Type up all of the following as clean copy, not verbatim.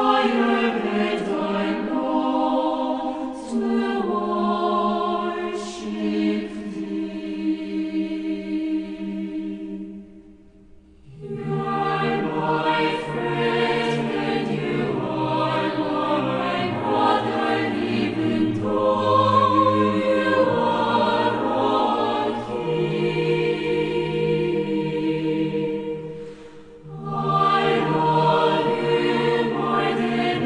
Tired I long to worship Thee. You are my friend, and you are my brother, even though you are a king. I love you more than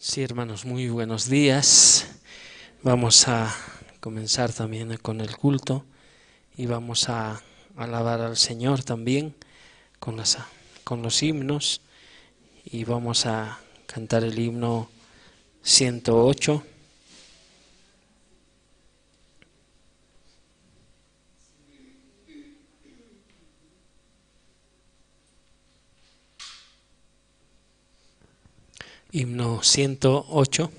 Sí, hermanos, muy buenos días. Vamos a comenzar también con el culto y vamos a alabar al Señor también con los himnos, y vamos a cantar el himno 108. Himno 108.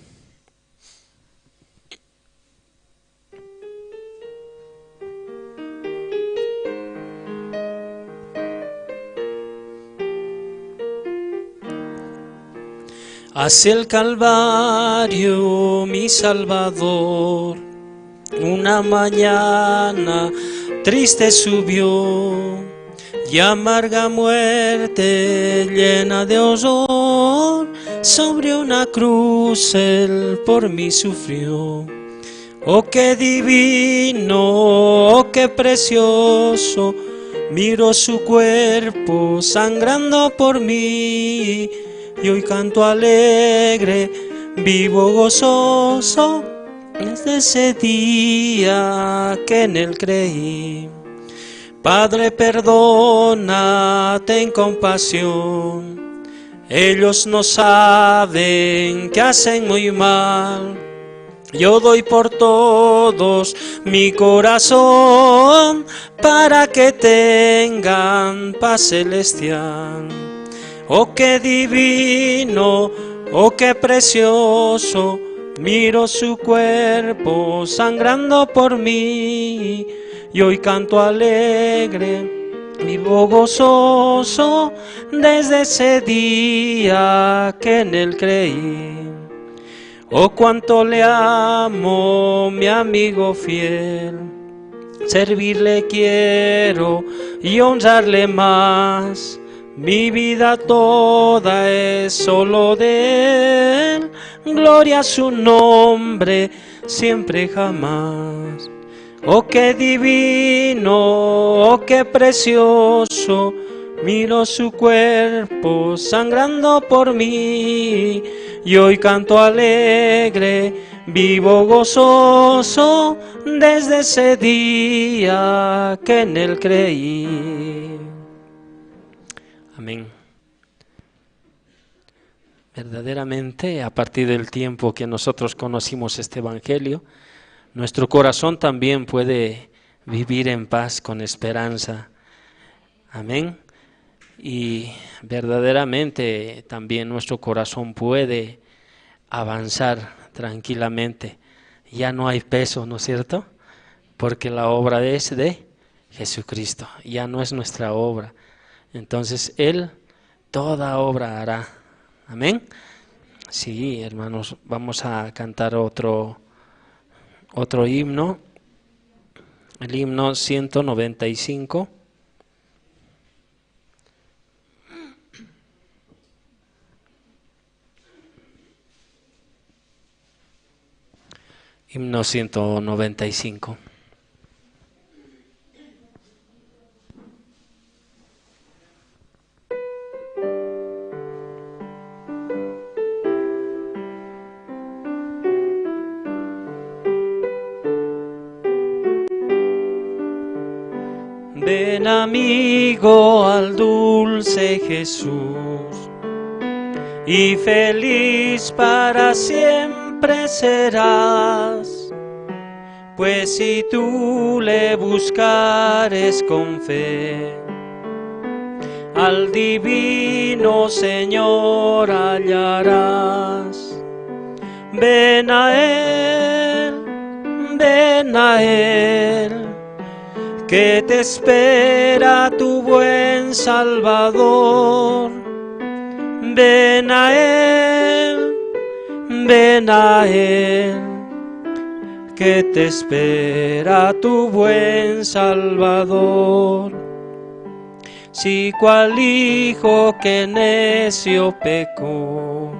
Hacia el Calvario, mi Salvador, una mañana triste subió, y amarga muerte llena de horror, sobre una cruz él por mí sufrió. Oh, qué divino, oh, qué precioso, miro su cuerpo sangrando por mí, y hoy canto alegre, vivo gozoso, desde ese día que en él creí. Padre, perdona, ten compasión, ellos no saben que hacen muy mal. Yo doy por todos mi corazón, para que tengan paz celestial. Oh, qué divino, oh, qué precioso, miro su cuerpo sangrando por mí, y hoy canto alegre, vivo gozoso, desde ese día que en él creí. Oh, cuánto le amo, mi amigo fiel, servirle quiero y honrarle más. Mi vida toda es solo de él, gloria a su nombre, siempre jamás. Oh, qué divino, oh, qué precioso, miro su cuerpo sangrando por mí, y hoy canto alegre, vivo gozoso, desde ese día que en él creí. Amén. Verdaderamente, a partir del tiempo que nosotros conocimos este Evangelio, nuestro corazón también puede vivir en paz, con esperanza. Amén. Y verdaderamente también nuestro corazón puede avanzar tranquilamente. Ya no hay peso, ¿no es cierto? Porque la obra es de Jesucristo, ya no es nuestra obra. Entonces Él toda obra hará. Amén. Sí, hermanos, vamos a cantar otro himno, el himno 195. Himno 195. Ven, amigo, al dulce Jesús, y feliz para siempre serás, pues si tú le buscares con fe, al divino Señor hallarás. Ven a Él, ven a Él, que te espera tu buen Salvador. Ven a Él, ven a Él, que te espera tu buen Salvador. Si cual hijo que necio pecó,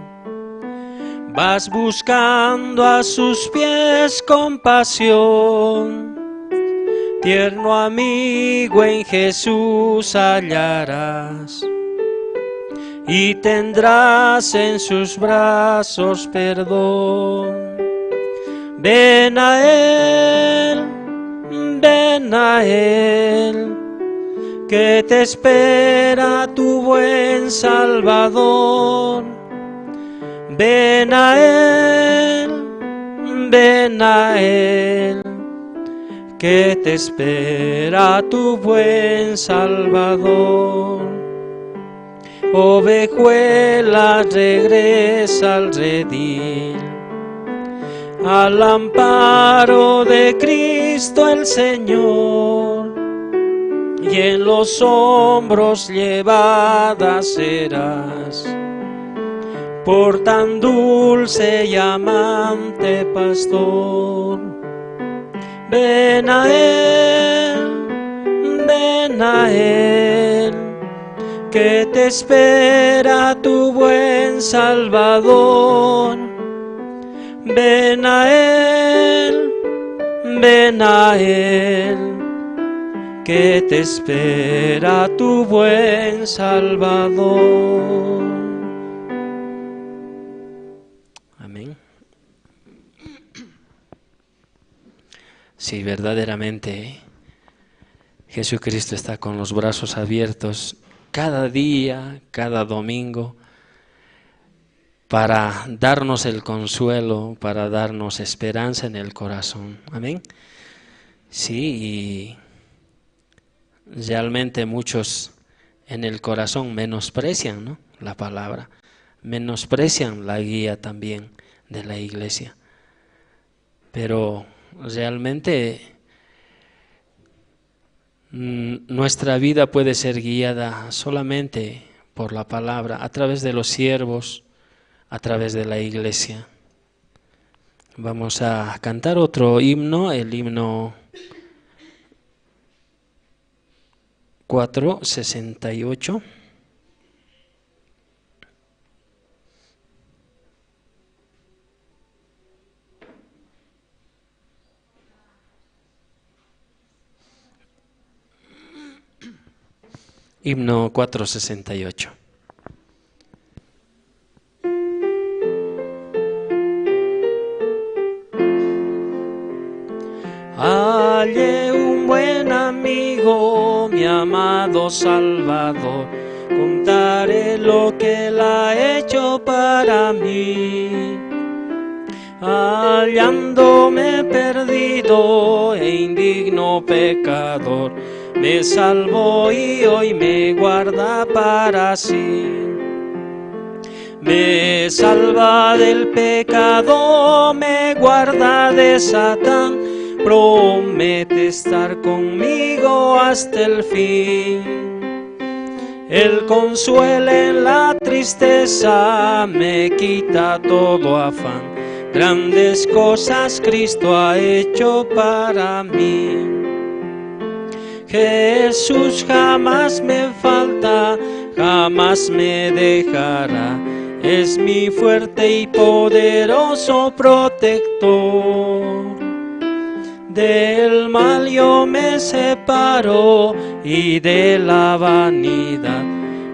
vas buscando a sus pies compasión, tierno amigo en Jesús hallarás, y tendrás en sus brazos perdón. Ven a Él, que te espera tu buen Salvador. Ven a Él, que te espera tu buen Salvador. Ovejuela, regresa al redil, al amparo de Cristo el Señor, y en los hombros llevada serás por tan dulce y amante pastor. Ven a Él, que te espera tu buen Salvador. Ven a Él, que te espera tu buen Salvador. Amén. Sí, verdaderamente Jesucristo está con los brazos abiertos cada día, cada domingo, para darnos el consuelo, para darnos esperanza en el corazón. Amén. Sí, y realmente muchos en el corazón menosprecian, ¿no?, la palabra, menosprecian la guía también de la iglesia. Pero realmente nuestra vida puede ser guiada solamente por la palabra, a través de los siervos, a través de la iglesia. Vamos a cantar otro himno, el himno 468. Himno 468. Hallé un buen amigo, mi amado Salvador, contaré lo que él ha hecho para mí. Hallándome perdido e indigno pecador, me salvó y hoy me guarda para sí. Me salva del pecado, me guarda de Satán, promete estar conmigo hasta el fin. Él consuela en la tristeza, me quita todo afán. Grandes cosas Cristo ha hecho para mí. Jesús jamás me falta, jamás me dejará. Es mi fuerte y poderoso protector. Del mal yo me separo y de la vanidad,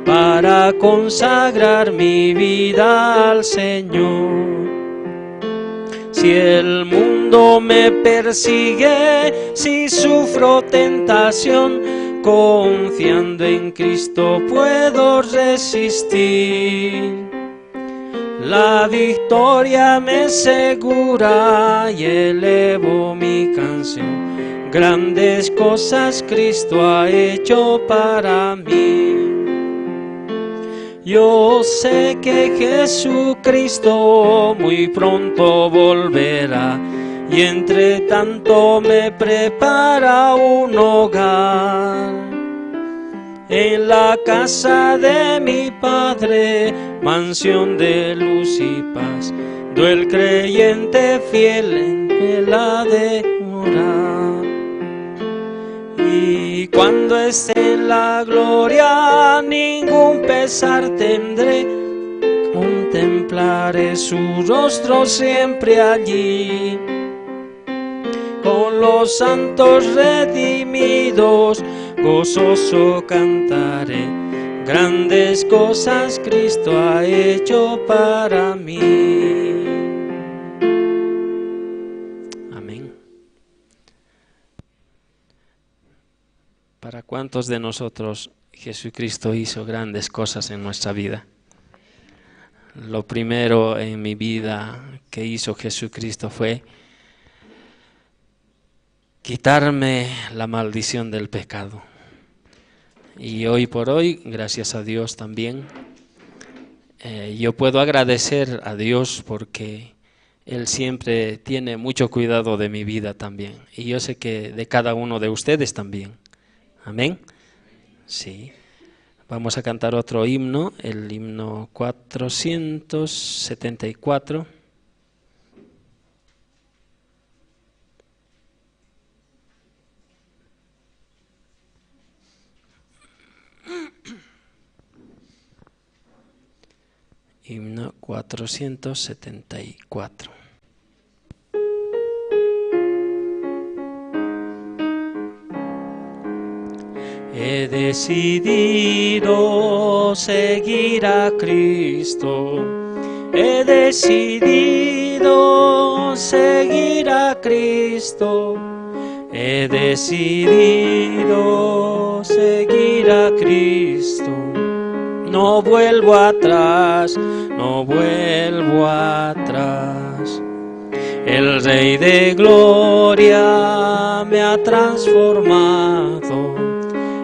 para consagrar mi vida al Señor. Si el mundo me persigue, si sufro tentación, confiando en Cristo puedo resistir. La victoria me asegura y elevo mi canción. Grandes cosas Cristo ha hecho para mí. Yo sé que Jesucristo muy pronto volverá, y entre tanto me prepara un hogar. En la casa de mi Padre, mansión de luz y paz, do el creyente fiel en él ha de morar. Y cuando esté en la gloria, ningún pesar tendré, contemplaré su rostro siempre allí. Con los santos redimidos, gozoso cantaré, Grandes cosas Cristo ha hecho para mí. Amén. ¿Para cuántos de nosotros Jesucristo hizo grandes cosas en nuestra vida? Lo primero en mi vida que hizo Jesucristo fue quitarme la maldición del pecado. Y hoy por hoy, gracias a Dios también, yo puedo agradecer a Dios porque Él siempre tiene mucho cuidado de mi vida también. Y yo sé que de cada uno de ustedes también. Amén. Sí. Vamos a cantar otro himno, el himno 474. Himno 474. He decidido seguir a Cristo. He decidido seguir a Cristo. He decidido seguir a Cristo. No vuelvo atrás, no vuelvo atrás. El Rey de Gloria me ha transformado.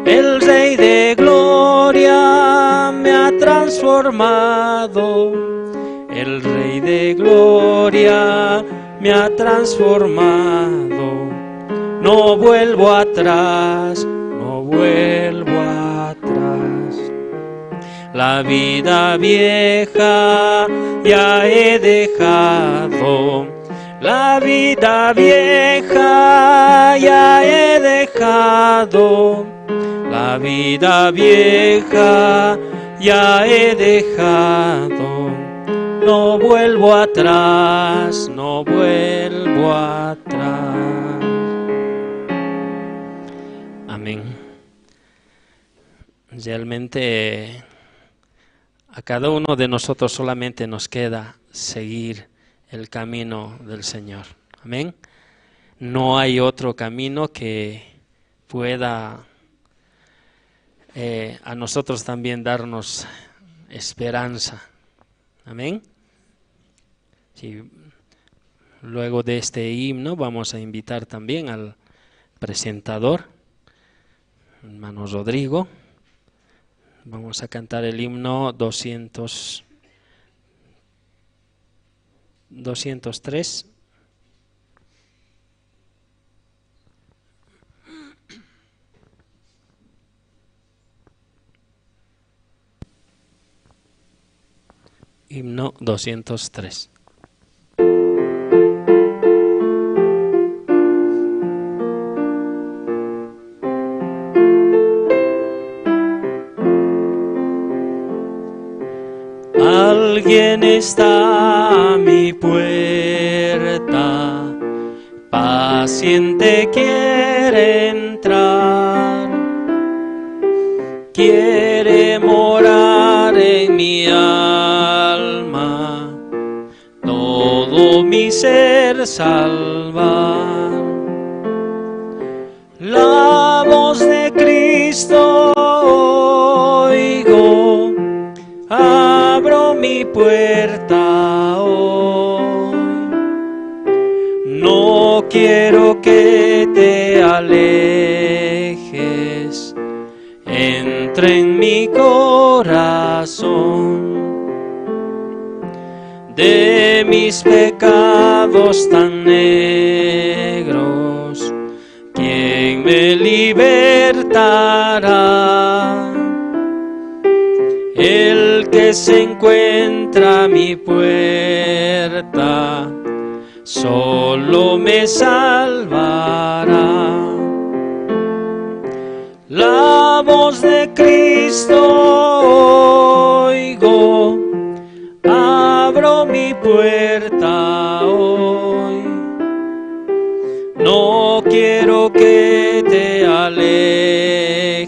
El Rey de Gloria me ha transformado. El Rey de Gloria me ha transformado. No vuelvo atrás, no vuelvo atrás. La vida vieja ya he dejado. La vida vieja ya he dejado. La vida vieja ya he dejado. No vuelvo atrás, no vuelvo atrás. Amén. Realmente a cada uno de nosotros solamente nos queda seguir el camino del Señor. Amén. No hay otro camino que pueda a nosotros también darnos esperanza. Amén. Sí. Luego de este himno vamos a invitar también al presentador, hermano Rodrigo. Vamos a cantar el himno 203. Himno 203. Alguien está a mi puerta, paciente quiere entrar, quiere morar en mi alma, todo mi ser salvar. La voz de Cristo oigo, abro mi puerta hoy. No quiero que te alejes, entra en mi corazón. De mis pecados tan negros, ¿quién me libertará? El que se encuentra a mi puerta, solo me salvará. La voz de Cristo oigo, abro mi puerta hoy. No quiero que te alejes,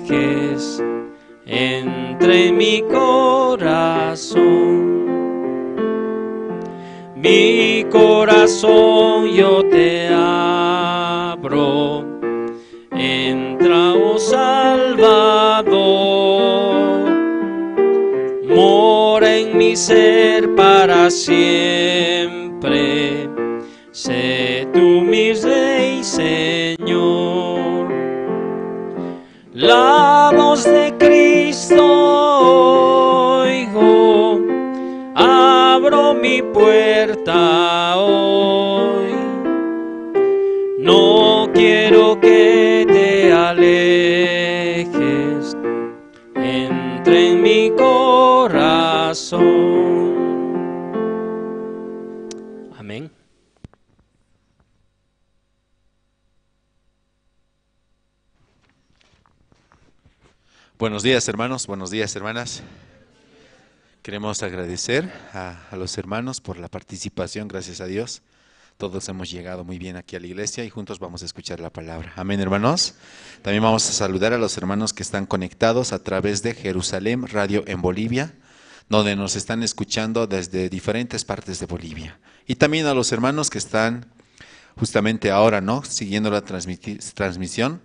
entra Entra en mi corazón. Mi corazón yo te abro, entra, oh Salvador, mora en mi ser para siempre, sé tú mi Rey, Señor. La voz de Cristo oigo, abro mi puerta hoy. No quiero que te alejes, entra en mi corazón. Amén. Buenos días, hermanos, buenos días, hermanas. Queremos agradecer a los hermanos por la participación, gracias a Dios. Todos hemos llegado muy bien aquí a la iglesia y juntos vamos a escuchar la palabra. Amén, hermanos. También vamos a saludar a los hermanos que están conectados a través de Jerusalén Radio en Bolivia, donde nos están escuchando desde diferentes partes de Bolivia. Y también a los hermanos que están justamente ahora, ¿no?, siguiendo la transmisión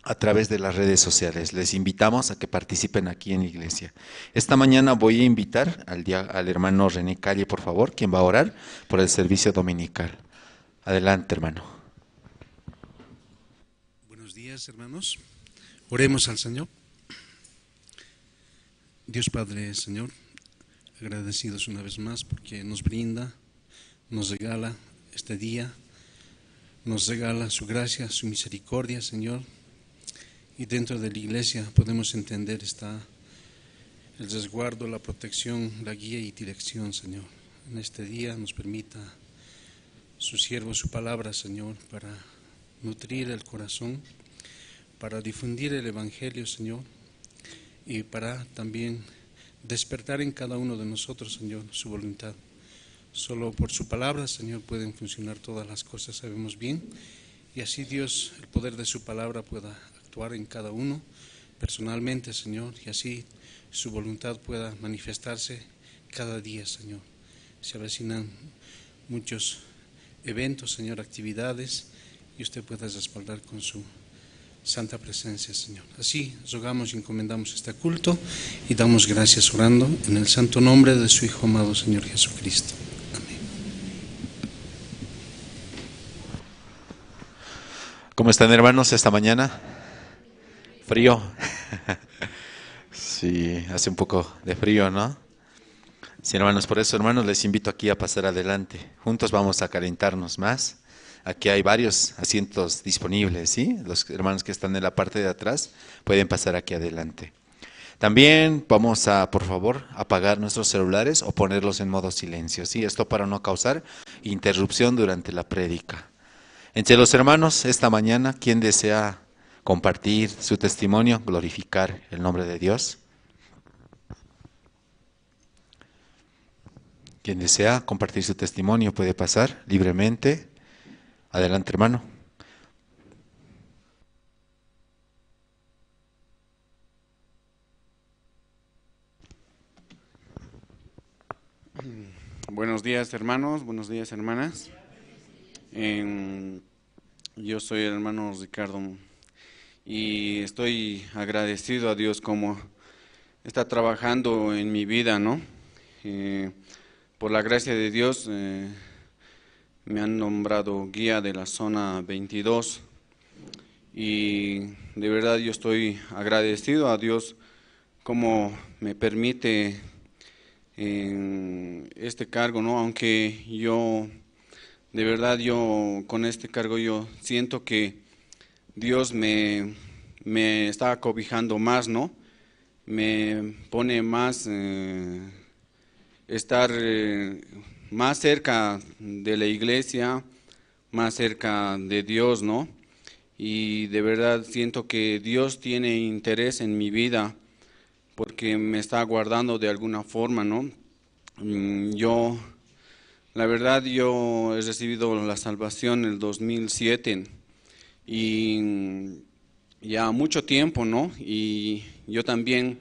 a través de las redes sociales. Les invitamos a que participen aquí en la iglesia. Esta mañana voy a invitar al hermano René Calle, por favor, quien va a orar por el servicio dominical. Adelante, hermano. Buenos días, hermanos. Oremos al Señor. Dios Padre, Señor, agradecidos una vez más porque nos brinda, nos regala este día, nos regala su gracia, su misericordia, Señor. Y dentro de la iglesia podemos entender está el resguardo, la protección, la guía y dirección, Señor. En este día nos permita su siervo, su palabra, Señor, para nutrir el corazón, para difundir el Evangelio, Señor, y para también despertar en cada uno de nosotros, Señor, su voluntad. Solo por su palabra, Señor, pueden funcionar todas las cosas, sabemos bien, y así Dios, el poder de su palabra pueda actuar en cada uno personalmente, Señor, y así su voluntad pueda manifestarse cada día, Señor. Se avecinan muchos eventos, Señor, actividades, y usted pueda respaldar con su santa presencia, Señor. Así rogamos y encomendamos este culto y damos gracias orando en el santo nombre de su Hijo amado, Señor Jesucristo. Amén. ¿Cómo están, hermanos, esta mañana? Frío. Sí, hace un poco de frío, ¿no? Sí, hermanos, por eso, hermanos, les invito aquí a pasar adelante. Juntos vamos a calentarnos más. Aquí hay varios asientos disponibles, ¿sí? Los hermanos que están en la parte de atrás pueden pasar aquí adelante. También vamos a, por favor, apagar nuestros celulares o ponerlos en modo silencio, ¿sí? Esto para no causar interrupción durante la prédica. Entre los hermanos, esta mañana, ¿quién desea compartir su testimonio, glorificar el nombre de Dios? Quien desea compartir su testimonio puede pasar libremente. Adelante, hermano. Buenos días, hermanos. Buenos días, hermanas. Yo soy el hermano Ricardo y estoy agradecido a Dios como está trabajando en mi vida, ¿no? Por la gracia de Dios me han nombrado guía de la zona 22 y de verdad yo estoy agradecido a Dios como me permite este cargo, ¿no? Aunque yo, de verdad, yo con este cargo yo siento que Dios me está acobijando más, ¿no? Me pone más estar más cerca de la iglesia, más cerca de Dios, ¿no? Y de verdad siento que Dios tiene interés en mi vida porque me está guardando de alguna forma, ¿no? Yo, la verdad, yo he recibido la salvación en el 2007 y ya mucho tiempo, ¿no? Y yo también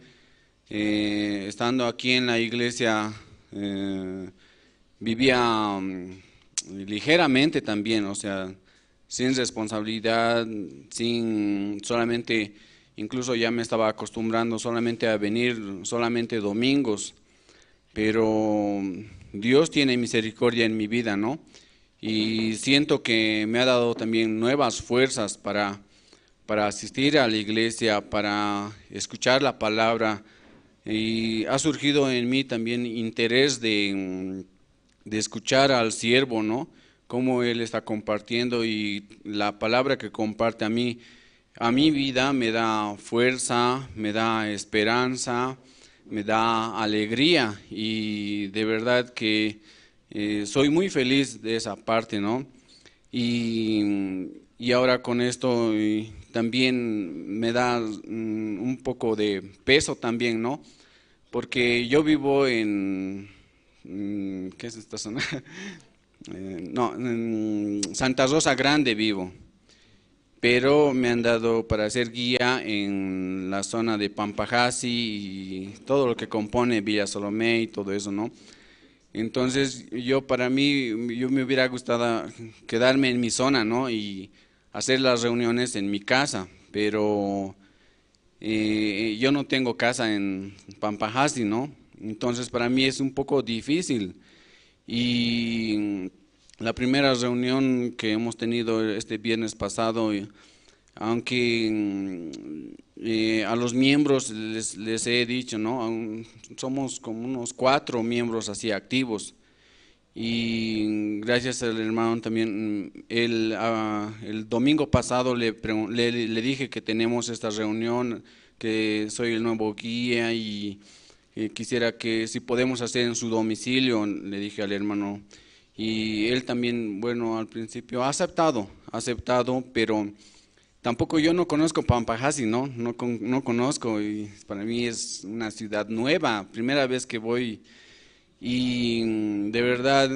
Estando aquí en la iglesia, vivía ligeramente también, o sea, sin responsabilidad, sin solamente, incluso ya me estaba acostumbrando solamente a venir solamente domingos, pero Dios tiene misericordia en mi vida, ¿no? Y siento que me ha dado también nuevas fuerzas para asistir a la iglesia, para escuchar la palabra, y ha surgido en mí también interés de escuchar al siervo, ¿no? Cómo él está compartiendo, y la palabra que comparte a mí, a mi vida me da fuerza, me da esperanza, me da alegría, y de verdad que soy muy feliz de esa parte, ¿no? Y ahora con esto también me da un poco de peso también, ¿no? Porque yo vivo en, ¿qué es esta zona? No, en Santa Rosa Grande vivo, pero me han dado para ser guía en la zona de Pampahasi y todo lo que compone Villa Salomé y todo eso, ¿no? Entonces, yo para mí, yo me hubiera gustado quedarme en mi zona, ¿no? Y hacer las reuniones en mi casa, pero yo no tengo casa en Pampahasi, ¿no? Entonces, para mí es un poco difícil. Y la primera reunión que hemos tenido este viernes pasado, aunque a los miembros les he dicho, ¿no? Somos como unos 4 miembros así activos, y gracias al hermano también, el domingo pasado le dije que tenemos esta reunión, que soy el nuevo guía y quisiera que si podemos hacer en su domicilio, le dije al hermano. Y él también, bueno, al principio ha aceptado, pero tampoco yo no conozco Pampahasi, ¿no? No conozco, y para mí es una ciudad nueva, primera vez que voy, y de verdad,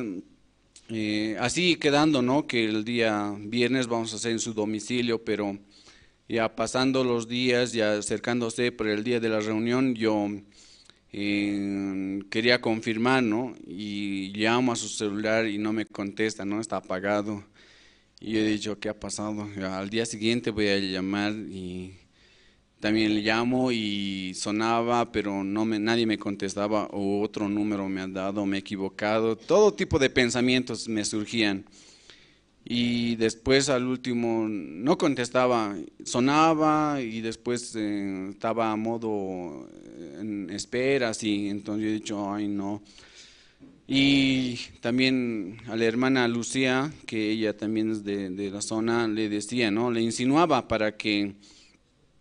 así quedando, ¿no? Que el día viernes vamos a hacer en su domicilio, pero ya pasando los días, ya acercándose por el día de la reunión, yo quería confirmar, ¿no? Y llamo a su celular y no me contesta, ¿no? Está apagado. Y yo he dicho, ¿qué ha pasado? Al día siguiente voy a llamar, y también le llamo y sonaba, pero nadie me contestaba, o otro número me han dado, me he equivocado, todo tipo de pensamientos me surgían. Y después al último no contestaba, sonaba y después estaba a modo en espera, así. Entonces yo he dicho, ay no. Y también a la hermana Lucía, que ella también es de la zona, le decía, ¿no? Le insinuaba para que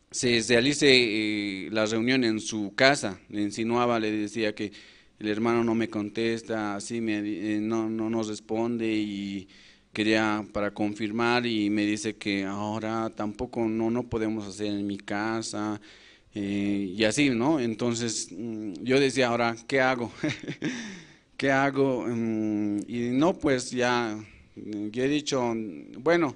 se realice la reunión en su casa. Le insinuaba, le decía que el hermano no me contesta, así no nos responde, y quería para confirmar, y me dice que ahora tampoco no podemos hacer en mi casa, y así, ¿no? Entonces yo decía, ahora, ¿qué hago? ¿Qué hago? Y no, pues ya, yo he dicho, bueno,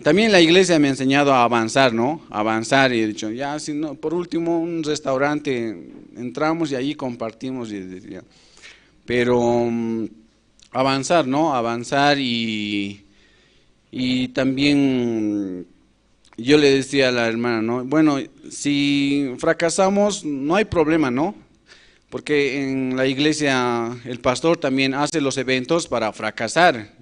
también la iglesia me ha enseñado a avanzar, ¿no? Avanzar, y he dicho, ya, si no, por último un restaurante, entramos y ahí compartimos, y decía, pero avanzar, ¿no? Avanzar, y también yo le decía a la hermana, ¿no? Bueno, si fracasamos, no hay problema, ¿no? Porque en la iglesia el pastor también hace los eventos para fracasar.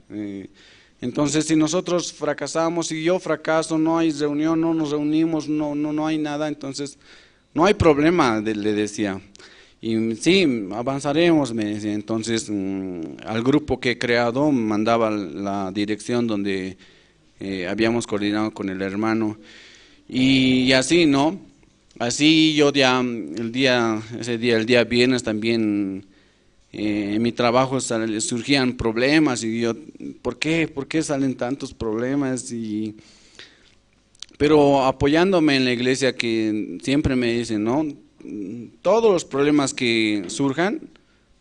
Entonces, si nosotros fracasamos, si yo fracaso, no hay reunión, no nos reunimos, no hay nada, entonces no hay problema, le decía. Y sí, avanzaremos, me decía. Entonces, al grupo que he creado, mandaba la dirección donde habíamos coordinado con el hermano. Y así, ¿no? Así yo ya, el día viernes también, en mi trabajo surgían problemas, y yo, ¿por qué? ¿Por qué salen tantos problemas? Pero apoyándome en la iglesia, que siempre me dicen, ¿no? Todos los problemas que surjan,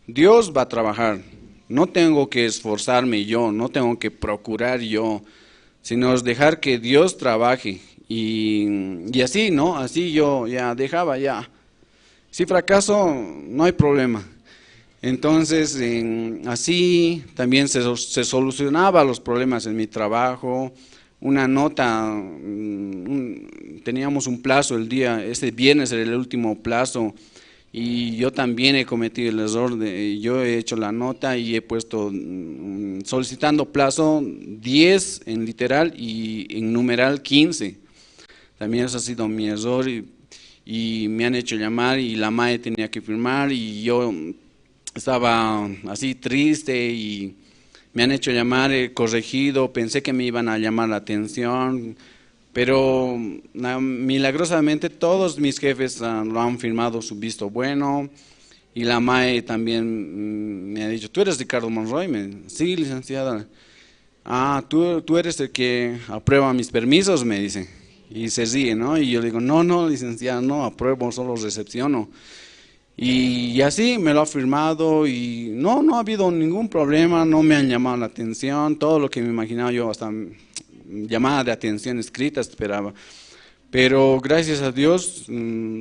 Dios va a trabajar. No tengo que esforzarme yo, no tengo que procurar yo, sino dejar que Dios trabaje. Y así, ¿no? Así yo ya dejaba ya. Si fracaso, no hay problema. Entonces, así también se solucionaba los problemas en mi trabajo. Una nota, teníamos un plazo el día, este viernes era el último plazo, y yo también he cometido el error, yo he hecho la nota y he puesto solicitando plazo 10 en literal y en numeral 15. También eso ha sido mi error y me han hecho llamar y la MAE tenía que firmar y yo estaba así triste y me han hecho llamar, he corregido, pensé que me iban a llamar la atención, pero milagrosamente todos mis jefes lo han firmado su visto bueno y la MAE también me ha dicho, ¿tú eres Ricardo Monroy? Sí, licenciada. Ah, tú eres el que aprueba mis permisos, me dice. Y se ríe, ¿no? Y yo le digo, no, no, licenciada, no apruebo, solo recepciono. Y así me lo ha firmado y no ha habido ningún problema, no me han llamado la atención, todo lo que me imaginaba yo, hasta llamada de atención escrita esperaba. Pero gracias a Dios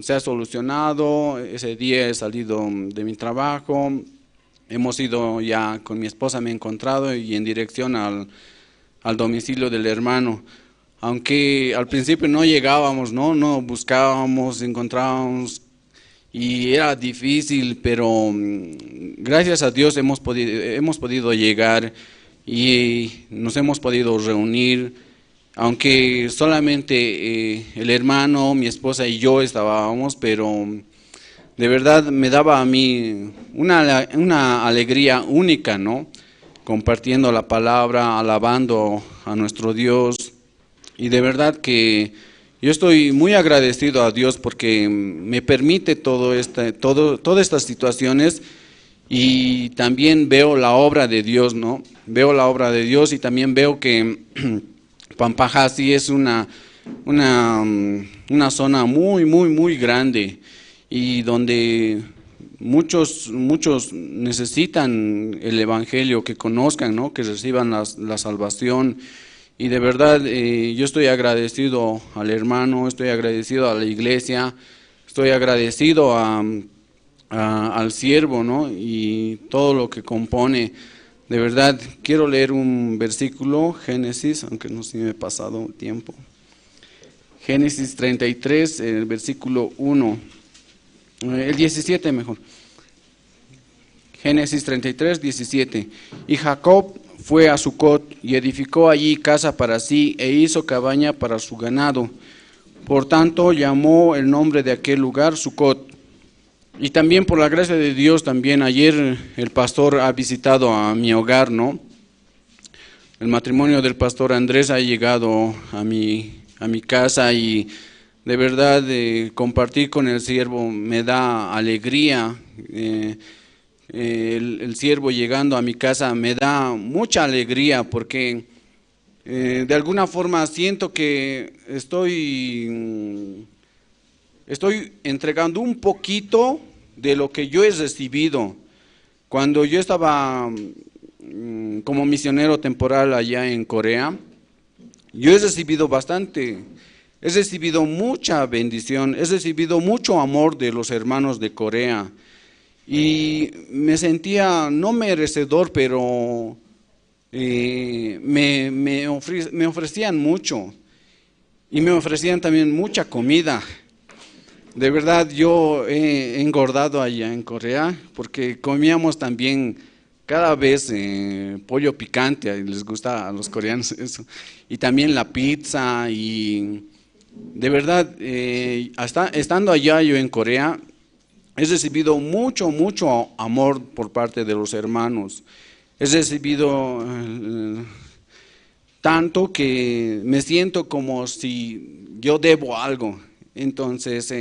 se ha solucionado, ese día he salido de mi trabajo, hemos ido ya con mi esposa, me he encontrado y en dirección al domicilio del hermano. Aunque al principio no llegábamos, no buscábamos, encontrábamos y era difícil, pero gracias a Dios hemos podido llegar y nos hemos podido reunir, aunque solamente el hermano, mi esposa y yo estábamos, pero de verdad me daba a mí una alegría única, ¿no? Compartiendo la palabra, alabando a nuestro Dios, y de verdad que yo estoy muy agradecido a Dios porque me permite todas estas situaciones y también veo la obra de Dios, ¿no? Veo la obra de Dios y también veo que Pampahasi es una zona muy, muy, muy grande y donde muchos necesitan el Evangelio, que conozcan, ¿no? Que reciban la salvación. Y de verdad, yo estoy agradecido al hermano, estoy agradecido a la iglesia, estoy agradecido al siervo, ¿no? Y todo lo que compone. De verdad, quiero leer un versículo, Génesis, aunque no sé si me he pasado tiempo. Génesis 33, el versículo 1, el 17 mejor. Génesis 33, 17. Y Jacob fue a Sucot y edificó allí casa para sí e hizo cabaña para su ganado. Por tanto, llamó el nombre de aquel lugar Sucot. Y también por la gracia de Dios, también ayer el pastor ha visitado a mi hogar, ¿no? El matrimonio del pastor Andrés ha llegado a mi casa y de verdad compartir con el siervo me da alegría. El siervo llegando a mi casa me da mucha alegría porque de alguna forma siento que estoy entregando un poquito de lo que yo he recibido. Cuando yo estaba como misionero temporal allá en Corea, yo he recibido bastante, he recibido mucha bendición, he recibido mucho amor de los hermanos de Corea. Y me sentía no merecedor, pero me ofrecían mucho y me ofrecían también mucha comida. De verdad, yo he engordado allá en Corea porque comíamos también cada vez pollo picante, les gusta a los coreanos eso, y también la pizza. Y de verdad, hasta estando allá yo en Corea, he recibido mucho, mucho amor por parte de los hermanos. He recibido tanto que me siento como si yo debo algo. Entonces,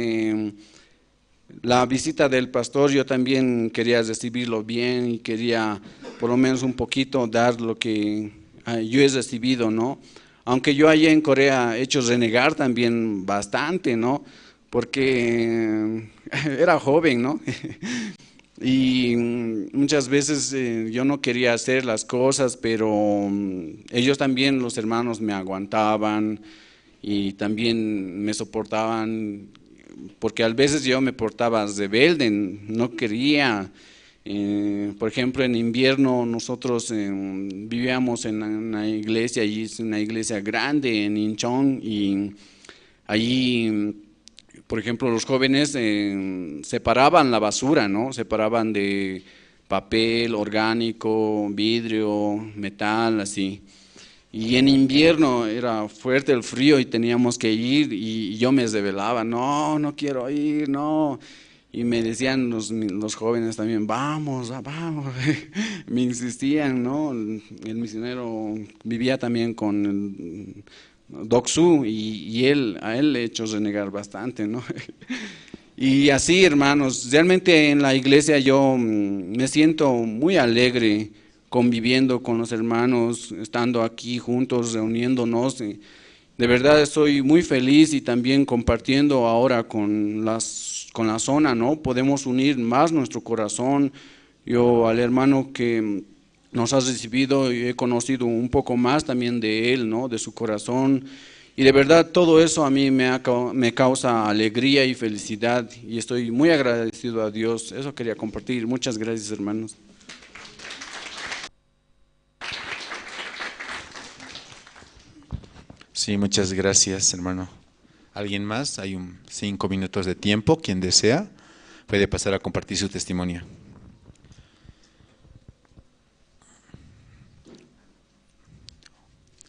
la visita del pastor, yo también quería recibirlo bien y quería por lo menos un poquito dar lo que yo he recibido, ¿no? Aunque yo allá en Corea he hecho renegar también bastante, ¿no? Porque era joven, ¿no? Y muchas veces yo no quería hacer las cosas, pero ellos también, los hermanos, me aguantaban y también me soportaban. Porque a veces yo me portaba rebelde, no quería. Por ejemplo, en invierno nosotros vivíamos en una iglesia, allí es una iglesia grande en Inchon, y allí, por ejemplo, los jóvenes separaban la basura, ¿no? Separaban de papel orgánico, vidrio, metal, así. Y en invierno era fuerte el frío y teníamos que ir, y yo me rebelaba, no, no quiero ir, no. Y me decían los jóvenes también, vamos, vamos, me insistían, ¿no? El misionero vivía también con el Doc Su y a él le he hecho renegar bastante, ¿no? Y así, hermanos, realmente en la iglesia yo me siento muy alegre conviviendo con los hermanos, estando aquí juntos, reuniéndonos. De verdad estoy muy feliz y también compartiendo ahora con la zona, ¿no? Podemos unir más nuestro corazón. Yo al hermano que nos ha recibido y he conocido un poco más también de él, ¿no? De su corazón. Y de verdad todo eso a mí me causa alegría y felicidad y estoy muy agradecido a Dios. Eso quería compartir. Muchas gracias, hermanos. Sí, muchas gracias, hermano. ¿Alguien más? Hay 5 minutos de tiempo. Quien desea puede pasar a compartir su testimonio.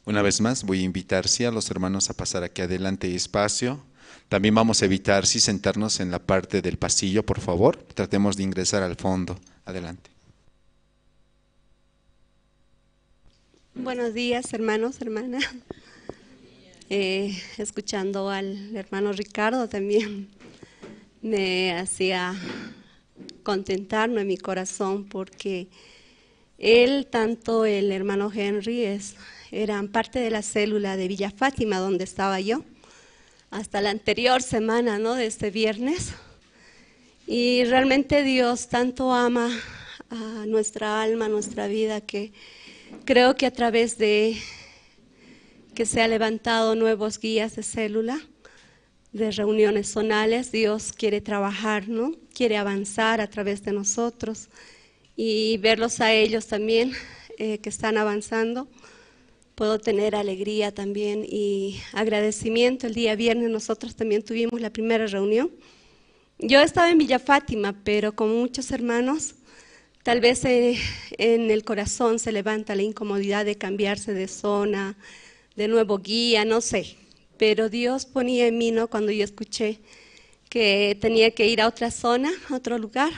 Una vez más, voy a invitar sí, a los hermanos a pasar aquí adelante espacio. También vamos a evitar sí, sentarnos en la parte del pasillo, por favor. Tratemos de ingresar al fondo. Adelante. Buenos días, hermanos, hermanas. Escuchando al hermano Ricardo también me hacía contentarme en mi corazón porque él, tanto el hermano Henry, eran parte de la célula de Villa Fátima donde estaba yo hasta la anterior semana, ¿no?, de este viernes. Y realmente Dios tanto ama a nuestra alma, a nuestra vida, que creo que a través de que se ha levantado nuevos guías de célula, de reuniones zonales, Dios quiere trabajar, ¿no? Quiere avanzar a través de nosotros y verlos a ellos también que están avanzando. Puedo tener alegría también y agradecimiento. El día viernes nosotros también tuvimos la primera reunión. Yo estaba en Villa Fátima, pero con muchos hermanos, tal vez en el corazón se levanta la incomodidad de cambiarse de zona, de nuevo guía, no sé, pero Dios ponía en mí, ¿no?, cuando yo escuché que tenía que ir a otra zona, a otro lugar.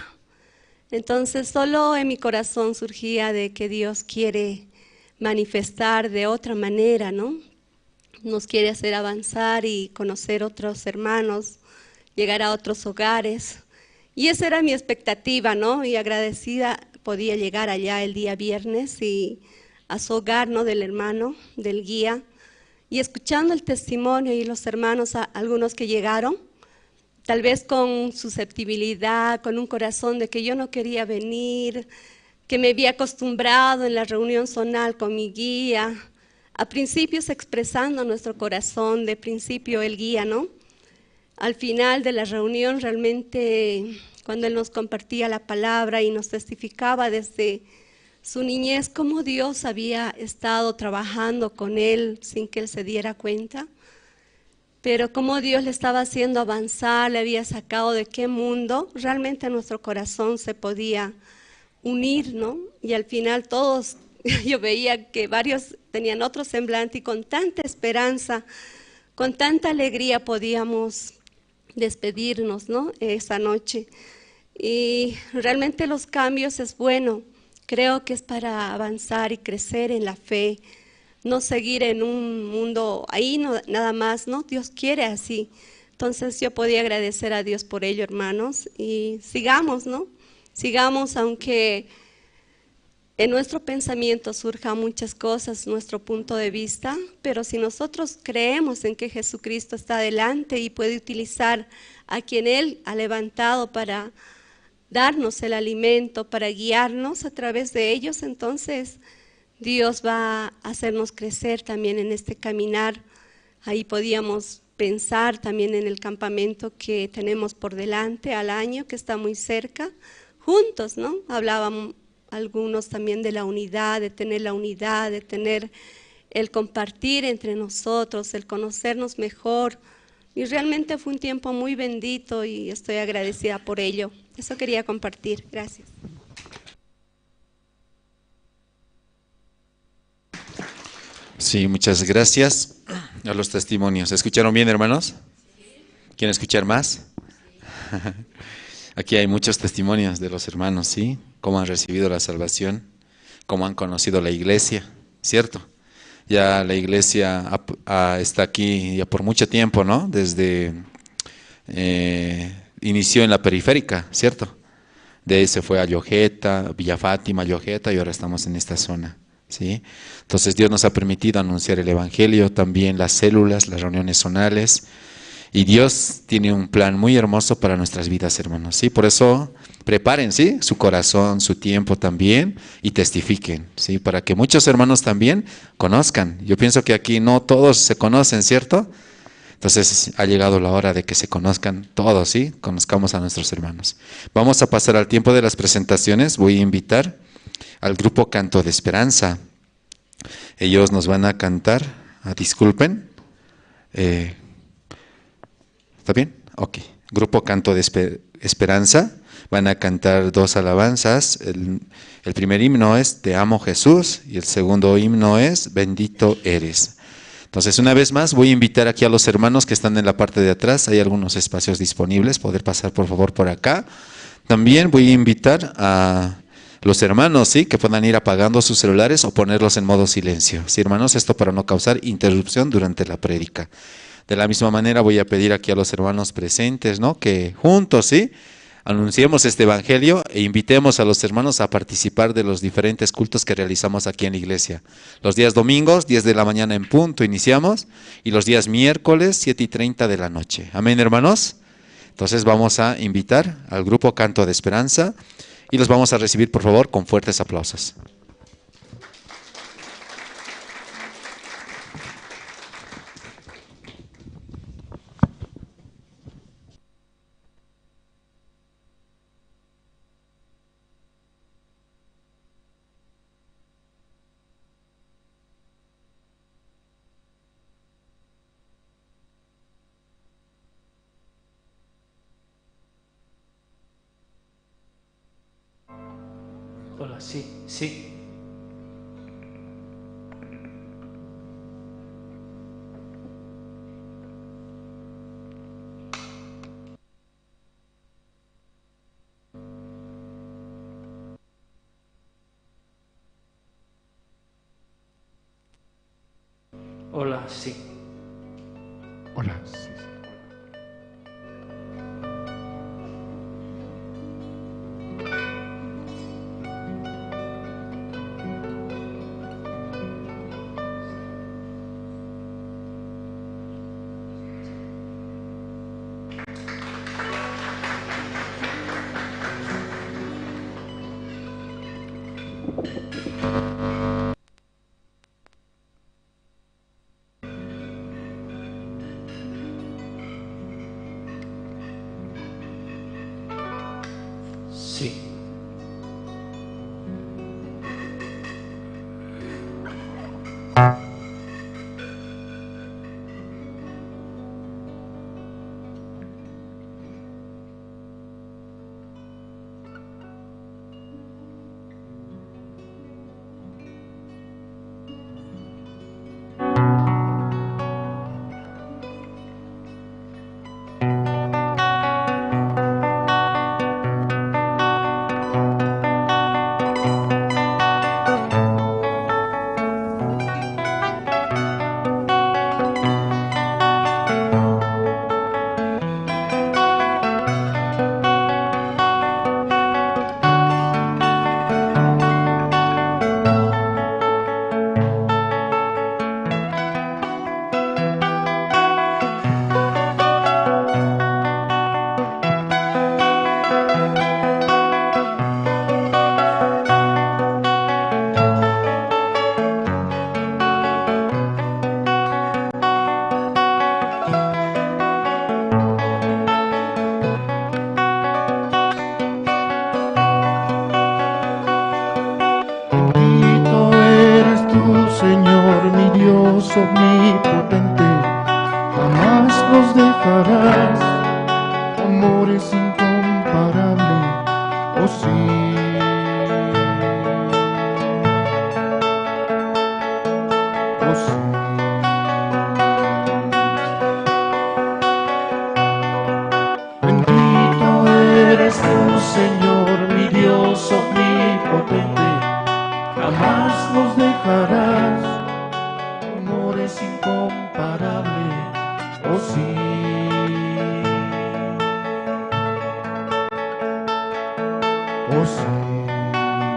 Entonces solo en mi corazón surgía de que Dios quiere manifestar de otra manera, ¿no? Nos quiere hacer avanzar y conocer otros hermanos, llegar a otros hogares. Y esa era mi expectativa, ¿no? Y agradecida podía llegar allá el día viernes y a su hogar, ¿no?, del hermano, del guía, y escuchando el testimonio y los hermanos, algunos que llegaron, tal vez con susceptibilidad, con un corazón de que yo no quería venir, que me había acostumbrado en la reunión zonal con mi guía, a principios expresando nuestro corazón, de principio el guía, ¿no? Al final de la reunión realmente, cuando él nos compartía la palabra y nos testificaba desde su niñez, cómo Dios había estado trabajando con él sin que él se diera cuenta, pero cómo Dios le estaba haciendo avanzar, le había sacado de qué mundo, realmente nuestro corazón se podía unir, ¿no? Y al final todos, yo veía que varios tenían otro semblante y con tanta esperanza, con tanta alegría podíamos despedirnos, ¿no?, esa noche. Y realmente los cambios es bueno. Creo que es para avanzar y crecer en la fe, no seguir en un mundo ahí no, nada más, ¿no? Dios quiere así. Entonces yo podía agradecer a Dios por ello, hermanos, y sigamos, ¿no? Sigamos, aunque en nuestro pensamiento surjan muchas cosas, nuestro punto de vista, pero si nosotros creemos en que Jesucristo está delante y puede utilizar a quien Él ha levantado para darnos el alimento, para guiarnos a través de ellos, entonces Dios va a hacernos crecer también en este caminar. Ahí podíamos pensar también en el campamento que tenemos por delante al año, que está muy cerca, juntos, ¿no? Hablaban algunos también de la unidad, de tener la unidad, de tener el compartir entre nosotros, el conocernos mejor. Y realmente fue un tiempo muy bendito y estoy agradecida por ello. Eso quería compartir. Gracias. Sí, muchas gracias a los testimonios. ¿Escucharon bien, hermanos? ¿Quieren escuchar más? Aquí hay muchos testimonios de los hermanos, ¿sí? Cómo han recibido la salvación, cómo han conocido la iglesia, ¿cierto? Ya la iglesia está aquí ya por mucho tiempo, ¿no? Desde inició en la periférica, ¿cierto? De ahí se fue a Llojeta, Villa Fátima, Llojeta, y ahora estamos en esta zona, ¿sí? Entonces Dios nos ha permitido anunciar el Evangelio, también las células, las reuniones zonales, y Dios tiene un plan muy hermoso para nuestras vidas, hermanos, ¿sí? Por eso preparen, ¿sí?, su corazón, su tiempo también, y testifiquen, ¿sí?, para que muchos hermanos también conozcan. Yo pienso que aquí no todos se conocen, ¿cierto? Entonces ha llegado la hora de que se conozcan todos, ¿sí? Conozcamos a nuestros hermanos. Vamos a pasar al tiempo de las presentaciones. Voy a invitar al grupo Canto de Esperanza. Ellos nos van a cantar, disculpen, ¿está bien? Ok. Grupo Canto de Esperanza. Van a cantar dos alabanzas. El primer himno es Te amo Jesús y el segundo himno es Bendito eres. Entonces, una vez más, voy a invitar aquí a los hermanos que están en la parte de atrás. Hay algunos espacios disponibles, poder pasar por favor por acá. También voy a invitar a los hermanos, ¿sí?, que puedan ir apagando sus celulares o ponerlos en modo silencio. Sí, hermanos, esto para no causar interrupción durante la prédica. De la misma manera voy a pedir aquí a los hermanos presentes, ¿no?, que juntos, ¿sí?, anunciemos este evangelio e invitemos a los hermanos a participar de los diferentes cultos que realizamos aquí en la iglesia. Los días domingos, 10 de la mañana en punto, iniciamos, y los días miércoles, 7:30 de la noche. Amén, hermanos. Entonces vamos a invitar al grupo Canto de Esperanza y los vamos a recibir, por favor, con fuertes aplausos. Hola, sí, sí. Hola, sí. Hola, sí. Sí. Omnipotente, jamás nos dejarás. Tu amor es incomparable, oh sí. Oh sí. Bendito eres tú, Señor, mi Dios omnipotente, jamás nos dejarás. Tu amor es incomparable, oh sí. Oh sí.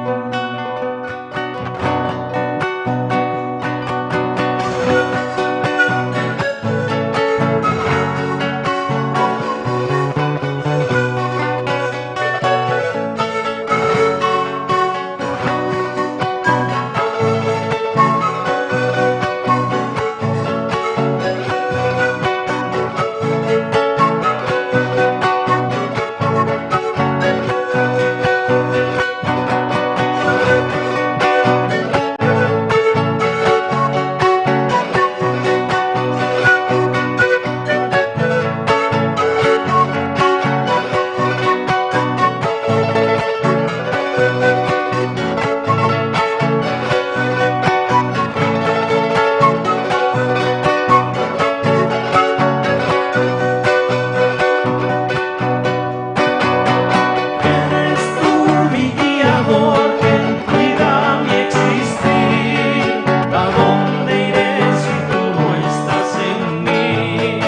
Eres tú mi guiador, quien cuida mi existir. ¿A dónde iré si tú no estás en mí?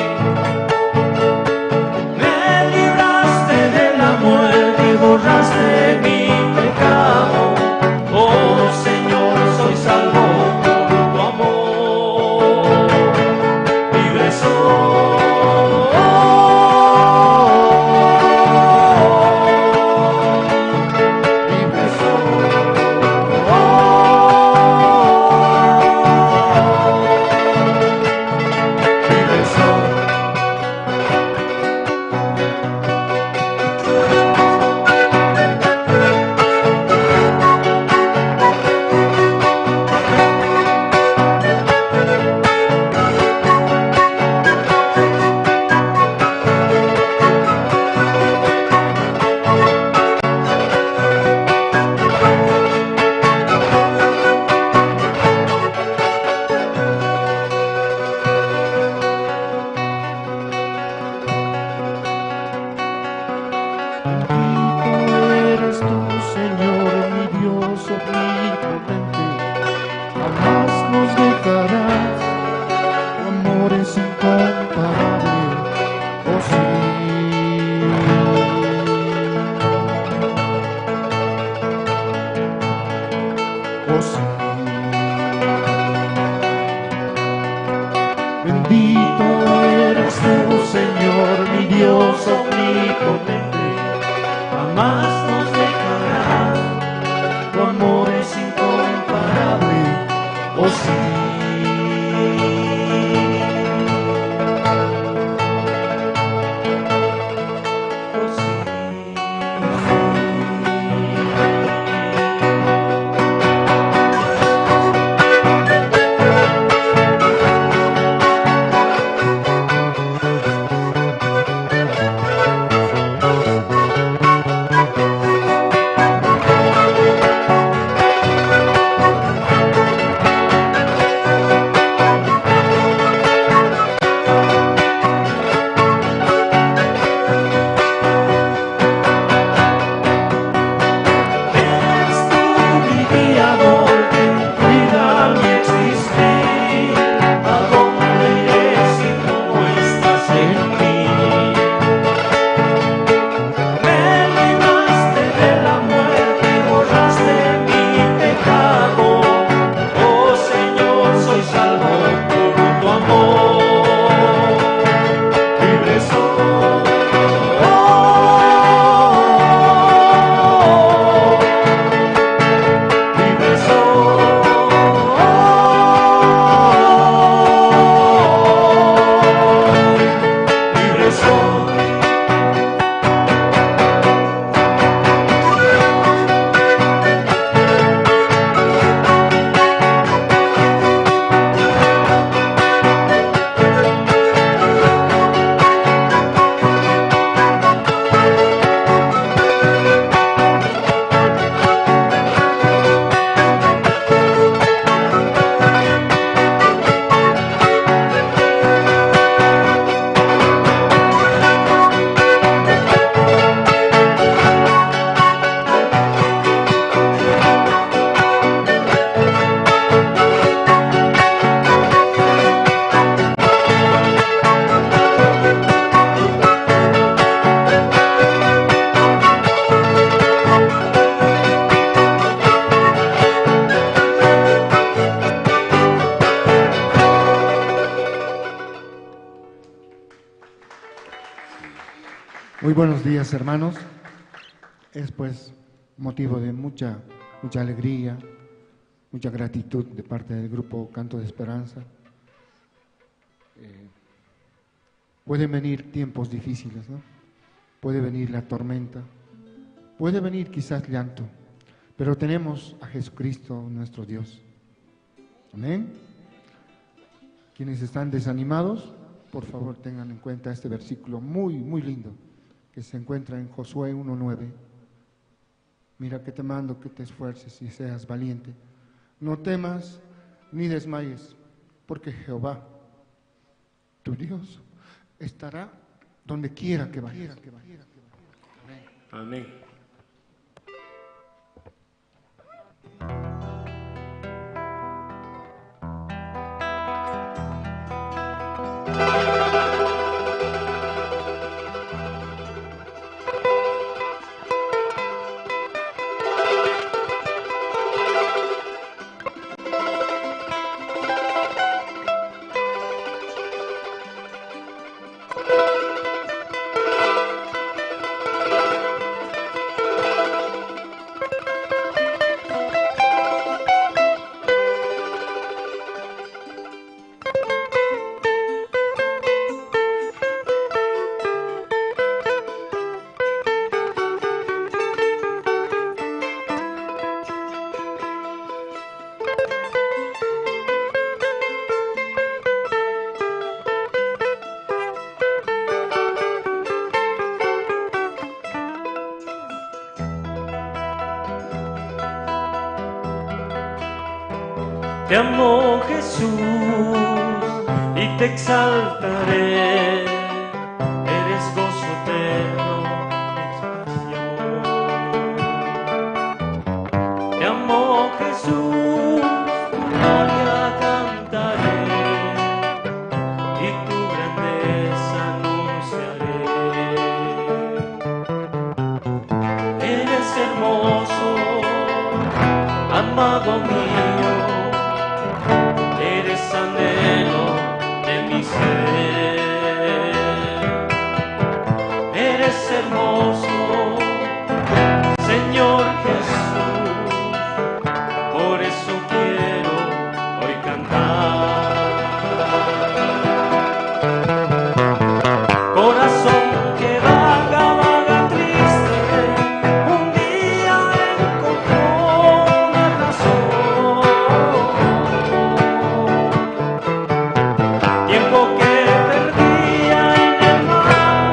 Me libraste de la muerte, borraste mi pecado. Oh Señor, soy salvo por tu amor. Libre soy. Libre soy. Libre soy. Bendito eres tú, Señor, mi Dios omnipotente, jamás nos dejarás. Tu amor es incomparable, oh sí. Oh sí. Bendito eres tú, Señor, mi Dios omnipotente, Jamás nos dejarás. tu amor es incomparable, oh sí. Oh sí. Bendito Muy buenos días, hermanos. Es pues motivo de mucha, mucha alegría, mucha gratitud de parte del grupo Canto de Esperanza. Pueden venir tiempos difíciles, ¿no? Puede venir la tormenta, puede venir quizás llanto, pero tenemos a Jesucristo nuestro Dios. Amén. Quienes están desanimados, por favor tengan en cuenta este versículo muy, muy lindo que se encuentra en Josué 1:9. Mira que te mando que te esfuerces y seas valiente. No temas ni desmayes, porque Jehová, tu Dios, estará donde quiera que vayas. Amén. Te amo, Jesús, y te exaltaré. Eres gozo eterno, paz y amor. Te amo, Jesús, tu gloria cantaré y tu grandeza anunciaré. Eres hermoso, amado mío. Anhelo de mi ser. Eres hermoso, Señor Jesús, por eso quiero hoy cantar. Corazón que vaga, vaga triste, un día encontró una razón. Tiempo que perdía en el mar,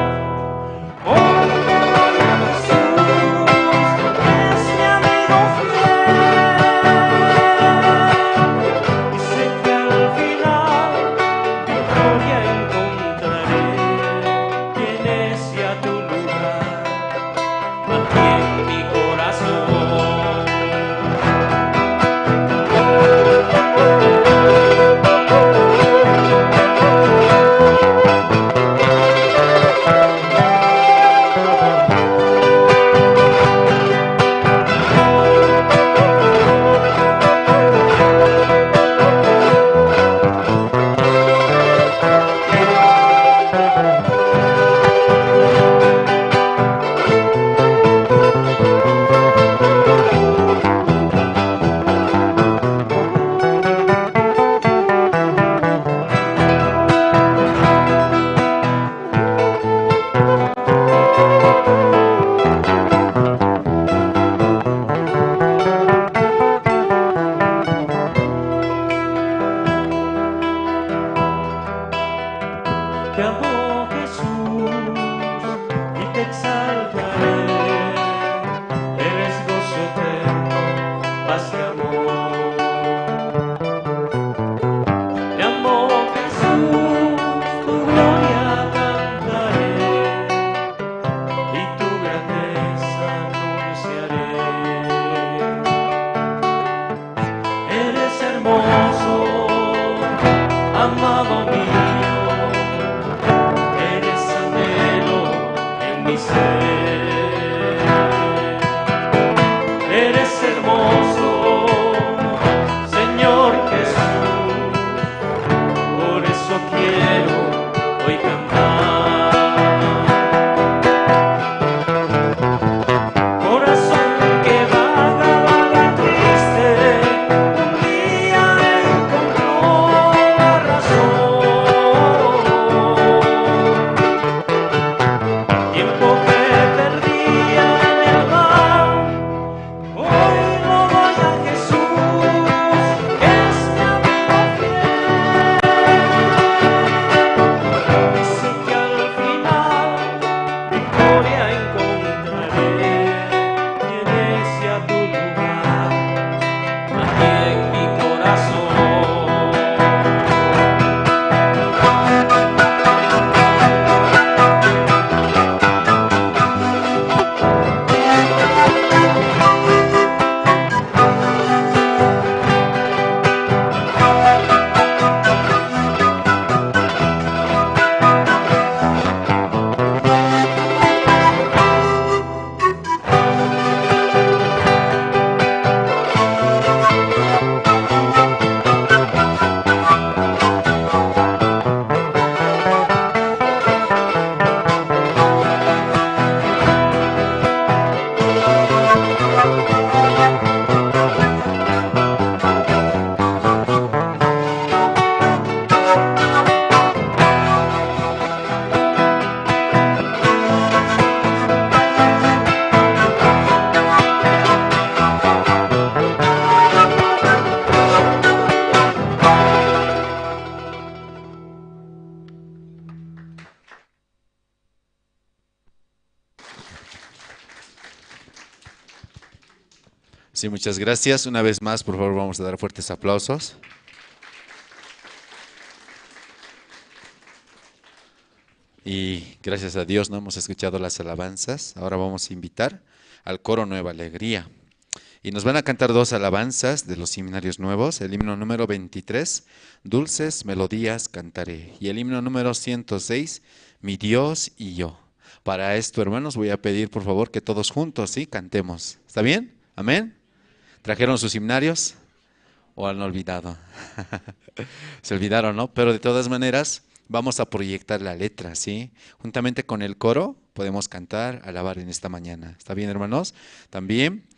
hoy voy a Jesús, es mi amigo fiel, y sé que al final victoria encontraré. Tienes ya tu lugar aquí en mi corazón. Te amo, Jesús, y te exaltaré. Eres gozo eterno, paz y amor. Te amo, Jesús, tu gloria cantaré y tu grandeza anunciaré. Eres hermoso, amado mío. Eres hermoso, Señor Jesús, por eso quiero hoy cantar. Sí, muchas gracias. Una vez más, por favor, vamos a dar fuertes aplausos. Y gracias a Dios no hemos escuchado las alabanzas. Ahora vamos a invitar al coro Nueva Alegría. Y nos van a cantar dos alabanzas de los himnarios nuevos. El himno número 23, Dulces Melodías Cantaré. Y el himno número 106, Mi Dios y Yo. Para esto, hermanos, voy a pedir por favor que todos juntos, ¿sí?, cantemos. ¿Está bien? ¿Amén? ¿Trajeron sus himnarios o han olvidado? Se olvidaron, ¿no? Pero de todas maneras, vamos a proyectar la letra, ¿sí? Juntamente con el coro podemos cantar, alabar en esta mañana. ¿Está bien, hermanos? También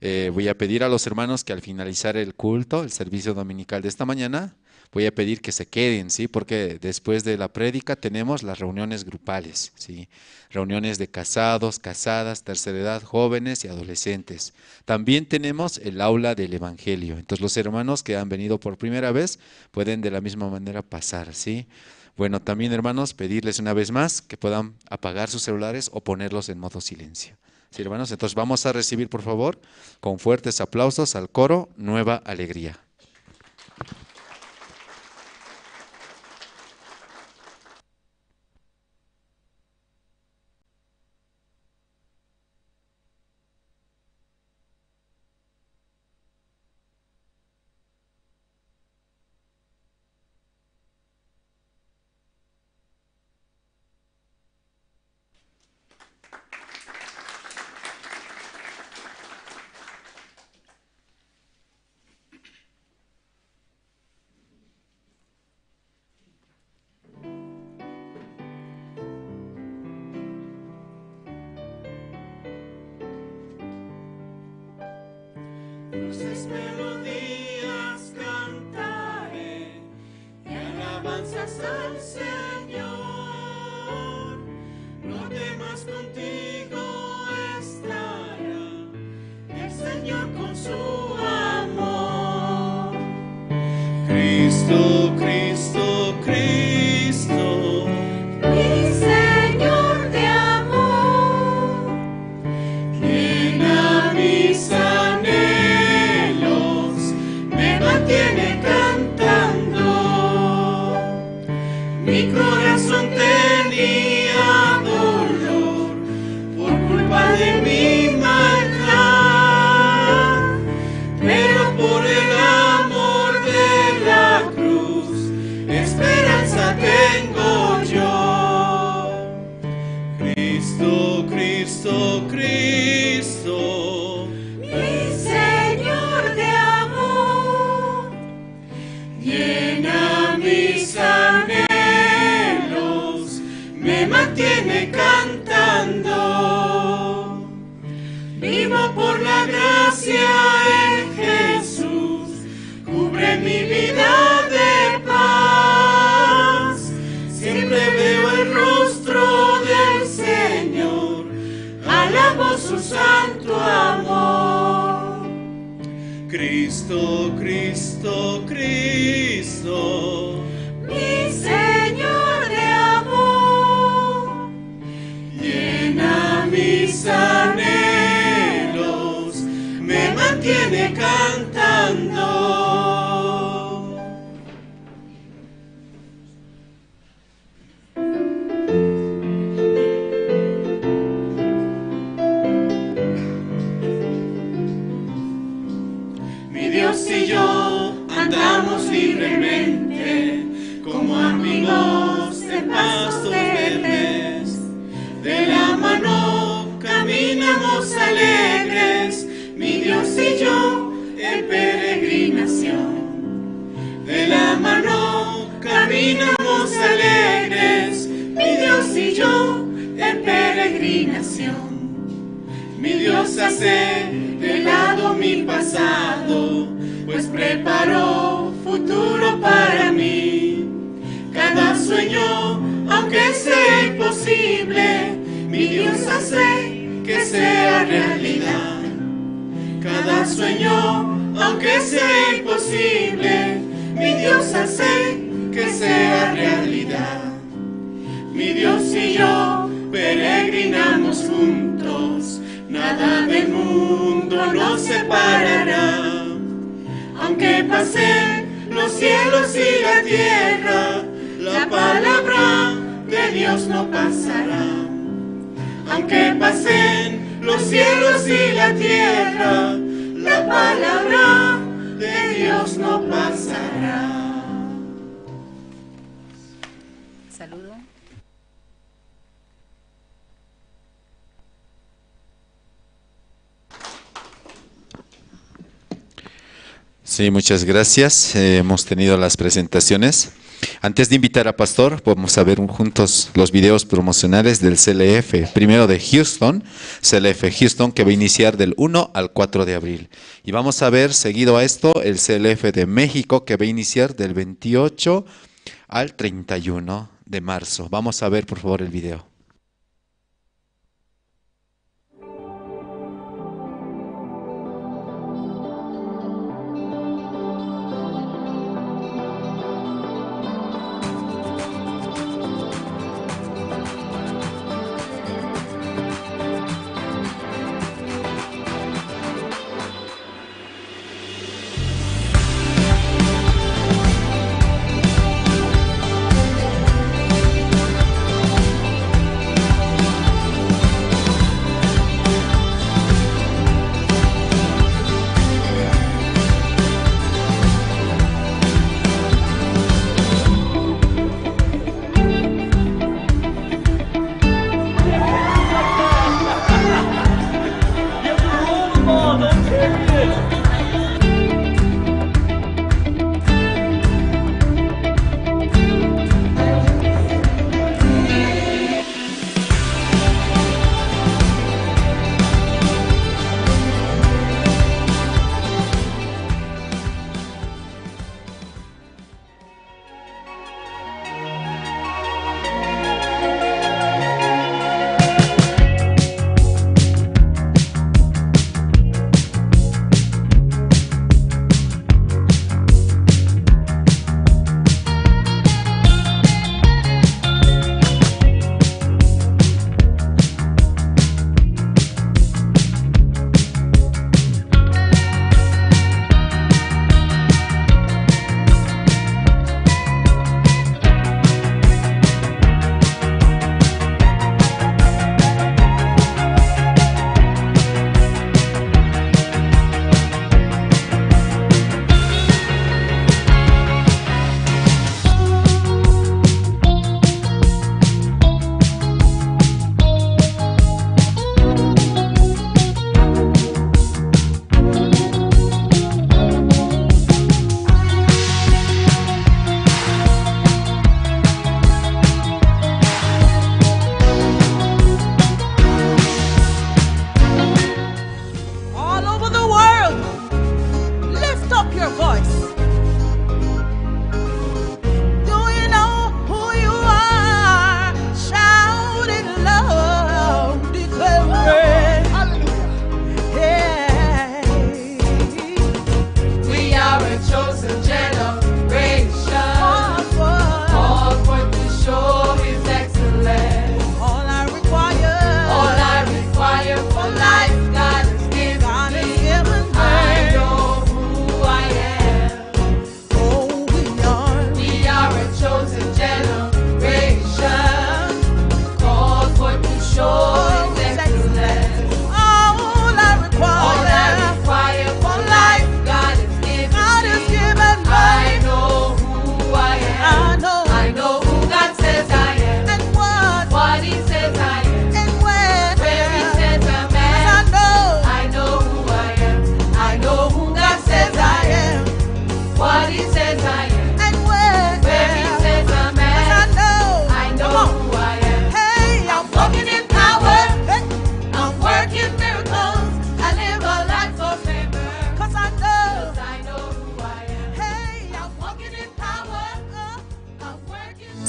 voy a pedir a los hermanos que al finalizar el culto, el servicio dominical de esta mañana, voy a pedir que se queden, ¿sí? Porque después de la prédica tenemos las reuniones grupales, ¿sí? Reuniones de casados, casadas, tercera edad, jóvenes y adolescentes. También tenemos el aula del Evangelio. Entonces los hermanos que han venido por primera vez pueden de la misma manera pasar, ¿sí? Bueno, también, hermanos, pedirles una vez más que puedan apagar sus celulares o ponerlos en modo silencio. Sí, hermanos, entonces vamos a recibir, por favor, con fuertes aplausos al coro Nueva Alegría. Dulces melodías cantaré y alabanzas al Señor. No temas, contigo estará el Señor con su amor. Cristo, Cristo, Cristo, mi Señor de amor, llena mis anhelos, me mantiene cantando. Mi corazón tenía dolor por culpa de mi maldad, pero por el amor de la cruz esperanza tengo yo. Cristo, Cristo, Cristo, mi Señor de amor, llena mis anhelos, me mantiene cantando. Vivo por la gracia en Jesús, cubre mi vida de paz. Siempre veo el rostro del Señor, alabo su santo amor. Cristo, Cristo, Cristo, mi Señor de amor, llena mis anhelos, me mantiene cantando. Mi Dios y yo andamos libremente, como amigos en pastos verdes. De la mano caminamos alegres, mi Dios y yo en peregrinación. De la mano caminamos alegres, mi Dios y yo en peregrinación. Mi Dios hace de lado mi pasado, pues preparó futuro para mí. Cada sueño, aunque sea imposible, mi Dios hace que sea realidad. Cada sueño, aunque sea imposible, mi Dios hace que sea realidad. Mi Dios y yo peregrinamos juntos, Nada del mundo nos separará. Aunque pasen los cielos y la tierra, la palabra de Dios no pasará. Aunque pasen los cielos y la tierra, la palabra de Dios no pasará. Saludo. Sí, muchas gracias. Hemos tenido las presentaciones. Antes de invitar a Pastor, vamos a ver juntos los videos promocionales del CLF. Primero de Houston, CLF Houston, que va a iniciar del 1 al 4 de abril. Y vamos a ver, seguido a esto, el CLF de México, que va a iniciar del 28 al 31 de marzo. Vamos a ver, por favor, el video.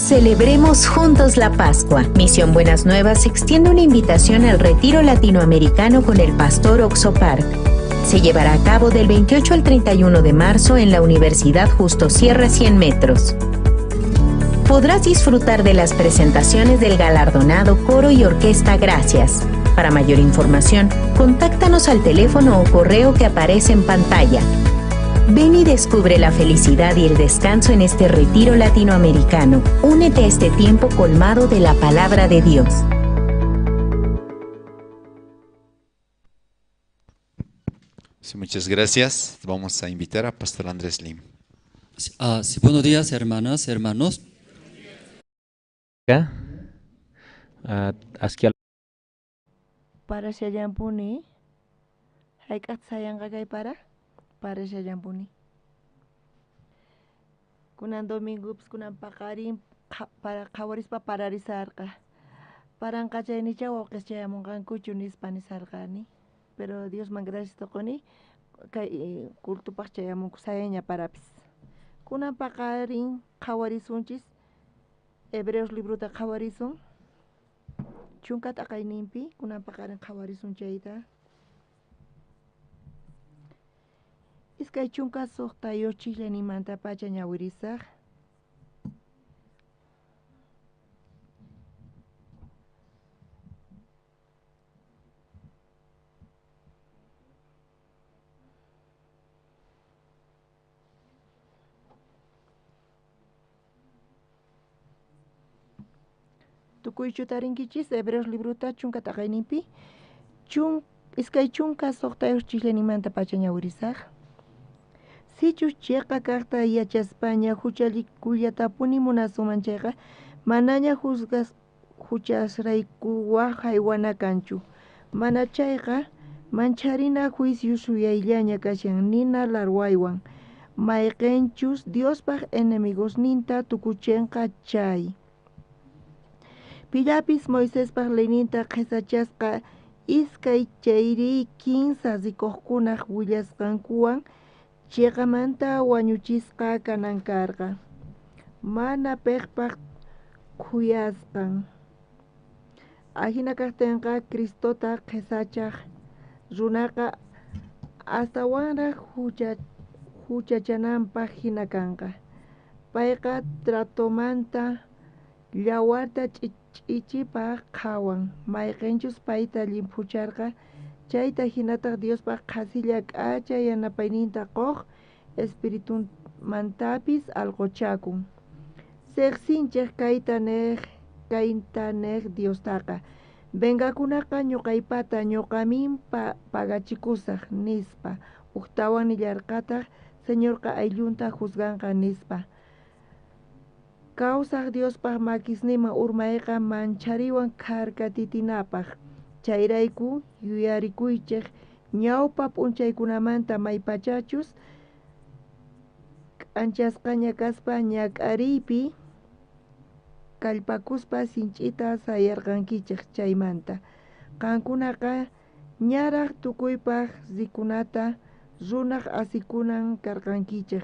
Celebremos juntos la Pascua. Misión Buenas Nuevas extiende una invitación al retiro latinoamericano con el pastor Oxo Park. Se llevará a cabo del 28 al 31 de marzo en la Universidad Justo Sierra 100 Metros. Podrás disfrutar de las presentaciones del galardonado Coro y Orquesta Gracias, Para mayor información, contáctanos al teléfono o correo que aparece en pantalla. Ven y descubre la felicidad y el descanso en este retiro latinoamericano. Únete a este tiempo colmado de la palabra de Dios. Sí, muchas gracias. Vamos a invitar a Pastor Andrés Lim. Sí, buenos días, hermanas, hermanos. Parashallampuni, hayk'aqta sayanqa kay para? Parashallampuni. Kunan domingopis kunan paqarin para qhawarispa pararisarqa. Paranqa chaynicha wawqis chayamunqankuchu nispa nisarqani. Pero Diosman gracias tuquni kay cultupaq chayamunku sayaña parapis. Kunan paqarin qhawarisunchis Hebreos librota qhawarisun. Chunka t'aqayninpi kunan paqarin qhawarisun chayta. 26 chillanimanta pacha ñawirisaq. Tukuychu tarinkichis Hebreos librota chunka t'aqayninpi. 26 chillanimanta pacha ñawirisaq. Sichus chiqa kaqta yachaspaña huchallikuyllapuni munasunman chayqa manaña huchasrayku waj haywana kanchu. Mana chayqa mancharina juicio suyayllaña kashan nina larwaywan mayqinchus Diospaq enemigosninta tukuchinqa chay. Pillapis Moisespaq leyninta qhisachasqa iskay chayri kinsa rikuqkunaq willasqankuwan chiqamanta wañuchisqa kanan karqa. Mana piqpaq khuyasqan. Ajina kaqtinqa Cristota qhisachaq runaqa astawanraq huchachananpaq hina kanqa. Payqa tratomanta yawarta ch'ichipaq qhawan mayqinchus payta llimphucharqa chayta hinataq Diospaq qhasilla k'acha yanapayninta quq espiritumantapis alquchakun. Riqsinchik kayta niq Diostaqa vengakunaqa ñuqaypata ñuqamin pagachikusaq nispa ujtawan nillarqataq Señorqa ayllunta juzganqa nispa. Kawsaq Diospaq makisninman urmayqa manchariwan kharkatitinapaq. Chayrayku yuyarikuychik ñawpa p'unchaykunamanta maypachachus k'anchasqaña kaspa ñak'ariypi kallpakuspa sinch'ita sayarqankichik chaymanta. Qankunaqa ñaraq tukuypaq rikunata runaq asikunan karqankichik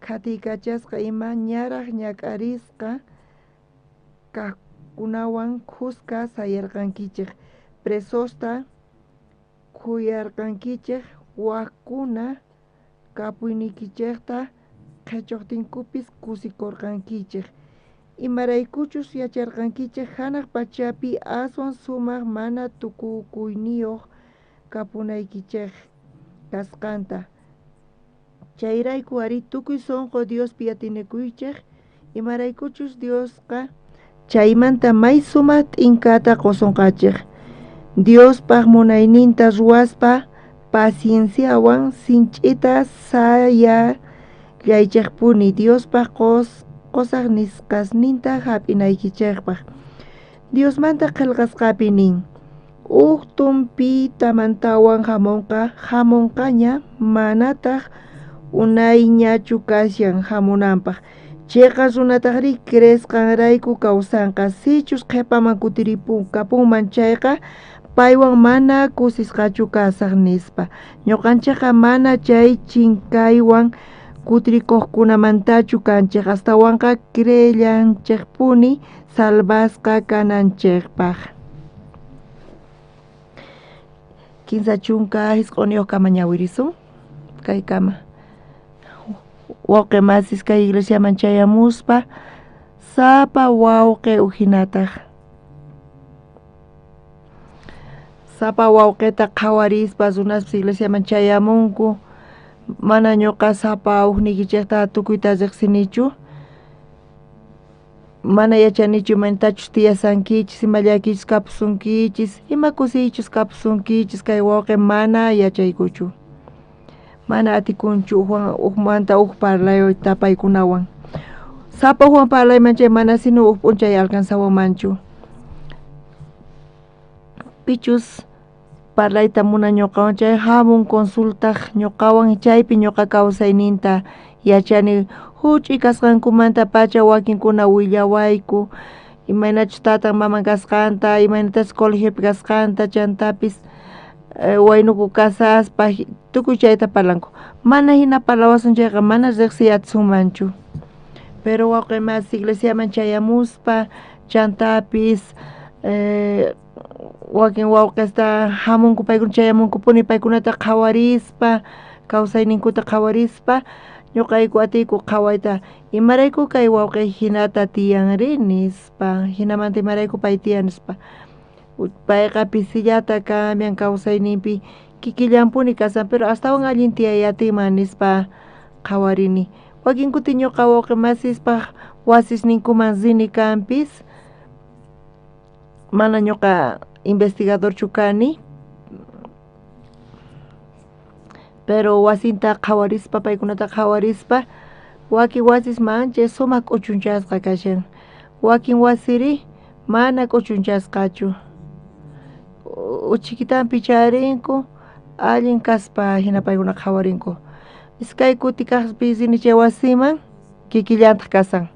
qhatiykachasqa ima ñaraq ñak'arisqa kaqkunawan khuska sayarqankichik presosta khuyarqankichik wajkuna kapuynikichikta qhichuqtinkupis kusikurqankichik imaraykuchus yacharqankichik hanaq pachapi aswan sumaq mana tukukuyniyuq kapunaykichik kasqanta. Chayrayku ari tukuy sunqu Diospi atinikuychik imaraykuchus Diosqa chaymanta may sumaq t'inkata qusunqachik. Diospaq munayninta ruwaspa pacienciawan sinch'ita sayallaychikpuni Diospaq qusaq nisqasninta hap'inaykichikpaq. Diosmanta qillqasqapi nin uj tumpitamantawan hamunqaña manataq unayñachu kashan hamunanpaq. Chiqa runataqri creesqanrayku kawsanqa sichus qhipaman kutirikapunman chayqa paywan mana kusisqachu kasaq nispa. Ñuqanchikqa mana chay chinkaywan kutirikuqkunamantachu kanchik astawanqa creellanchikpuni salvasqa kananchikpaq. 39 kama ñawirisun kaykama. Wawqi masis kay iglesiaman chayamuspa sapa wawqi ujinataq. Sapa wawqita qhawarispa runaspis iglesiaman chayamunku. Mana ñuqa sapa ujniykichejta tukuyta riqsinichu. Mana yachanichu imaynatachus tiyasankichis, ima llakiychus kapusunkichis, ima kusiychus kapusunkichis, kay wawqi mana yachaykuchu. Mana atikunchu ujmanta uj parlayta paykunawan. Sapa ujwan parlayman chay mana sino uj p'unchay alcanzawanmanchu. Pichus parlayta munan ñuqawan chay hamun consultaj ñuqawan chaypi ñuqa kawsayninta yachani. Huch'uy kasqankumantapacha wakinkuna willawayku imaynachus tatan maman kasqanta, imaynatachus colegiopi kasqanta, chantapis waynuku kasaspa tukuy chayta parlanku. Mana hina parlawasun chayqa mana riqsiy atisunmanchu. Pero wawqi masi iglesiaman chayamuspa chantapis wakin wawqista hamunku paykuna chayamunkupuni paykunata qhawarispa, kawsayninkuta qhawarispa ñuqayku atiyku qhawayta imarayku kay wawqi hinata tiyanri nispa, hinamanta imarayku pay tiyan nispa. Payqa pisillata cambian kawsayninpi kikillanpuni kasan, pero astawan allin tiyay atinman nispa qhawarini. Wakin kuti ñuqa wawqi masispaj wasisninkuman rini kanpis, mana ñuqa investigadorchu kani, pero wasinta qhawarispa paykunata qhawarispa wakin wasis manchay sumaq k'uchunchasqa kashan, wakin wasiri mana k'uchunchasqachu. Uchikitan picharinku allin kaspa hina paykuna qhawarinku. Iskay kuti kaqpi rini chay wasiman kikillantaq kasan.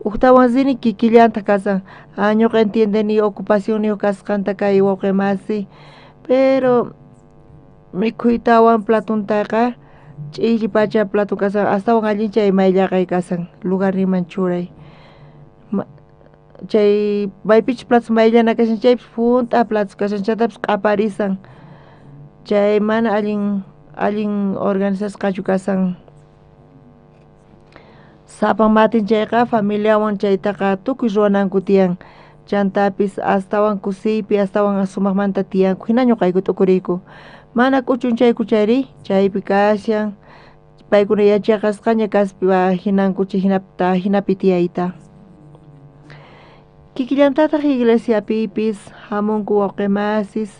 Ujtawan rini kikillantaq kasan. Ah, ñuqa entiendeni ocupacionniyuq kasqanta kay wawqi masi, pero mikhuytawan platuntaqa ch'illi pacha plato kasan, astawan allin chay mayllaqay kasan lugarninman churay. Chay maypichus platos mayllana kashan chaypis junt'a platos kashan, chantapis q'aparisan. Chay mana allin organizasqachu kasan. Sapan matin chayqa familiawan chaytaqa tukuy ruwananku tiyan. Chantapis astawan kusiypi, astawan sumaqmanta tiyanku. Hina ñuqayku t'ukuriyku. Mana k'uchunchayku chayri chaypi kashan. Paykuna yachaqasqaña kaspa hinankuchi hinapi tiyayta. Kikillantataq iglesiapipis hamunku wawqi masis.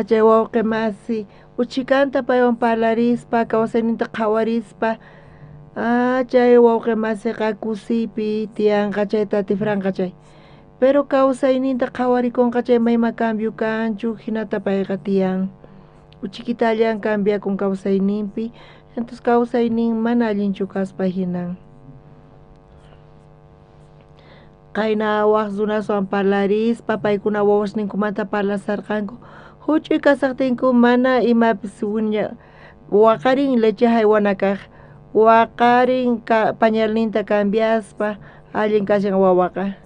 Chay wawqi masi uchikanta paywan parlarispa, kawsayninta qhawarispa, chay wawqi masiqa kusiypi tiyanqa chayta tifranqa chay. Pero kawsayninta qhawarikunqa chay mayma cambio kanchu, hinata payqa tiyan. Uchikitallan cambiakun kawsayninpi, entonces kawsaynin mana allinchu kaspa hinan. Qayna waq runaswan parlarispa paykuna wawasninkumanta parlasarqanku. Huch'uy kasaqtinku mana imapis waqarin leche haywana kaq, waqarin pañalninta cambiaspa allin kashan wawaqa.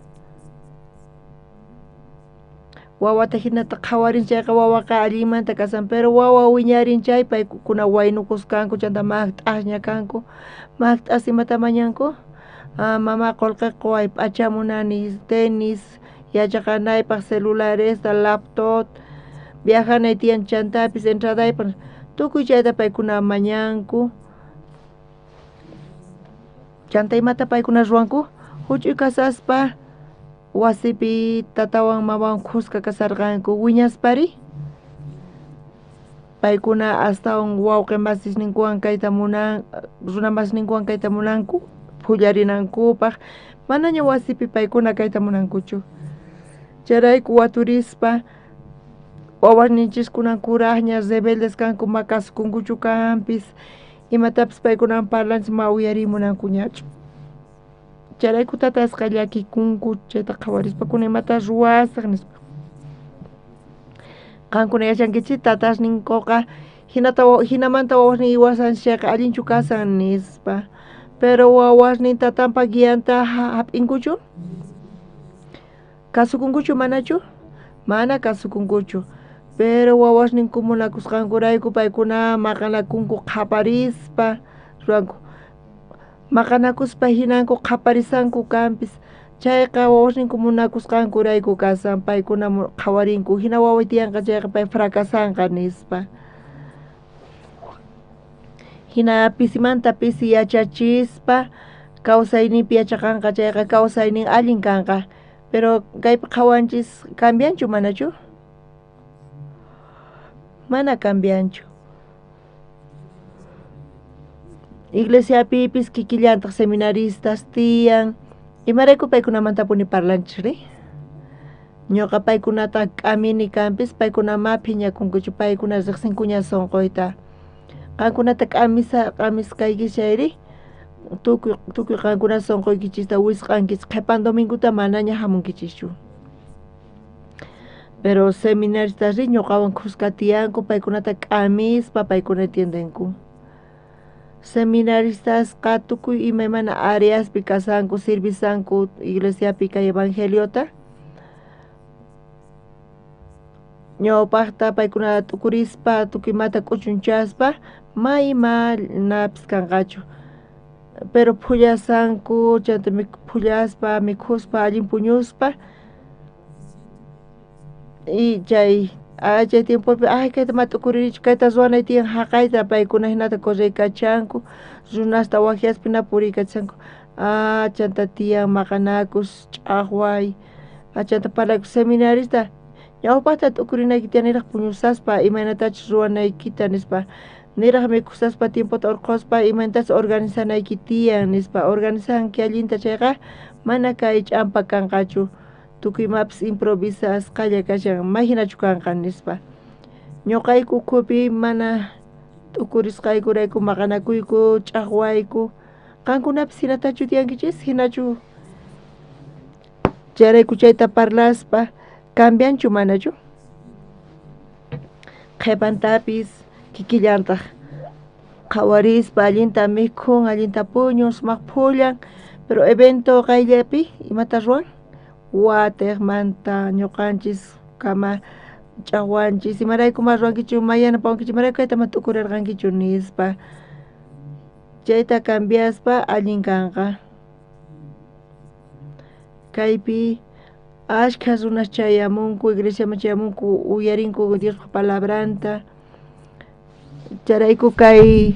Wawata hinata qhawarin chayqa wawaqa allinmanta kasan, pero wawa wiñarin chay paykuna waynukusqanku chanta maqt'asña kanku. Maqt'as imata mañanku? Mama qullqi quway p'acha munani, tenis, yachaqanaypaq celularesta, laptop, viajanay tiyan chantapis entradaypaq, tukuy chayta paykuna mañanku. Chanta imata paykuna ruwanku? Huch'uy kasaspa wasipi tatawan mamawan khuska kasarqanku, wiñaspari paykuna astawan wawqi masisninkuwan kayta munan, runa masisninkuwan kayta munanku, phullarinankupaq, manaña wasipi paykuna kayta munankuchu. Chayrayku waturispa wawasninchis-kunan kuraqña rebeldes kanku, ma kasukunkuchu kanpis, imatapis paykunawan parlanchis ma uyariy munankuñachu. Chayrayku tatasqa llakikunku chayta qhawarispa kuna imata ruwasaq nispa. Qankuna yachankichis tatasninkuqa hinamanta wawasnin iwasanchis chayqa allinchu kasan nispa. Pero wawasnin tatanpa guianta hap'inkuchu? Kasukunkuchu manachu? Mana kasukunkuchu. Pero wawasninku munakusqankurayku paykuna maqanakunku qhaparispa ruwanku. Maqanakuspa hinanku qhaparisanku kanpis. Chayqa wawasninku munakusqankurayku kasan, paykuna qhawarinku, hina waway tiyanqa chayqa pay fracasanqa nispa. Hina pisimanta pisi yachachispa kawsayninpi yachaqanqa chayqa kawsaynin allin kanqa. Pero kaypi qhawanchis cambianchu manachu? Mana cambianchu. Iglesiapipis kikillantaq seminaristas tiyan. Imarayku paykunamantapuni parlanchis ri? Ñuqa paykunata k'amini kanpis, paykuna ma phiñakunkuchu, paykuna riqsinkuña sunquyta. Qankunata k'amisqayki chayri tukuy qankuna sunquykichista wisq'ankichis, qhipan dominguta manaña hamunkichischu. Pero seminaristas ri ñuqawan khuska tiyanku, paykunata k'amispa paykuna entiendenku. Seminaristasqa tukuy imaymana áreaspi kasanku, sirvisanku iglesiapi kay evangeliota. Ñawpaqta paykuna t'ukurispa tukuy imata k'uchunchaspa ma ima napis kanqachu. Pero phullasanku, chanta phullaspa, mikhuspa, allin puñuspa. Y chay chay tiempopi ay kayta ma t'ukuririchu, kayta ruwanay tiyan haqayta, paykuna hinata correykachanku, runasta wajyaspa hina puriykachanku. Chanta tiyan maqanakus, ch'aqway, chanta parlayku seminarista ñawpaqta t'ukurinayki tiyan niraq puñusaspa imaynatachus ruwanaykita nispa, niraq mikhusaspa tiempota urqhuspa imaynatachus organizanayki tiyan nispa. Organizanki allinta chayqa mana kay ch'ampa kanqachu, tukuy imapis improvisasqalla kashan, ma hinachu kanqa nispa. Ñuqayku ukhupi mana t'ukurisqaykurayku maqanakuyku, ch'aqwayku. Qankunapis hinatachu tiyankichis? Hinachu? Chayrayku chayta parlaspa cambianchu manachu? Qhipantapis kikillantaq qhawarispa allinta mikhun, allinta puñun, sumaq phullan, pero evento qayllapi imata ruwan? Watiqmanta ñuqanchis kama ch'aqwanchis, imarayku ma ruwankichu, ma yanapawankichu, imarayku kayta ma t'ukurirqankichu nispa. Chayta cambiaspa allin kanqa. Kaypi ashkha runas chayamunku, iglesiaman chayamunku, uyarinku Diospa palabranta. Chayrayku kay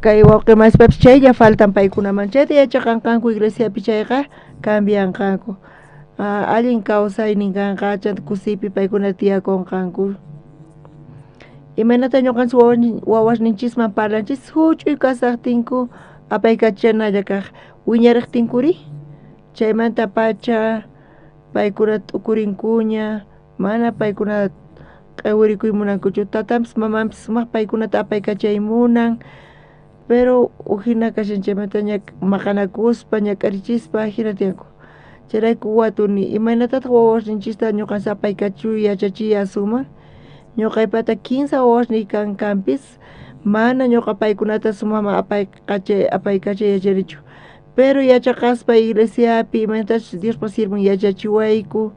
wawqimaspapis chaylla faltan paykunaman. Chayta yachaqanqanku iglesiapi chayqa cambianqanku. Allin kawsaynin kanqa, chanta kusiypi paykuna tiyakunqanku. Imaynata ñuqanchis wawasninchisman parlanchis, huch'uy kasaqtinku apaykachanalla kaq, wiñariqtinkuri chaymanta pacha paykuna t'ukurinkuña, mana paykuna q'iwirikuy munankuchu, tatanpis mamanpis sumaq paykunata apaykachay munan, pero hina kashan chaymanta maqanakuspa ñak'arichispa hina tiyanku. Chayrayku watuni imaynatataq wawasninchista ñuqanchis apaykachuy yachachiy asuman. Ñuqaypata 15 wawasniy kanpis, mana ñuqa paykunata sumaqman apaykachay yachanichu. Pero yachaqaspa iglesiapi imaynatachus Diospa siervon yachachiwayku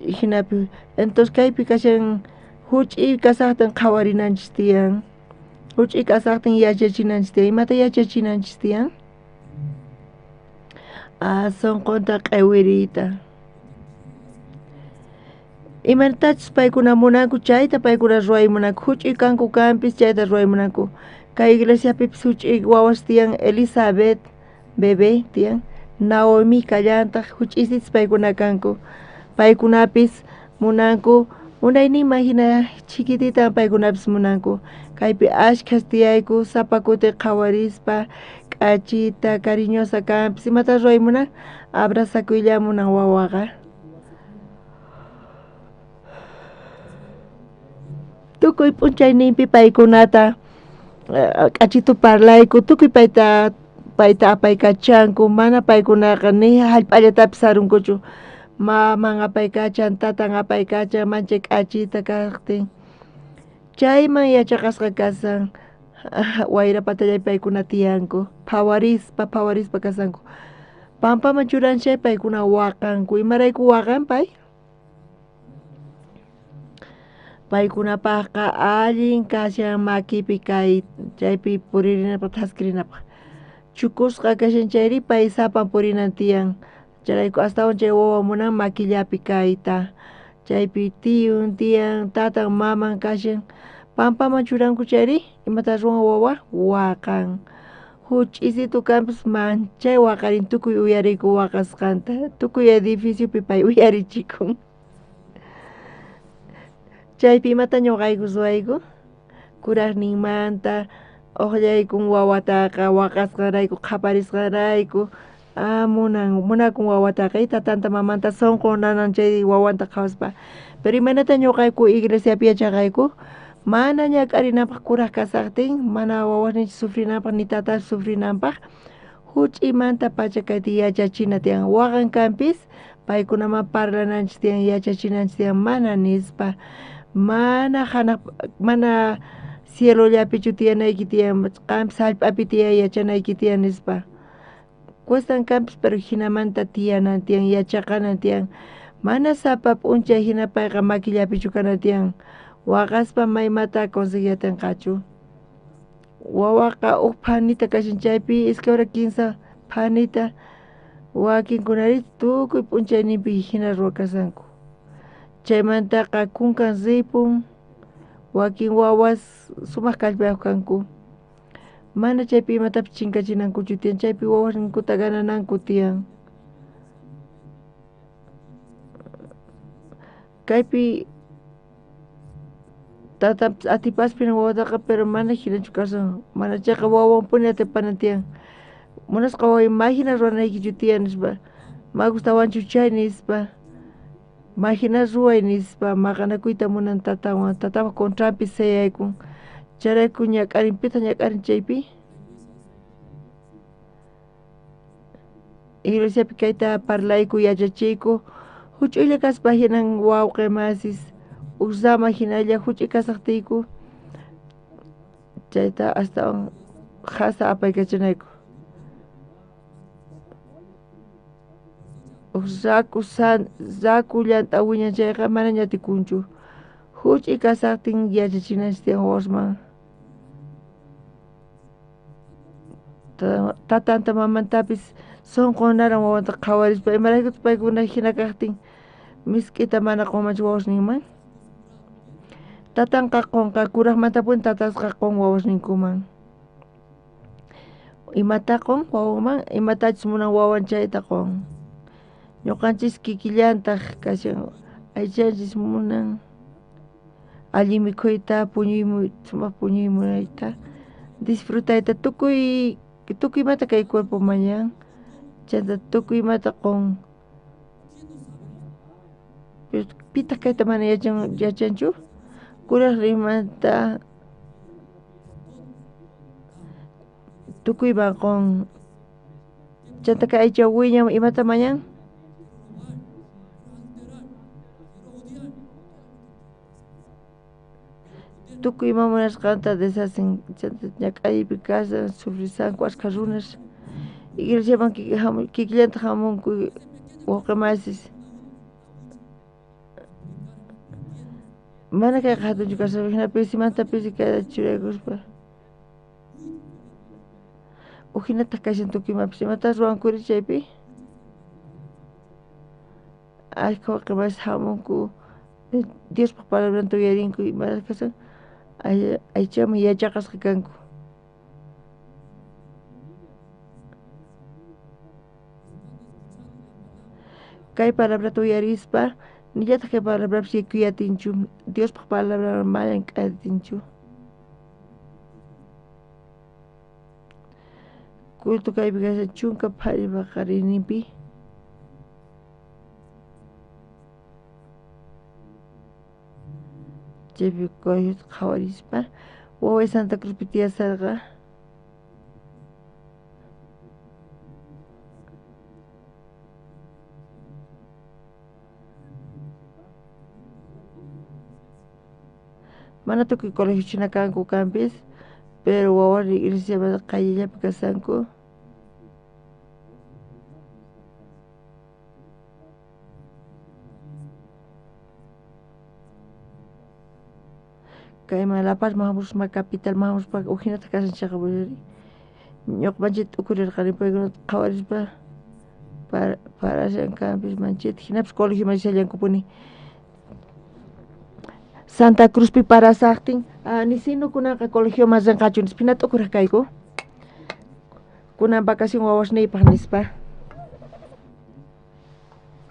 hinapi. Entonces kaypi kashan huch'iy kasaqtin qhawarinanchis tiyan, huch'iy kasaqtin yachachinanchis tiyan. Imata yachachinanchis tiyan? Sunqunta q'iwiriyta. Imaynatachus paykuna munanku chayta paykuna ruway munanku, huch'uy kanku kanpis chayta ruway munanku. Kay iglesiapipis huch'uy wawas tiyan, Elizabeth bebé tiyan, Naomi kallantaq, huch'isitis paykuna kanku. Paykunapis munanku munayninman hina chiquitita paykunapis munanku. Kaypi ashkhas tiyayku, sapa kuti qhawarispa k'achita, cariñosa kanpis. Imata ruway munan? Abrazakuylla munan wawaqa. Tukuy p'unchayninpi paykunata k'achitu parlayku, tukuy payta apaykachanku, mana paykunaqa ni hallp'allatapis sarunkuchu. Maman apaykachan, tatan apaykachan, manchay k'achita kaqtin. Chayman yachaqasqa kasan, wayra patallay paykuna tiyanku, phawarispa phawarispa kasanku. Pampaman churanchay paykuna waqanku. Imarayku waqan pay? Paykunapaqqa allin kashan makipi kay chaypi puririnapaq, thaskirinapaq. Chukusqa kashan chayri pay sapan purinan tiyan. Chayrayku astawan chay wawa munan makillapi kayta. Chaypi tiyun tiyan, tatan maman kashan. Pampaman churanku chayri imata ruwan wawa waqan. Huch'isitu kanpis manchay waqarin tukuy uyariyku waqasqanta. Tukuy edificiopi pay uyarichikun. Chaypi imata ñuqayku ruwayku? Kuraqninmanta uqllaykun wawataqa waqasqanrayku qhaparisqanrayku. Ah, munan munakun wawataqa tatanta mamanta sunqun nanan chay wawanta qhawaspa. Pero imaynata ñuqayku iglesiapi yachaqayku? Mana ñak'arinapaq kuraq kasaqtin, mana wawasninchik sufrinanpaq ni tata sufrinanpaq, huch'imanta pacha kayta yachachina tiyan. Waqan kanpis paykunaman parlananchik tiyan, yachachinanchik tiyan, mana nispa. Mana hanaq mana cielollapichu tiyanayki tiyan, qampis hallp'api tiyay yachanayki tiyan nispa. Cuestan kanpis pero hinamanta tiyanan tiyan, yachaqanan tiyan. Mana sapa p'unchay hina payqa makillapichu kanan tiyan. Waqaspa maymata conseguiyatinqachu. Wawaqa huk phanita kashan chaypi iskay hora kinsa phanita wakinkunari tukuy p'unchayninpi hina ruwakasanku. Chaymantaqa kunkan ripun, wakin wawas sumaq kallpayuq kanku. Mana chaypi imatapis chinkachinankuchu tiyan, chaypi wawasninkuta ganananku tiyan. Kaypi tatapis atipaspina wawataqa pero mana hinachu kasan, mana chayqa wawanpuni atipanan tiyan. Munasqa waway ma hina ruwanaykichu tiyan nispa, ma gustawanchu chay nispa, ma hina ruway nispa, maqanakuyta munan tatanwan, tatapaq contranpi sayaykun. Chayrayku ñak'arin, pitaq ñak'arin chaypi? Iglesiapi kayta parlayku, yachachiyku, huch'uylla kaspa hinan wawqi masis, uqsama hinalla huch'uy kasaqtiyku, chayta astawan qhasa apaykachanayku. Uq raku san raku llant'a wiñan chayqa mana ñatikunchu. Huch'uy kasaqtin yachachinanchik tiyan wawasman. Tatanta mamantapis sunqun naran wawanta qhawarispa imaraykutaq paykuna hina kaqtin misk'ita mana qunmanchu wawasninman. Tatanqa qunqa kuraqmantapuni tatasqa qun wawasninkuman. Imata qun wawanman, imatachus munan wawan chayta qun. Ñuqanchis kikillantaq kashan aychanchis munan allin mikhuyta, puñuy sumaq puñuy munayta, disfrutayta, tukuy imata kay cuerpo mañan, chanta tukuy imata qun. Pitaq kayta mana yachanchu? Kuraq rimanta tukuyman qun. Chanta kay aycha wiñan imata mañan? Tukuy ima munasqanta deshacen, chanta ñak'aypi kasan, sufrisanku ashkha runas. Iglesiaman kikillantaq hamunku wawqi masis. Mana kayqa hatunchu kashan, hina pisimanta pisi kayta churaykuspa. Uq hinataq kashan tukuy imapis, imata ruwankuri chaypi? Ashkha wawqi masis hamunku, Diospaq palabranta uyarinku, imata kasan, aychaman yachaqasqa kanku. Kay palabrata uyarispa, nillataq kay palabrapis yakuyatinchu, Diospaq palabra manan k'atinchu. Culto kaypi kashan chunka phari paqarinninpi. Chaypi colegio qhawarispa, waway Santa Cruzpi tiyasarqa. Mana tukuy colegio china kanku kanpis, pero wawasri iglesiamanta qayllapi kasanku. Kayman La Paz hamuspa capital hamuspa uq hinataq kashan chayqa Ñuqa manchita t'ukurirqani paykunata qhawarispa parashan kanpis manchita hinapis colegioman rishallankupuni. Santa Cruzpi parasaqtin nisinu kunanqa colegioman rinqachu nispa hina t'ukuraq kayku. Kunan vacación wawasniypaq nispa.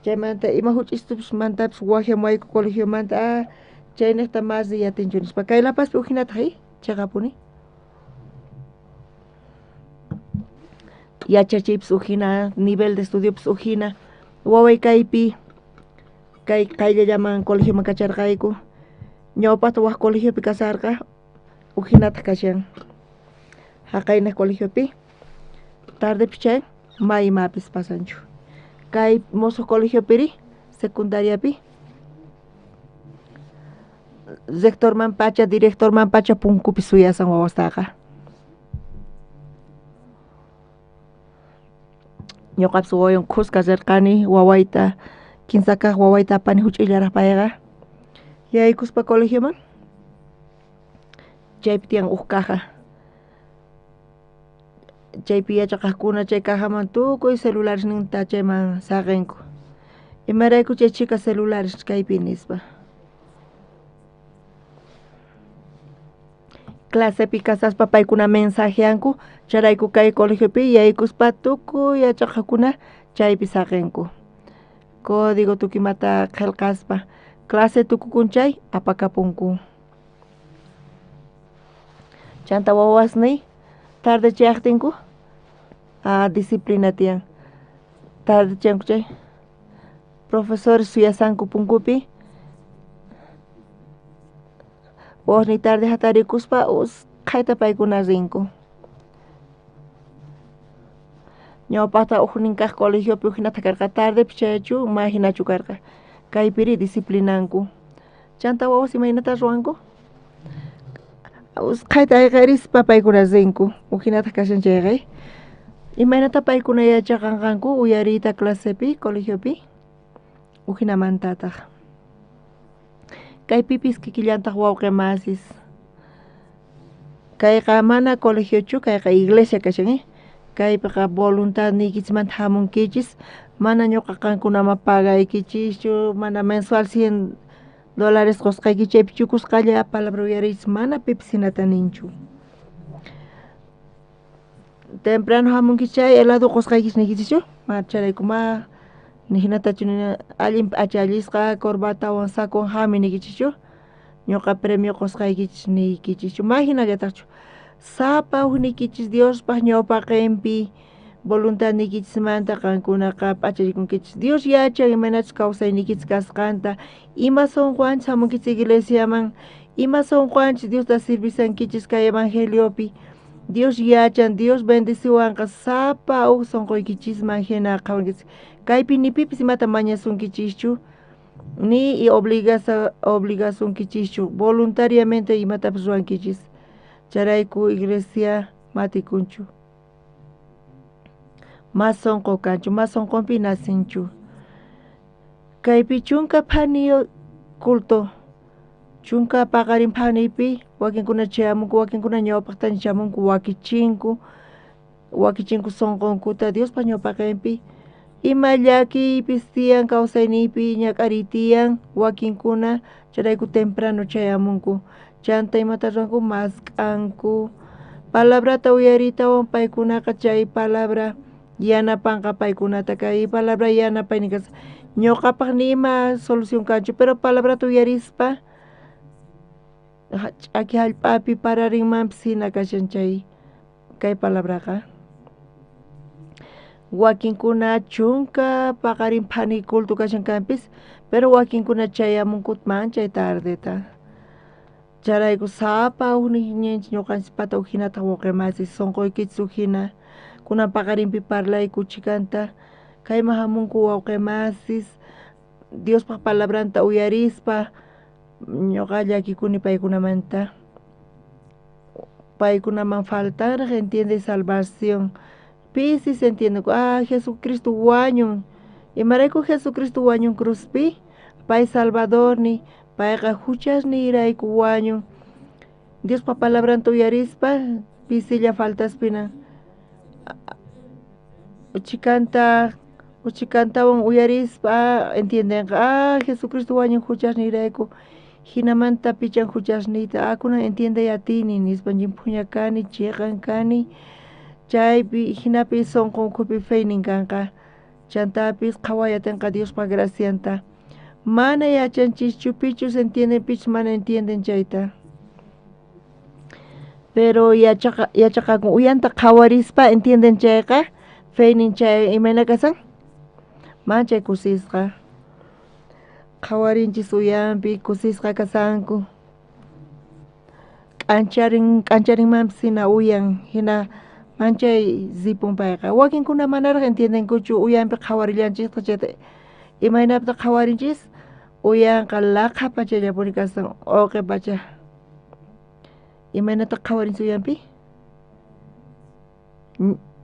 Chaymanta ima huch'istupis mantapis wajyamuwayku colegiomanta chayniqta mas riyatinchu nispa. Kay La Pazpi ujinataq chaqapuni. Yachachiypis ujina, nivel de estudiopis ujina. Waway kaypi kay qayllallaman colegioman kacharqayku. Ñawpaqta waj colegiopi kasarqa ujinataq kashan. Haqaynaq colegiopi tardepis chay ma imapis pasanchu. Kay mosoq colegiopiri secundariapi rectorman pacha directorman pacha punkupi suyasan wawastaqa. Ñuqapis wawawan khuska rirqani wawayta kinsa kaq wawayta apani huch'uyllaraq payqa. Yaykuspa colegioman chaypi tiyan uj caja. Chaypi yachaqaqkuna chay cajaman tukuy celularesninta chayman saqinku. Imarayku chay chhika celulares kaypi nispa. Clasepi kasaspa paykuna mensajeanku chayrayku kay colegiopi yaykuspa tukuy yachaqaqkuna chaypi saqinku. Código tukimata qillqaspa clase tukukun chay apakapunku. Chanta wawasniy tarde chayaqtinku disciplina tiyan. Tarde chayanku chay profesores suyasanku punkupi. Wawasniy tarde hatarikuspa usqhayta paykuna rinku. Ñawpaqta ujnin kaq colegiopi ujinata karqa tardepi chayachu ma hinachu karqa. Kaypiri disciplinanku. Chanta wawas imaynata ruwanku? Usqhayta ayqerispa paykuna rinku. Ujinataq kashan chayqa. Imaynata paykuna yachaqanqanku uyariyta clasepi colegiopi? Ujinamantataq. Kaypipis kikillantaq wawqi masis. Kayqa mana colegiochu, kayqa iglesia kashan, Kaypiqa voluntad niykichismanta hamunkichis, mana ñuqa qankunaman pagaykichischu, mana mensual $100 qusqaykichis chaypi chukusqalla palabra uyariychis, mana pipis hinata ninchu. Temprano hamunkichis chay helado qusqaykichis niykichischu, ma chayrayku ma hinatachu allin p'achallisqa corbatawan sacowan hami niykichischu, ñuqa premio qusqaykichis niykichischu, ma hinallataqchu. Sapa ujniykichis Diospaq ñawpaqinpi voluntad niykichismanta qankunaqa p'achallikunkichis. Dios yachan imaynachus kawsayniykichis kasqanta, ima sunquwanchis hamunkichis iglesiaman, ima sunquwanchis Diosta servisankichis kay evangeliopi. Dios yachan, Dios bendeciwanqa sapa uj sunquykichisman hina qhawankichis. Kaypi ni pipis imata mañasunkichischu, ni obligaasunkichischu, voluntariamente imatapis ruwankichis. Chayrayku iglesia matikunchu. Ma sunqu kanchu, ma sunqunpi nacinchu. Kaypi chunka phani culto, chunka paqarin phanipi wakinkuna chayamunku, wakinkuna ñawpaqtaña chamunku, wakichinku, wakichinku sunqunkuta Diospaq ñawpaqinpi. Ima llakiypis tiyan kawsayniypi ñak'ariy tiyan wakinkuna chayrayku temprano chayamunku. Chanta imata ruwanku mask'anku. Palabrata uyariytawan paykunaqa chay palabra yanapanqa paykunata kay palabra yanapaynin kasqa. Ñuqapaq ni ima solución kanchu, pero palabrata uyarispa ch'aki hallp'api pararinmanpis hina kashan chay kay palabraqa. Wakinkuna chunka paqarin phani culto kashan kanpis, pero wakinkuna chayamunku manchay tardeta. Chayrayku sapa ujninchis ñuqanchispata ujinataq wawqi masis sunquykichis ujina kunan paqarinpi parlayku chhikanta kayman hamunku wawqi masis Diospaq palabranta uyarispa ñuqa llakikuni paykunamanta. Paykunaman faltanraq entiende salvación. Pisi se entiende, Jesucristo wañun. Imarayku Jesucristo wañun cruzpi? Pay Salvadorni, payqa huchasniyrayku wañun. Diospa palabranta uyarispa pisilla faltaspina. Uchikanta uchikantawan uyarispa entiendenqa Jesucristo wañun huchasniyrayku hinamanta pichan huchasniyta kunan entiendey atini nispa llimphuña kani chiqan kani chaypi hinapi sunqu ukhupi feynin kanqa chantapis qhaway atinqa Diospa gracianta mana yachanchischu pichus entienden pichus mana entienden chayta pero yachaqakun uyanta qhawarispa entienden chayqa feynin chay imayna kasan manchay kusisqa qhawarinchis uyanpi kusisqa kasanku k'ancharinmanpis hina uyan hina manchay ripun payqa wakinkuna manaraq entiendenkuchu uyanpi qhawarillanchikta chayta imaynapitaq qhawarinchis uyanqa laqha pachallapuni kasan uqi pacha imaynataq qhawarinchis uyanpi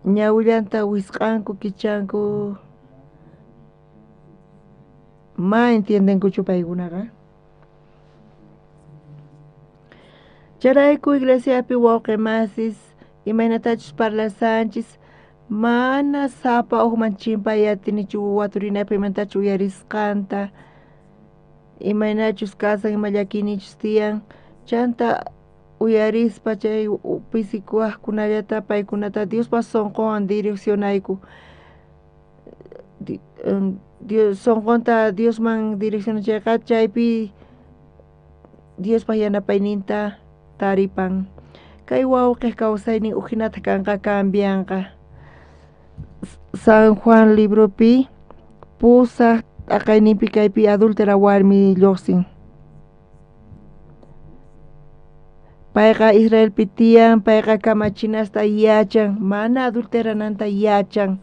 ñawillanta wisq'anku kichanku ma entiendenkuchu paykunaqa chayrayku iglesiapi wawqi masis imaynatachus parlasanchis mana sapa uqman chimpay atinichu waturinaypaq imatachus uyarisqanta imaynachus kasan ima llakiyninchus tiyan chanta uyarispa chay pisikuwaqkunallata paykunata Diospa sunqunwan direccionayku Dios sunqunta Diosman direcciona chayqa chaypi Diospa yanapayninta taripan kay wawqiq kawsaynin ujinata kanqa cambianqa San Juan libropi pusaq t'aqayninpi kaypi adúltera warmi lluqsin payqa Israelpi tiyan payqa kamachinasta yachan mana adulterananta yachan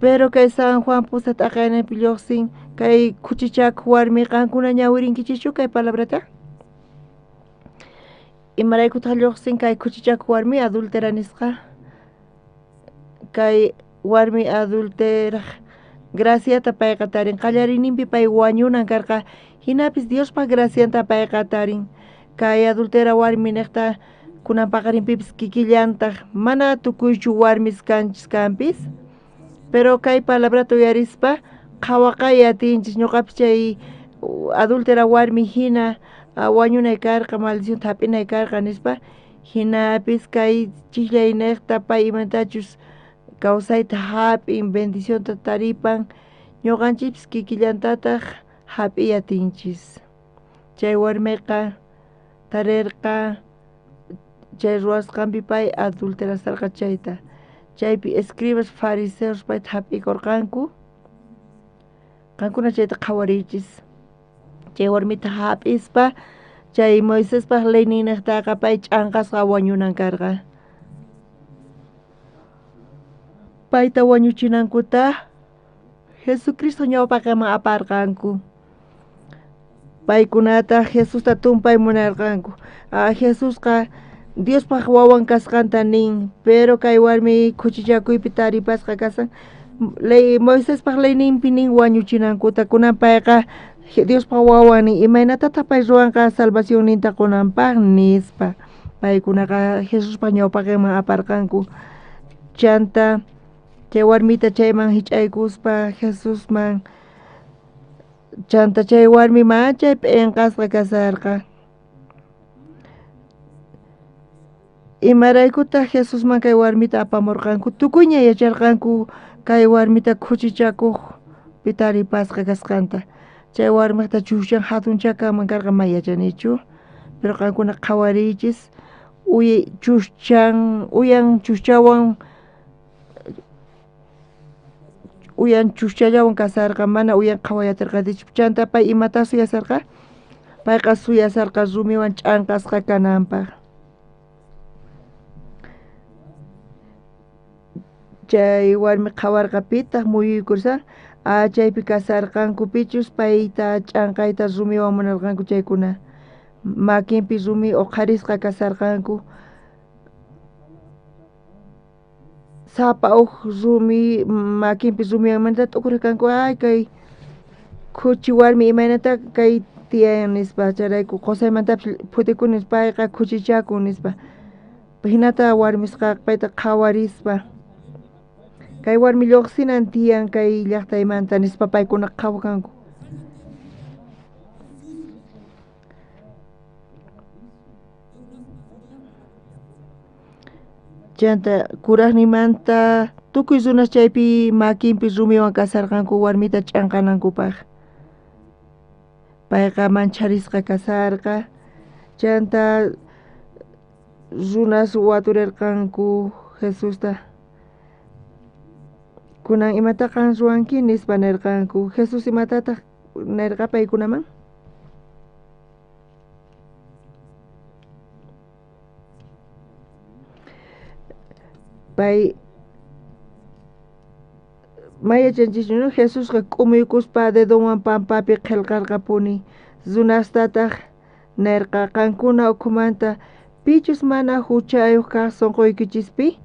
pero kay San Juan pusaq t'aqayninpi lluqsin kay khuchichakuq warmi qankuna ñawirinkichikchu kay palabrata imaraykutaq lluqsin kay khuchichakuq warmi adúltera nisqa kay warmi adulteraj graciata payqa tarin qallariyninpi pay wañunan karqa hinapis Diospa gracianta payqa tarin kay adultera warmi niqta kunan paqarinpipis kikillantaq mana tukuychu warmis kanchis kanpis pero kay palabrata uyarispa qhawaqay atinchis ñuqapis chay adultera warmi hina wañunay karqa maldicionta hap'inay karqa nispa hinapis kay chikllay niqta pay imatachus kawsayta hap'in bendicionta taripan ñuqanchikpis kikillantataq hap'iy atinchis chay warmiqa tarirqa chay ruwasqanpi pay adulterasarqa chayta chaypi escribas fariseos payta hap'ikurqanku qankuna chayta qhawariychis chay warmita hap'ispa chay Moisespaq leyninniqtaqa pay ch'anqasqa wañunan karqa payta wañuchinankuta Jesucristo ñawpaqman aparqanku paykunata Jesusta tumpay munarqanku Jesusqa Diospaq wawan kasqanta nin pero kay warmi khuchichakuypi taripasqa kasan ley Moisespaq leyninpi nin wañuchinankuta kunan payqa Diospa wawan nin imaynatataq pay ruwanqa salvacionninta qunanpaq nispa paykunaqa Jesuspa ñawpaqinman aparqanku chanta chay warmita chayman hich'aykuspa Jesusman chanta chay warmi manchay p'inqasqa kasarqa imaraykutaq Jesusman kay warmita apamurqanku tukuyña yacharqanku kay warmita khuchichakuqpi taripasqa kasqanta chay warmiqta chuschan hatunchakanman karqa may yachanichu pero qankuna qhawariychis chuschan uyan chuschawan uyan chuschallawan kasarqa mana uyan qhaway atirqantichu chanta pay imata suyasarqa payqa suyasarqa rumiwan ch'anqasqa kananpaq chay warmi qhawarqa pitaq muyuykursan chaypi kasarqanku pichus payta ch'anqayta rumiwan munarqanku chaykuna makinpi rumi uqharisqa kasarqanku sapa uj rumi makinpi rumiwanmanta t'ukurqanku ay kay khuchi warmi imaynata kay tiyan nispa chayrayku qusaymantapis phutikuni payqa khuchichakun nispa hinata warmisqa payta qhawarispa Kay warmi lluqsinan tiyan kay llaqtaymanta nispa paykuna qhawkanku. Chanta kurajnimanta tukuy runas chaypi makinpi rumiwan kasarqanku warmita ch'anqanankupaq. Payqa mancharisqa kasarqa. Chanta runas waturirqanku Jesusta. Kunan imata qan ruwanki nispa nirqanku. Jesús imatataq nirqa paykunaman? Pay mayachanchischu, no? Jesusqa k'umuykuspa dedonwan pampapi qillqarqapuni. Runastataq nirqa qankuna ukhumanta pichus mana huchayuq kaq sunquykichispi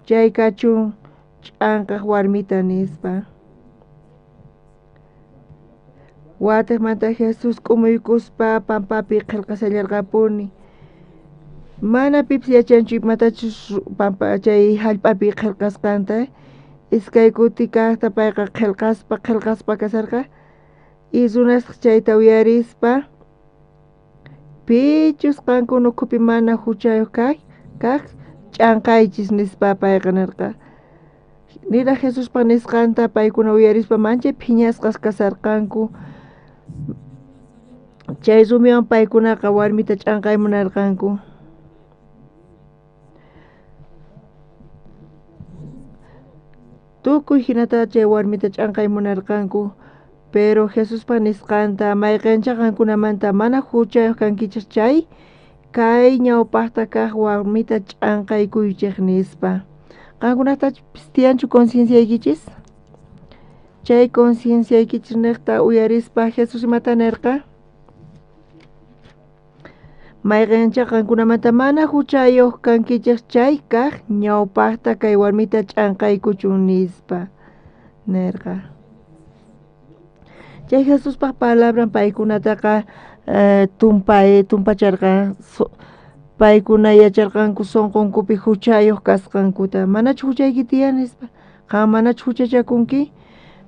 chay kachun ch'anqaq warmita nispa. Watiqmanta Jesús k'umuykuspa pampapi qillqashallarqapuni. Mana pipis yachanchu imatachus pampa chay hallp'api qillqasqanta. Iskay kuti kaqta payqa qillqaspa kasarqa. Y runasqa chayta uyarispa pichus qankuna ukhupi mana huchayuq kaq ch'anqaychis nispa payqa nirqa. Niraq Jesuspa nisqanta paykuna uyarispa manchay phiñasqas kasarqanku. Chay rumiwan paykunaqa warmita ch'anqay munarqanku. Tukuy hinata chay warmita ch'anqay munarqanku. Pero Jesuspa nisqanta mayqincha qankunamanta mana huchayuq kankichis chay kay ñawpaqta kaq warmita ch'anqaykuychik nispa. Qankunatachus tiyanchu concienciaykichis? Chay concienciaykichis niqta uyarispa Jesús imata nirqa? Mayqincha qankunamanta mana huchayuq kankichis chay kaq ñawpaqta kay warmita ch'anqaykuchun nispa nirqa. Chay Jesuspa palabran paykunataqa tumpacharqa. Paykuna yacharqanku sunqunkupi huchayuq kasqankuta. Manachu huchayki tiyan nispa. Qam manachu huchachakunki?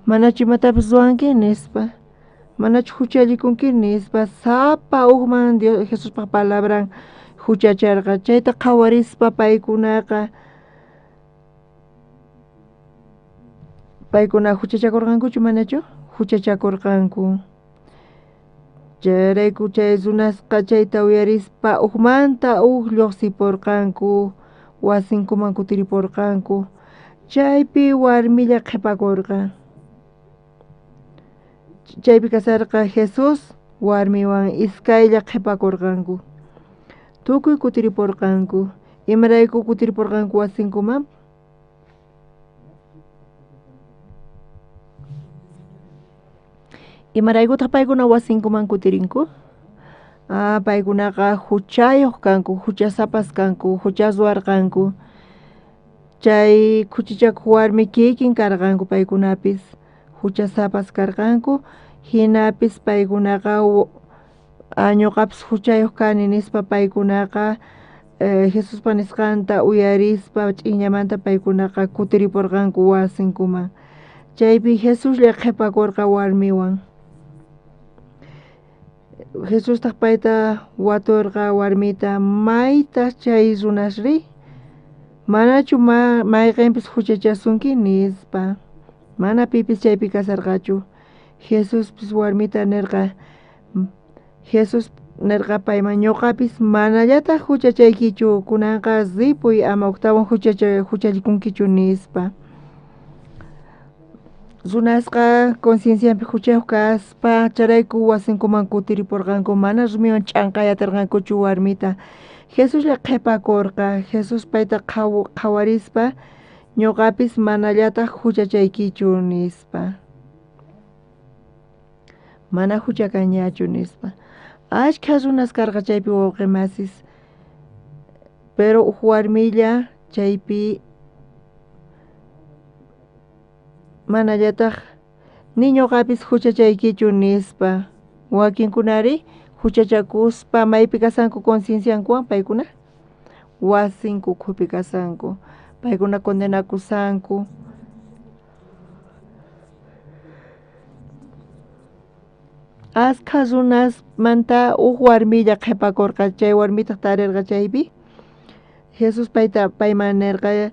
Manachu imatapis ruwanki nispa. Manachu huchallikunki nispa. Sapa ujman Dios Jesuspa palabran huchacharqa. Chayta qhawarispa paykunaqa paykuna huchachakurqankuchu manachu? Huchachakurqanku. Chayrayku chay runasqa chayta uyarispa ujmanta uj lluqsipurqanku, wasinkuman kutiripurqanku. Chaypi warmilla qhipakurqa. Chaypi kasarqa Jesús warmiwan iskaylla qhipakurqanku. Tukuy kutiripurqanku. Imarayku kutiripurqanku wasinkuman? Imaraykutaq paykuna wasinkuman kutirinku? Paykunaqa huchayuq kanku, huchasapas kanku, hucha ruwarqanku. Chay khuchichakuq warmi kikin karqanku paykunapis, huchasapas karqanku. Hinapis paykunaqa ñuqapis huchayuq kani nispa paykunaqa Jesuspa nisqanta uyarispa ch'iñamanta paykunaqa kutiripurqanku wasinkuman. Chaypi Jesuslla qhipakurqa warmiwan. Jesustaq payta waturqa warmita maytaq chay runasri? Manachu mayqinpis huchachasunki nispa. Mana pipis chaypi kasarqachu. Jesuspis warmita nirqa. Jesús nirqa payman ñuqapis manallataq huchachaykichu kunanqa ripuy ama uktawan huchallikunkichu nispa. Runasqa conciencianpi huchayuq kaspa chayrayku wasinkuman kutiripurqanku mana rumiwan ch'anqay atirqankuchu warmita. Jesuslla qhipakurqa. Jesús payta qhawarispa ñuqapis manallataq huchachaykichu nispa. Mana hucha kañachu nispa. Achka runas karqa chaypi wawqimasis. Pero uj warmilla chaypi manallataq ni ñuqapis huchachaykichu nispa. Wakinkunari huchachakuspa maypi kasanku concienciankuwan paykuna? Wasinku ukhupi kasanku. Paykuna condenakusanku. Askha runasmanta uj warmilla qhipakorqa, chay warmitaq tarerqa chaypi. Jesús payta payman nerqa,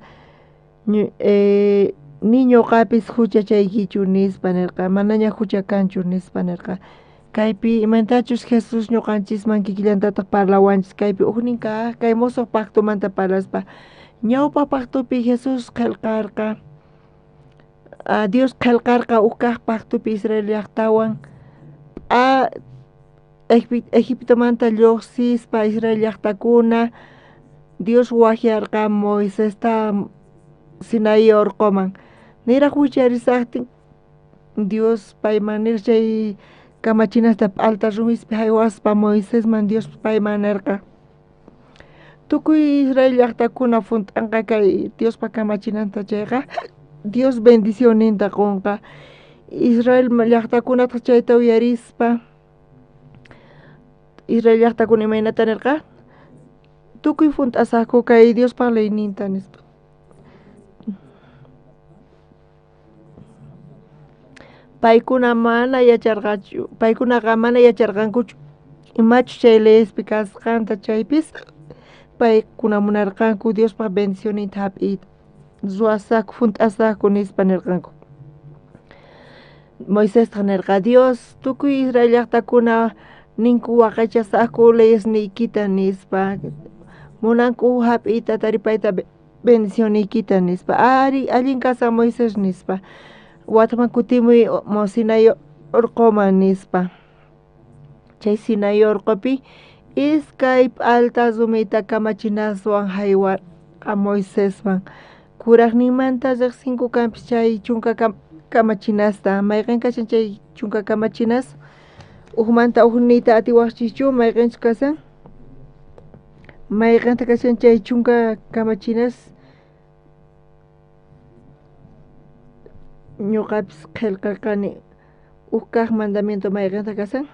ni ñuqapis huchachaykichu nispa nerqa, manaña hucha kanchu nispa nerqa. Kaypi imantachus Jesús ñuqanchisman kikillantataq parlawanchis, kaypi ujnin kaq kay musuq pactomanta parlaspa. Ñawpa pactopi Jesús qillqarqa, Dios qillqarqa uj kaq pactopi Israel llaqtawan, Egiptomanta lluqsispa Israel llaqtakuna Dios waqyarqa Moisesta Sinaí orqoman. Niraq wicharisaqtin Dios payman nir chay kamachinasta p'alta rumispi haywaspa Moisesman Dios payman nerqa, tukuy Israel llaqtakuna funt'anqa kay Diospa kamachinanta chayqa Dios bendicionninta qunqa. Israel llaqtakunataq chayta uyarispa Israel llaqtakuna imaynata nerqa, tukuy funt'asaqku kay Diospa leyninta nispa. Paykuna mana yacharqachu, paykunaqa mana yacharqankuchu imachus chay leyespi kasqanta, chaypis paykuna munarqanku Diospa bendicionninta hap'iyta, ruwasaqku, hunt'asaqku nispa nirqanku. Moisestaq nirqa, Dios tukuy Israel llaqtakuna ninku waqaychasaqku leyesniykita nispa, munanku hap'iyta taripayta bendicionniykita nispa. Ari, allin kasaq Moisés nispa, watman kutimuy Sinaí orqoman nispa. Chay Sinaí orqopi iskay p'alta rumita kamachinaswan haywarqa Moisesman. Kuraqninmanta riqsinku kanpis chay chunka kamachinasta. Mayqin kashan chay chunka kamachinas? Ujmanta uj niyta atiwaqchischu mayqinchus kashan? Mayqinta kashan chay chunka kamachinas? Ñuqapis qillqarqani uj kaq mandamiento mayqinta kashan?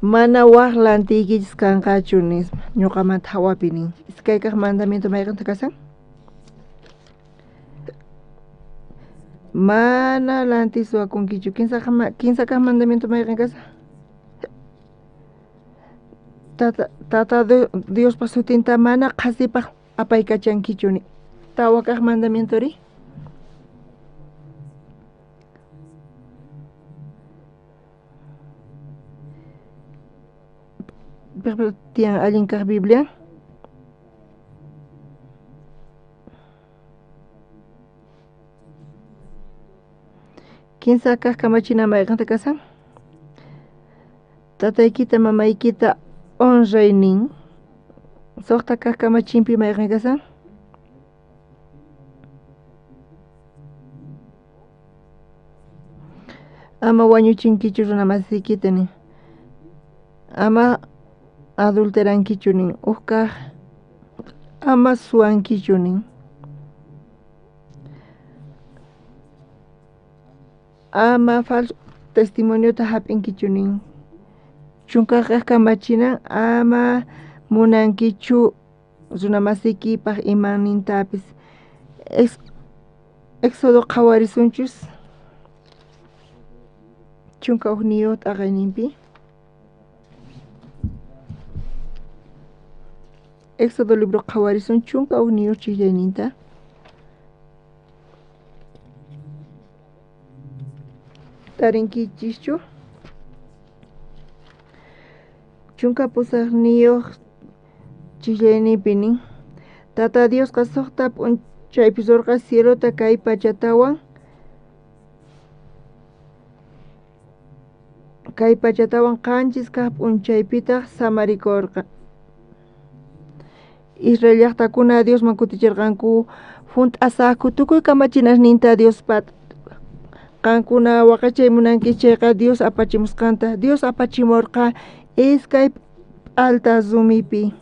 Mana waq lantiykichis kanqachu nispa, ñuqamanta hawapi nin. Iskay kaq mandamiento mayqinta kashan? Mana lanti suwakunkichu. Kinsa kaq mandamiento mayqin kashan? Tata Diospa sutinta mana qhasipaq apaykachankichu nin. Tawa kaq mandamiento ri? Tiyan allin kaq Biblia? Kinsa kaq kamachina mayqinta kashan? Tataykita mamaykita honray nin. Suqta kaq kamachinpi mayqin kashan? Ama wañuchinkichu runa masiykita nin. Ama adulterankichu nin. Uj kaq ama suwankichu nin. Ama falso testimoniota hap'inkichu nin. Chunka kaq kamachina ama munankichu runa masiykipaq imannintapis. Éxodo qhawarisunchus 11 t'aqayninpi. Éxodo libro qhawarisun 11 ch'illayninta. Tarinkichischu? 18 ch'illayninpi nin. Tata Diosqa suqta p'unchaypi rurqa cielota kay pachatawan, kay pachatawan qanchis kaq p'unchaypitaq samarikurqa. Israel llaqtakuna Diosman kutichirqanku hunt'asaqku tukuy kamachinasninta Diospa. Qankuna waqachay munanki chayqa Dios apachimusqanta. Dios apachimurqa iskay p'alta rumipi.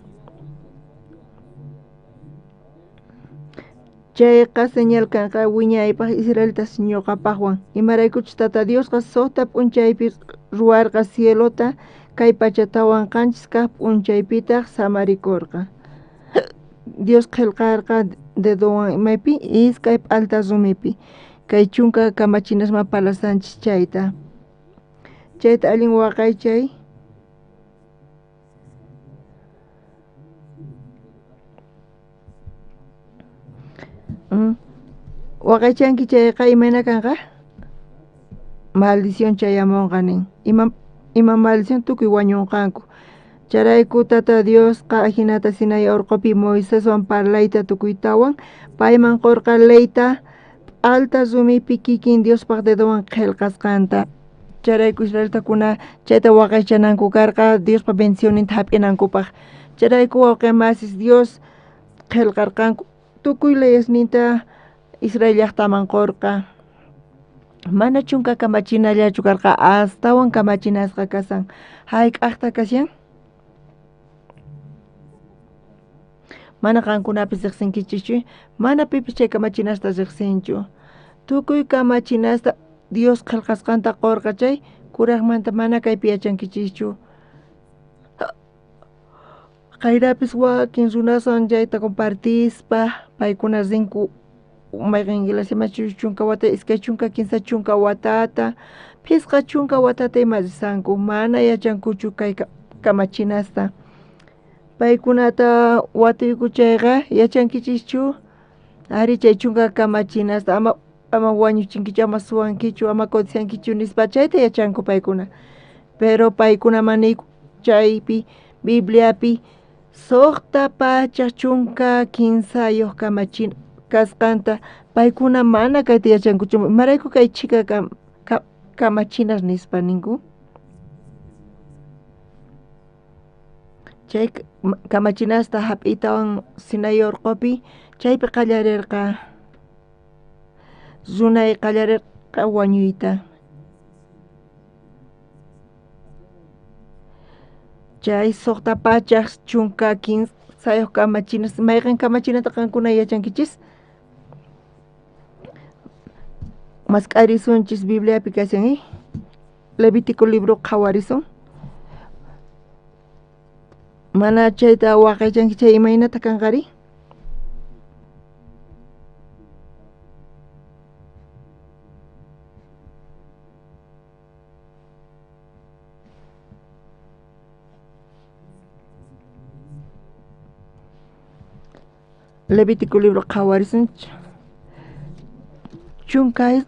Chayqa señal kanqa wiñaypaq Israeltas ñuqapaqwan. Imaraykuchus Tata Diosqa suqta p'unchaypi ruwarqa cielota kay pachatawan qanchis kaq p'unchaypitaq samarikurqa. Dios qhelqarqa dedowan imaypi iskay p'alta rumipi kay chunka kamachinasman parlasanchis chayta. Chayta allin waqaychay. Waqaychanki chayqa imayna kanqa? Maldición chayamunqa nin. Ima maldición tukuy wañunqanku. Chayrayku Tata Diosqa ajinata Sinai orqopi Moiseswan parlayta tukuytawan payman qorqa leyta p'alta rumipi kikin Diospaq dedowan qhelqasqanta. Chayrayku israelitakuna chayta waqaychananku karqa Diospa bendicionninta hap'inankupaq. Chayrayku wawqi masis Dios qhelqarqanku tukuy leyesninta Israel llaqtaman qorqa. Mana chunka kamachinallachu karqa, astawan kamachinasqa kasan. Hayk'aqta kashan? Mana qankunapis riqsinkichischu, mana pipis chay kamachinasta riqsinchu. Tukuy kamachinasta Dios qhelqasqanta qorqa chay kuraqmanta mana kaypi yachankichischu. Qayrapis wakin runaswan chayta compartispa paykuna rinku mayqin iglesiaman chunka wata, 20, 30 watata, 50 watata ima risanku, mana yachankuchu kay kamachinasta. Paykunata watuyku chayqa yachankichischu ari chay chunka kamachinasta ama wañuchinkichu, ama suwankichu, ama codiciankichu nispa chayta yachanku paykuna. Pero paykunaman niyku chaypi Bibliapi 613 kamachina kasqanta paykuna mana kayta yachankuchu. Imarayku kay chhika kamachinas nispa ninku. Chay kamachinasta hap'iytawan Sinai orqopi chaypi qallarirqa runay qallarirqa wañuyta. Chay 613 kamachinas mayqin kamachinata qankuna yachankichis? Mask'arisunchis Bibliapi kashan, Levítico libro qhawarisun. Mana chayta waqaychanki chay imaynata kanqari? Levítico libro qhawarisun. 19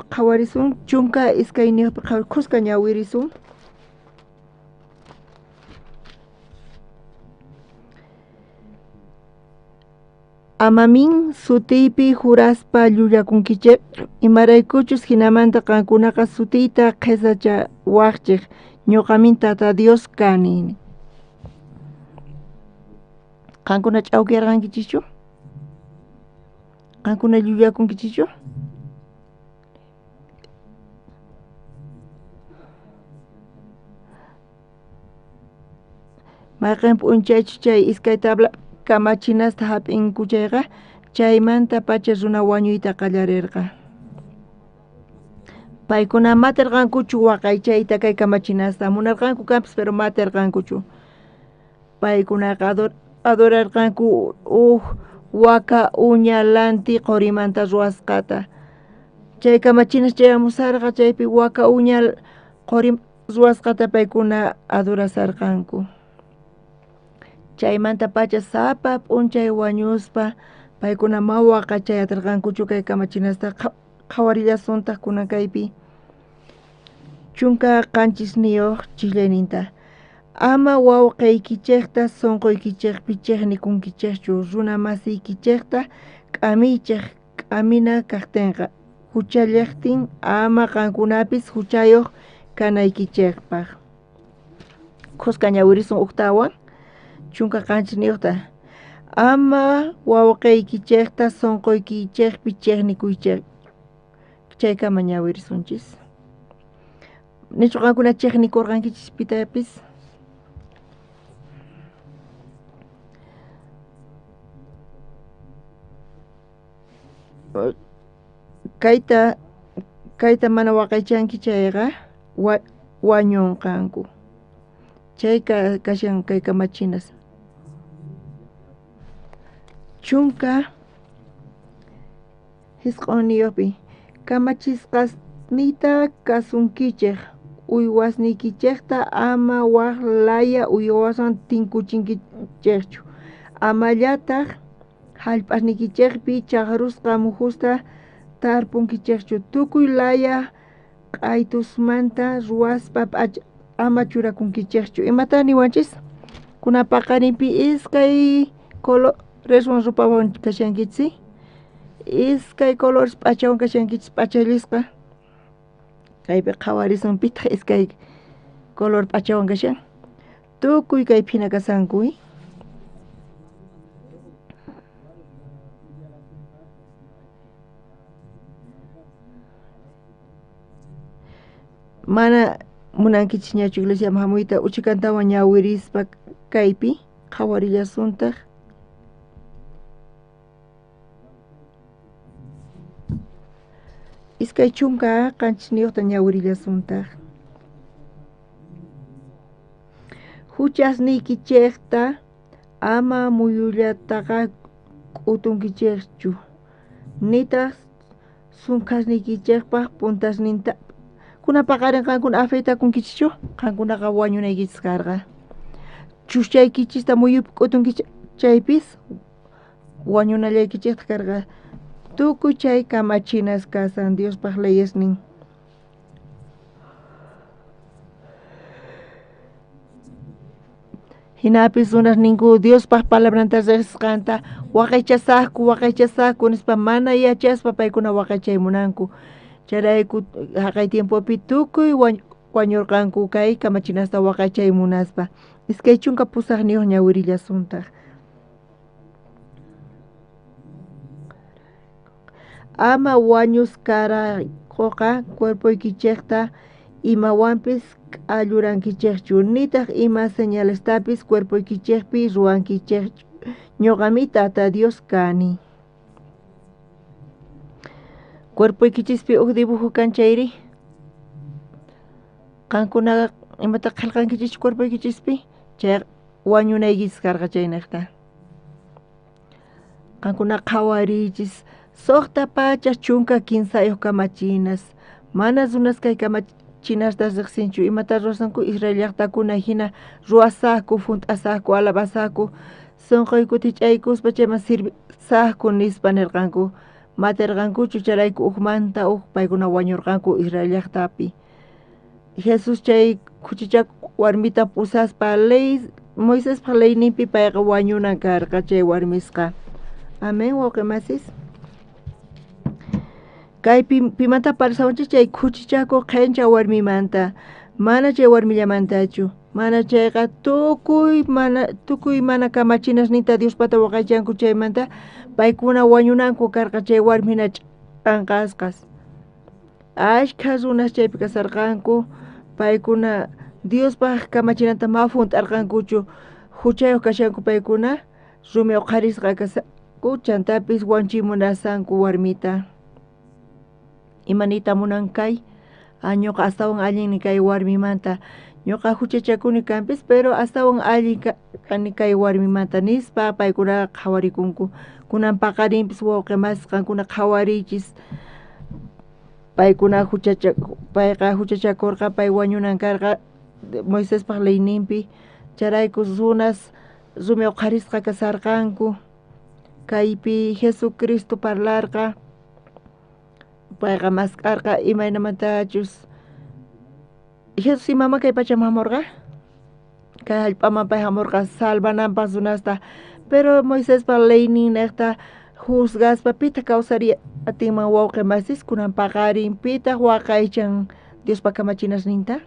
qhawarisun, 12 khuska ñawirisun. Amamin sutiypi juraspa llullakunkichik, imaraykuchus hinamanta qankunaqa sutiyta qhisachawaqchik, ñuqamin Tata Dios kani. Qankuna ch'awkiyarqankichischu? Qankuna llullakunkichischu? Mayqin p'unchaychu chay iskay tabla kamachinasta hap'inku chayqa chaymanta pacha runa wañuyta qallarirqa. Paykuna matarqankuchu waqaychayta kay kamachinasta, munarqanku kanpis pero matarqankuchu. Paykunaqa adorarqanku uj waka uña lanti qorimanta ruwasqata. Chay kamachinas chayamusarqa chaypi waka uña qori ruwasqata paykuna adorasarqanku. Chaymanta pacha sapa p'unchay wañuspa paykuna ma waqachay atirqankuchu kay kamachinasta. Qhawarillasuntaq kunan kaypi 17 chillayninta. Ama wawqiykichikta sunquykichikpi chiqnikunkichikchu, runa masiykichikta k'amiychik k'amina kaqtinqa huchallaqtin ama qankunapis huchayuq kanaykichikpaq. Khuska ñawirisun uktawan 17. Ama wawqiykichikta sunquykichikpi chiqnikuychik. Chaykama ñawirisunchis. Nichu qankuna chiqnikurqankichis pitapis? Kayta mana waqaychanki chayqa wañunqanku. Chay kashan kay kamachinas. Chunka jisq'unniyuqpi kamachisqasniyta kasunkichej, uywasniykichejta ama waj laya uywaswan tinkuchinkichejchu, amallataj jallp'asniykichejpi chajrusqa mujusta tarpunkichejchu, tukuy laya q'aytusmanta ruwaspa p'acha ama churakunkichejchu. Imata niwanchis? Kunan paqarinpi iskay coloreswan ropawan kashankichis, iskay colores p'achawan kashankichis p'achallisqa. Kaypi qhawarisun pitaq iskay color p'achawan kashan. Tukuy kaypi hina kasanku. Mana munankichisñachu iglesiaman hamuyta uchikantawan ñawirispa kaypi qhawarillasuntaq. Iskay chunka qanchisniyuqta ñawirillasuntaq. Huchasniykichejta ama muyullataqa k'utunkichejchu, nitaq sunkhasniykichejpaq puntasninta. Kunan paqarin qankuna afeitakunkichischu? Qankunaqa wañunaykichis karqa. Chuschaykichista muyupi k'utunkichis chaypis wañunallaykichejta karqa. Tukuy chay kamachinas kasan Diospaq leyesnin. Hinapis runas ninku Diospaq palabranta riqsisqanta waqaychasaqku waqaychasaqku nispa mana yachaspa paykuna waqaychay munanku. Chayrayku haqay tiempopi tukuy wañurqanku kay kamachinasta waqaychay munaspa. 28 ñawirillasuntaq. Ama wañuskaraykuqa cuerpoykichejta imawanpis k'allurankichejchu, nitaq ima señalestapis cuerpoykichejpi ruwankichejchu. Ñuqami Tata Dios kani. Cuerpoykichispi uj dibujo kan chayri. Qankunaqa imata qillqankichis cuerpoykichispi? Chay wañunaykichis karqa chaynejta. Qankuna qhawariychis 613 kamachinas. Mana runas kay kamachinasta riqsinchu. Imata ruwasanku Israel llaqtakuna hina ruwasaqku, junt'asaqku, alabasaqku, sunquykuta ch'aykuspa chayman sirvisaqku nispa nirqanku. Matarqankuchu chayrayku ujmanta uj paykuna wañurqanku Israel llaqtapi. Jesús chay khuchichakuq warmita pusaspa ley Moisespaq leyninpi payqa wañunan karqa chay warmisqa. Amén, wawqi masis. Kay pimanta parlawanchis chay khuchichakuq qhencha warmimanta, mana chay warmillamantachu. Mana chayqa tukuy mana kamachinasninta Diospata waqaychanku chaymanta paykuna wañunanku karqa chay warmina ch'anqasqas. Ashkha runas chaypi kasarqanku, paykuna Diospaq kamachinanta ma junt'arqankuchu, huchayuq kashanku paykuna, rumi uqharisqa kasanku, chantapis wanchimunasanku warmita. Imanita munan kay? Ñuqa astawan allinni kay warmimanta. Ñuqa huchachakuni kanpis, pero astawan allin kani kay warmimanta nispa paykuna qhawarikunku. Kunan paqarinpis wawqi masis qankuna qhawariychis. Paykuna payqa huchachakurqa, pay wañunan karqa Moisespaq leyninpi. Chayrayku runas rumi uqharisqa kasarqanku. Kaypi Jesucristo parlarqa. Payqa mask'arqa imaynamantachus Jesús imaman kay pachaman hamurqa? Kay jallp'aman pay hamurqa salvananpaq runasta, pero Moisespa leyninneqta juzgaspa pitaq kawsariy atinman wawqi masis kunan paqarin pitaq waqaychan Diospa kamachinasninta?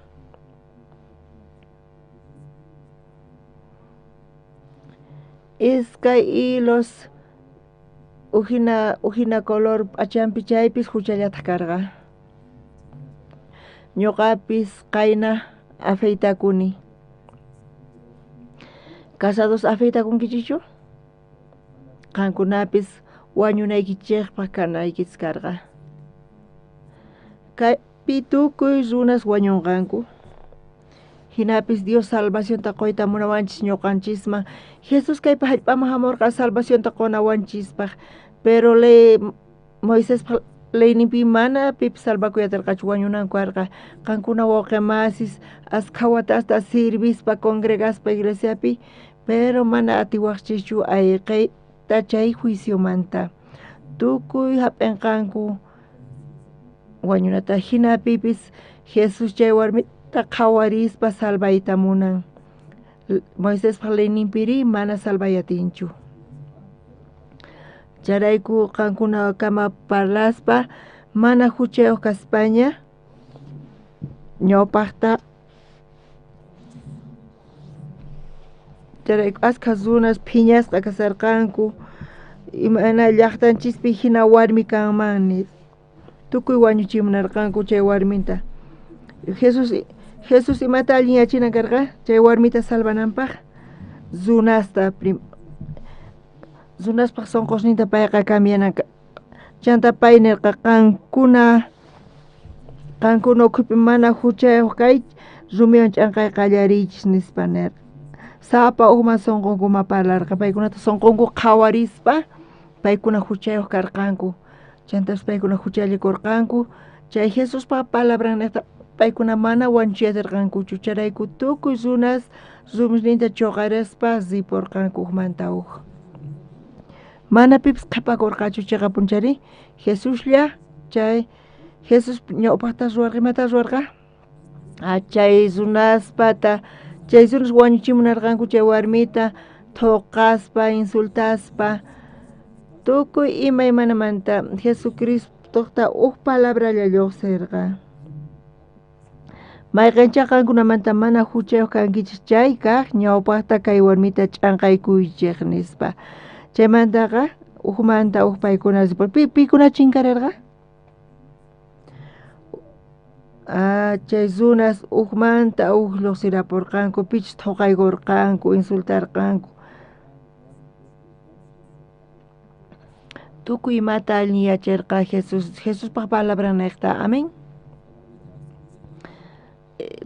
Iskay hilos ujina color p'achampi chaypis huchallataq karqa. Ñuqapis qayna afeitakuni. Casados afeitakunkichikchu? Qankunapis wañunaykichikpaq kanaykichis karqa. Kaypi tukuy runas wañunqanku. Hinapis Dios salvacionta qoyta munawanchis ñuqanchisman. Jesús kaypa hallp'aman hamurqa salvacionta qonawanchispaq. Pero ley Moisespa leyninpi mana pipis salvakuy atirqachu wañunanku karqa. Qankuna wawqimasis askha watasta sirvispa congregaspa iglesiapi, pero mana atiwaqchischu ayqiyta chay juiciomanta. Tukuy hap'inqanku wañunata hinapipis Jesús chay warmita qhawarispa salvayta munan. Moisespa leyninpiri mana salvay atinchu. Chayrayku qankuna kama parlaspa mana huchayuq kaspaña ñawpaqta chayrayku askha runas phiñasqa kasarqanku imana llaqtanchispi hina warmi kanman nispa. Tukuy wañuchimunarqanku chay warminta. Jesús imata allinyachinan karqa chay warmita salvananpaq runasta runaspaq sunqusninta payqa cambianan chanta pay nirqa qankuna ukhupi mana huchayuq kay rumiwan ch'anqay qallariychis nispa nirqa. Sapa ujman sunqunkuman parlarqa paykunata sunqunku qhawarispa paykuna huchayuq karqanku. Chantapis paykuna huchallikurqanku chay Jesuspa palabran niqta paykuna mana wañuchiyatirqankuchu chayrayku tukuy runas rumisninta chuqarispa ripurqanku ujmanta uj. Mana pipis qhipakurqachu chiqapunchari Jesuslla chay Jesús ñawpaqta ruwarqa imata ruwarqa chay runaspata chay runas wañuchimunarqanku chay warmita thuqaspa insultaspa tukuy imaymanamanta Jesucristota uj palabralla lluqsirqa. Mayqincha qankunamanta mana huchayuq kankichis chay kaq ñawpaqta kay warmita ch'anqaykuychik nispa. Chaymantaqa ujmanta uj paykuna pikuna chinkarirqa? Chay runas ujmanta uj lluqsirapurqanku pichus thuqaykurqanku insultarqanku. Tukuy imata allinyachirqa Jesús Jesuspaq palabran niqta. Amén.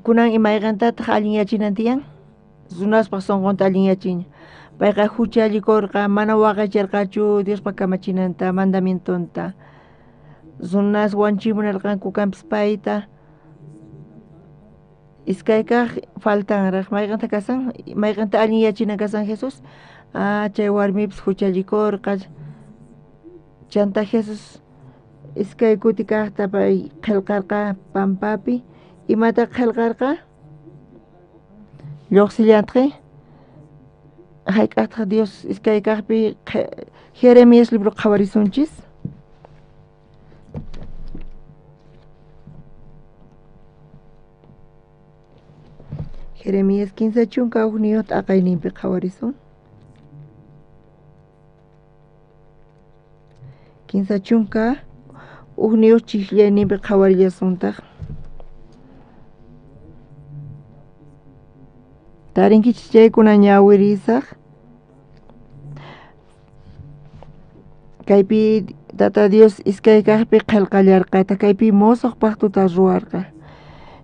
Kunan imayqantataq allinyachinan tiyan? Runaspaq sunqunta allinyachiña. Payqa huchallikurqa mana waqaycharqachu Diospa kamachinanta mandamientonta. Runas wañuchimunarqanku kanpis payta. Iskay kaq faltanraq mayqanta kasan mayqanta allinyachinan kasan Jesús. Chay warmipis huchallikurqa. Chanta Jesús iskay kuti kaqta pay qillqarqa pampapi. Imata qillqarqa? Lluqsillantaqi hayk'aqtaq Dios iskay kaqpi Jeremías libro qhawarisunchis. Jeremías 31 t'aqayninpi qhawarisun. 31 chiqllayninpi qhawarillasuntaq. Tarinkichis chaykuna ñawirisaq. Kaypi Tata Dios iskay kaqpi qillqallarqataq kaypi musuq pactota ruwarqa.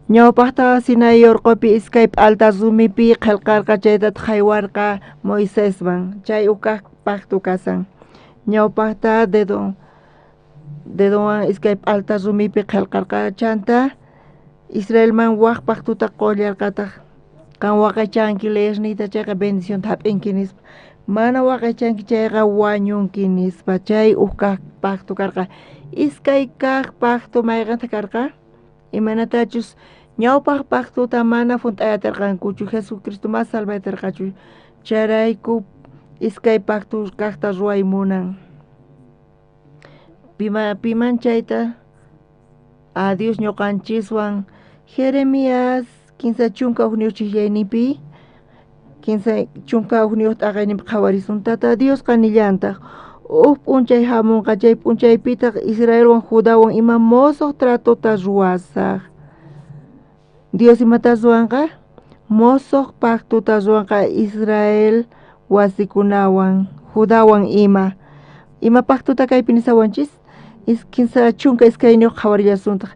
Ñawpaqta Sinai urqupi iskay p'alta rumipi qillqarqa chaytataq haywarqa Moisesman chay uj kaq pacto kasan. Ñawpaqta dedowan iskay p'alta rumipi qillqarqa chanta Israelman waq pactota qullarqataq. Qan waqaychanki leyesniyta chayqa bendicionta hap'inki nispa. Mana waqaychanki chayqa wañunki nispa. Chay uj kaq pacto karqa. Iskay kaq pacto mayqanta karqa? Imanatachus ñawpaq pactota mana hunt'ayatirqankuchu Jesucristo mas salvayatirqachu. Chayrayku iskay pacto kaqta ruway munan. Piman chayta Dios ñuqanchiswan Jeremías 31 chiqllayninpi 31 t'aqayninpi qhawarisun. Tata Diosqa nillantaq uj p'unchay hamunqa chay p'unchaypitaq Israelwan Judawan ima musuq tratota ruwasaq. Dios imata ruwanqa? Musuq pactota ruwanqa Israel wasikunawan Judawan ima. Ima pactota kaypi nisawanchis? 32 qhawarillasuntaq.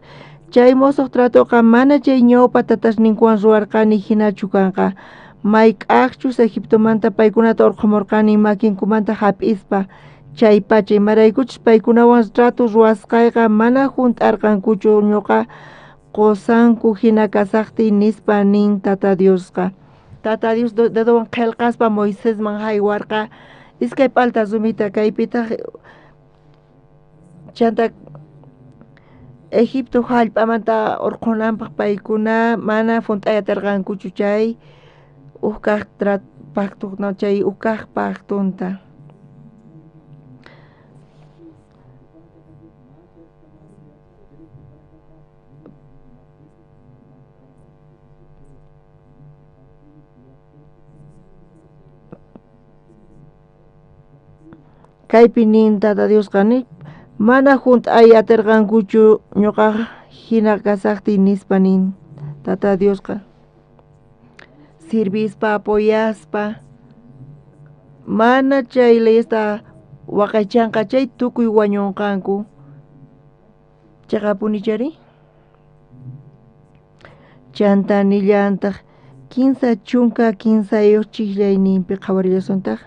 Chay mosoj tratoqa mana chay ñawpa tatasninkuwan ruwarqani hinachu kanqa. Mayk'ajchus Egiptomanta paykunata urqhumurqani makinkumanta hap'ispa chaypacha imaraykuchus paykunawan trato ruwasqayqa mana hunt'arqankuchu ñuqa qusanku hina kasaqtiy nispa nin Tata Diosqa. Tata Dios dedowan qillqaspa Moisesman haywarqa iskay p'alta rumita kaypitaq chanta Egipto hallp'amanta urqhunanpaq paykuna mana hunt'ay atirqankuchu chay huk kaq pacto no chay huk kaq pactonta. Kaypi nin Tata Diosqa ni mana hunt'ay atirqankuchu ñuqa hina kasaqtiy nispa nin Tata Diosqa. Sirvispa apoyaspa mana chay leyesta waqaychanqa chay tukuy wañunqanku. Chaqapunichari? Chanta nillantaq 33 chijllayninpi qhawarillasuntaq.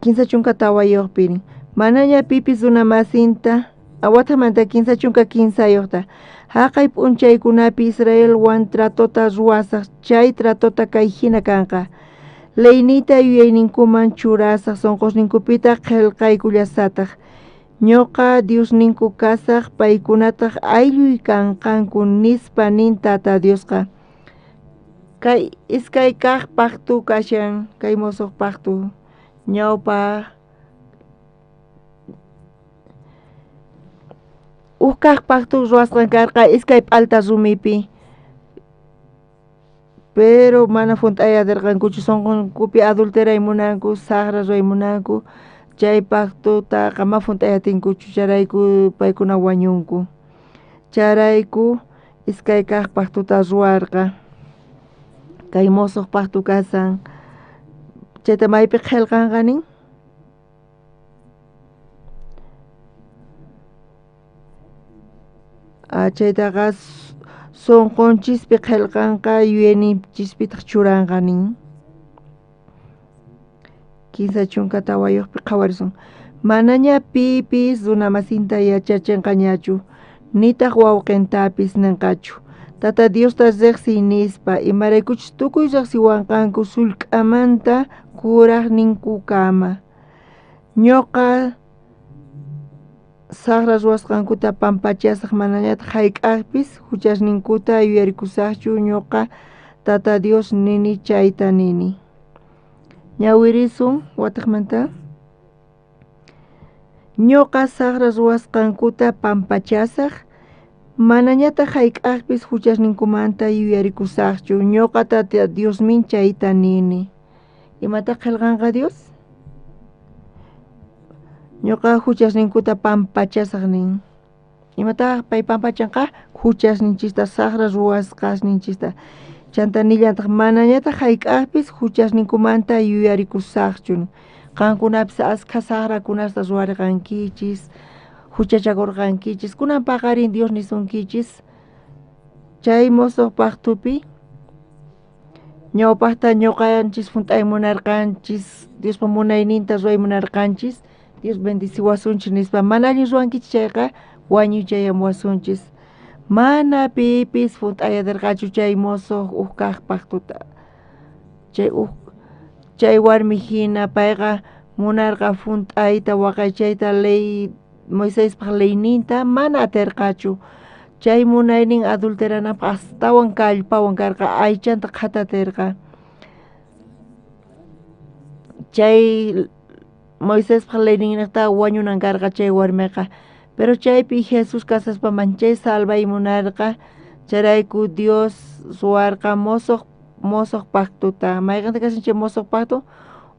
34 manaña pipis runamasinta awatamanta 33 haqay p'unchaykunapi Israelwan tratota ruwasaq chay tratota kay hina kanqa leyniyta yuyayninkuman churasaq sunqusninkupitaq qillqaykullasataq ñuqa Diosninku kasaq paykunataq aylluy kanqanku nispa nin Tata Diosqa. Kay iskay kaq pacto kashan kay mosoq pacto ñawpa huk kaq pacto ruwasqan karqa iskay p'alta rumipi pero mana hunt'ay atirqankuchu sunqunkupi adulteray munanku saqra ruway munanku chay pactotaqa ma hunt'ay atinkuchu chayrayku paykuna wañunku chayrayku iskay kaq pactota ruwarqa kay mosoq pacto kasan chayta maypi qillqanqa nin chaytaqa sunqunchispi qillqanqa yuyayninchispitaq churanqa nin 34pi qhawarisun manaña pipis runamasinta yachachinqañachu nitaq wawqintapis ninqachu Tata Diosta riqsiy nispa imaraykuchus tukuy riqsiwanqanku sullk'amanta kuraqninkukama ñuqa saqra ruwasqankuta pampachasaq manañataq hayk'aqpis huchasninkuta yuyarikusaqchu ñuqa Tata Dios nini chayta nini. Ñawirisun wataqmanta ñuqa saqra ruwasqankuta pampachasaq manañataq hayk'aqpis huchasninkumanta yuyarikusaqchu ñuqa Tata Diosmin chayta nini. Imataq qillqanqa Dios? Ñuqa huchasninkuta pampachasaq nin. Imataq pay pampachanqa? Huchasninchista saqra ruwasqasninchista. Chanta nillantaq manañataq hayk'aqpis huchasninkumanta yuyarikusaqchu. Qankunapis askha saqrakunasta ruwarqankichis huchachakurqankichis kunan paqarin Dios nisunkichis chay mosoq pactopi ñawpaqta ñuqanchis hunt'ay munarqanchis Diospa munayninta ruway munarqanchis Dios bendiciwasunchis nispa mana allin ruwankichis chayqa wañuy chayamuwasunchis mana pipis hunt'ay atirqachu chay mosoq huk kaq pactota chay warmi hina payqa munarqa hunt'ayta waqaychayta ley Moisespaq leyninta mana atirqachu chay munaynin adulteranapaq astawan kallpawan karqa aychanta qhatatirqa chay Moisespaq leyninniqta wañunan karqa chay warmiqa pero chaypi Jesús kasaspa manchay salvay munarqa chayrayku Dios ruwarqa mosoq pactota mayqanta kashan chay mosoq pacto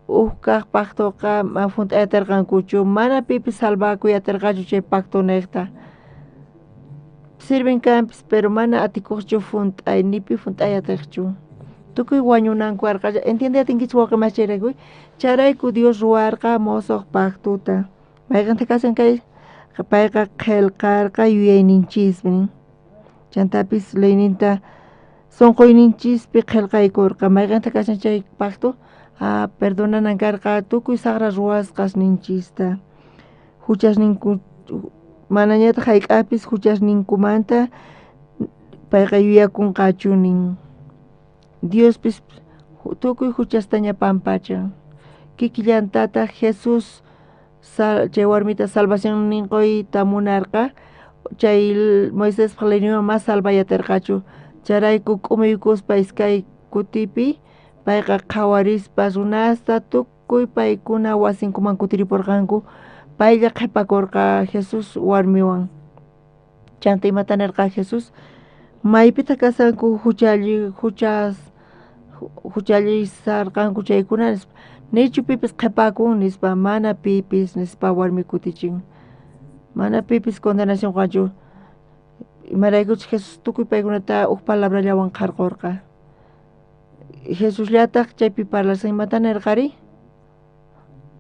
huk kaq pactoqa mana hunt'ay atirqankuchu mana pipis salvakuy atirqachu chay pacto niqta sirven kanpis pero mana atikuqchu hunt'ay nipi hunt'ay atiqchu tukuy wañunanku karqa entiende atinkichis wawqi chayrayku chayrayku Dios ruwarqa mosoq pactota mayqanta kashan kay Payqa qhelqarqa yuyayninchispi nin. Chantapis leyninta sonqoyninchispi qhelqaykurqa. Mayqenta kashan chay pacto? Perdonanan karqa tukuy saqra ruwasqasninchista. Huchasninku manañataq hayk'apis huchasninkumanta payqa yuyakunqachu nin. Diospis tukuy huchastaña pampachan. Kikillantataq Jesús chay warmita salvación qoyta munarqa, chay Moisespaq leyninwan mas salvayatirqachu. Chayrayku k'umuykuspa iskay kutipi payqa qhawarispa runasta tukuy paykuna wasinkuman kutiripurqanku. Paylla qhipakurqa Jesús warmiwan. Chanta imata nirqa Jesús? Maypitaq kashanku huchallisarqanku chaykuna nispa. Nichu pipis qhipakun nispa, mana pipis nispa warmi kutichin. Mana pipis condenación qanchu. Imaraykuchus Jesús tukuy paykunata uj palabrallawan qharqurqa. Jesusllataq chaypi parlasqa imata nirqari?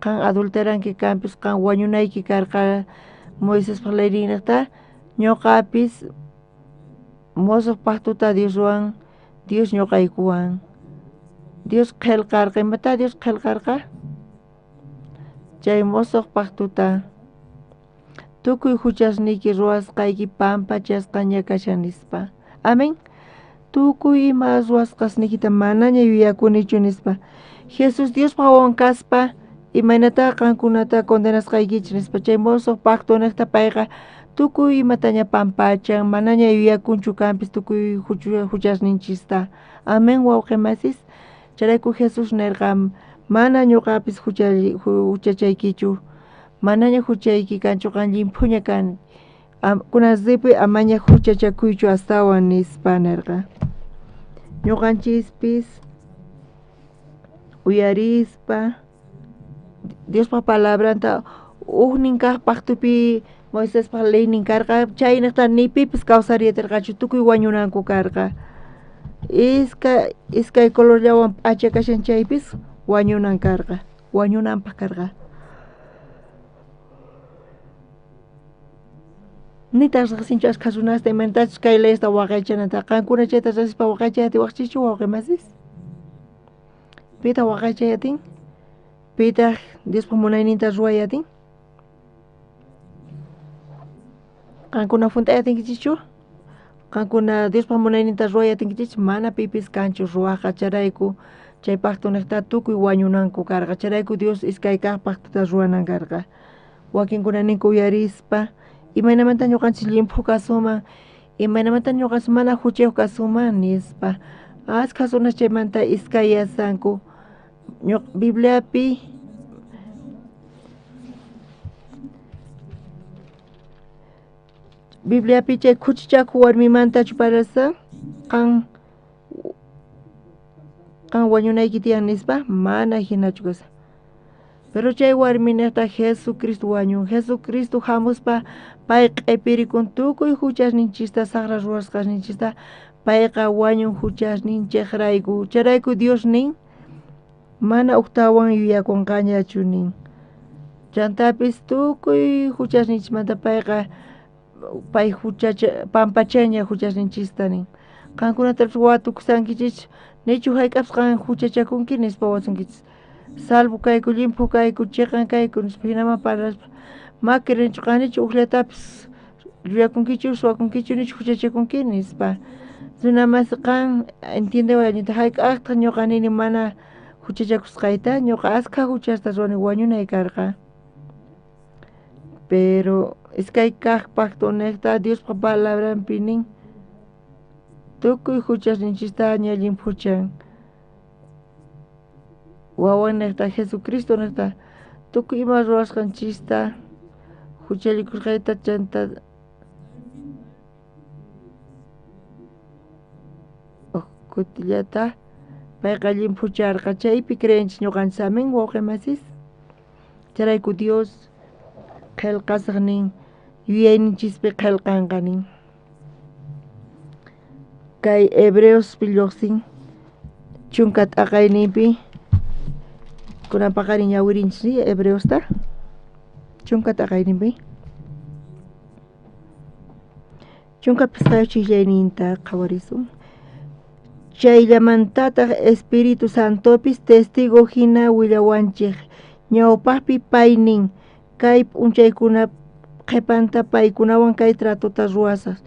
Qan adulteranki kanpis, qan wañunayki karqa Moisespaq leyninta, ñuqapis mosoq pactota Dioswan, Dios ñuqaykuwan. Dios qhelqarqa, imata Dios qhelqarqa? Chay mosoq pactota tukuy huchasniyki ruwasqayki pampachasqaña kashan nispa. Amén. Tukuy ima ruwasqasniykita manaña yuyakunichu nispa. Jesús Diospaq wawan kaspa imaynata qankunata condenasqaykichis nispa. Chay mosoq pacto niqta payqa tukuy imataña pampachan, manaña yuyakunchu kanpis tukuy huchasninchista. Amén, wawqi masis. Chayrayku Jesús nirqa, mana ñuqapis huchachaykichu, manaña huchayki kanchu, qan llimphuña kan. Kunan ripuy amaña huchachakuychu astawan nispa nirqa. Ñuqanchispis uyarispa Diospaq palabranta ujnin kaq pactopi Moisespaq leynin karqa, chayniqta ni pipis kawsariyatirqachu, tukuy wañunanku karqa. Iskay colorllawan p'acha kashan chaypis wañunan karqa, wañunanpaq karqa. Nitaq riqsinchu ashkha runasta imaynatachus kay leyesta waqaychananta. Qankuna chayta riqsispa waqaychay atiwaqchischu wawqi masis? Pitaq waqaychay atin? Pitaq Diospaq munayninta ruway atin? Qankuna junt'ay atinkichischu? Qankuna Diospaq munayninta ruway atinkichis? Mana pipis kanchu ruwaqqa. Chayrayku chay pacto niqta tukuy wañunanku karqa. Chayrayku Dios iskay kaq pactota ruwanan karqa. Wakinkuna ninku uyarispa, imaynamanta ñuqanchis llimphu kasuman, imaynamanta ñuqanchis mana huchayuq kasuman nispa. Ashkha runas chaymanta iskayasanku. Bibliapi chay khuchichakuq warmimantachu parlashan? Qan wañunayki tiyan nispa? Mana hinachu kashan. Pero chay warminejta Jesucristo wañun. Jesucristo hamuspa pay q'ipirikun tukuy huchasninchista, saqra ruwasqasninchista. Payqa wañun huchasninchejrayku. Chayrayku Dios nin, mana uktawan yuyakunqañachu nin. Chantapis tukuy huchasninchimanta payqa pay pampachaña huchasninchista nin. Qankunatapis watukusankichis, nichu hayk'apis qan huchachakunki nispa wasunkichis. Salvo kayku, llimphu kayku, chiqan kayku nispa hinaman parlaspa. Maki rinchu qanichu uqllatapis llullakunkichu, suwakunkichu, nichu huchachakunki nispa. Runamasi qan entiendeway allinta hayk'aqtaq ñuqa nini mana huchachakusqayta, ñuqa askha huchasta ruwani wañunay karqa. Pero iskay kaq pacto niqta Diospaq palabranpi nin, tukuy huchasninchista ña llimphuchan. Wawan niqta Jesucristo niqta tukuy ima ruwasqanchista huchallikusqayta chanta kutillata payqa llimphucharqa. Chaypi creenchis ñuqanchis. Amén, wawqi masis. Chayrayku Dios qhelqasaq nin, yuyayninchispi qhelqanqa nin. Kay Hebreospi lluqsin chunka t'aqayninpi kunan paqarin ñawirinchis Hebreosta chunka t'aqayninpi. 15 chijllayninta qhawarisun. Chayllamantataq Espíritu Santopis testigo hina willawanchik. Ñawpaqpi pay nin, kay p'unchaykuna qhipanta paykunawan kay tratota ruwasaq.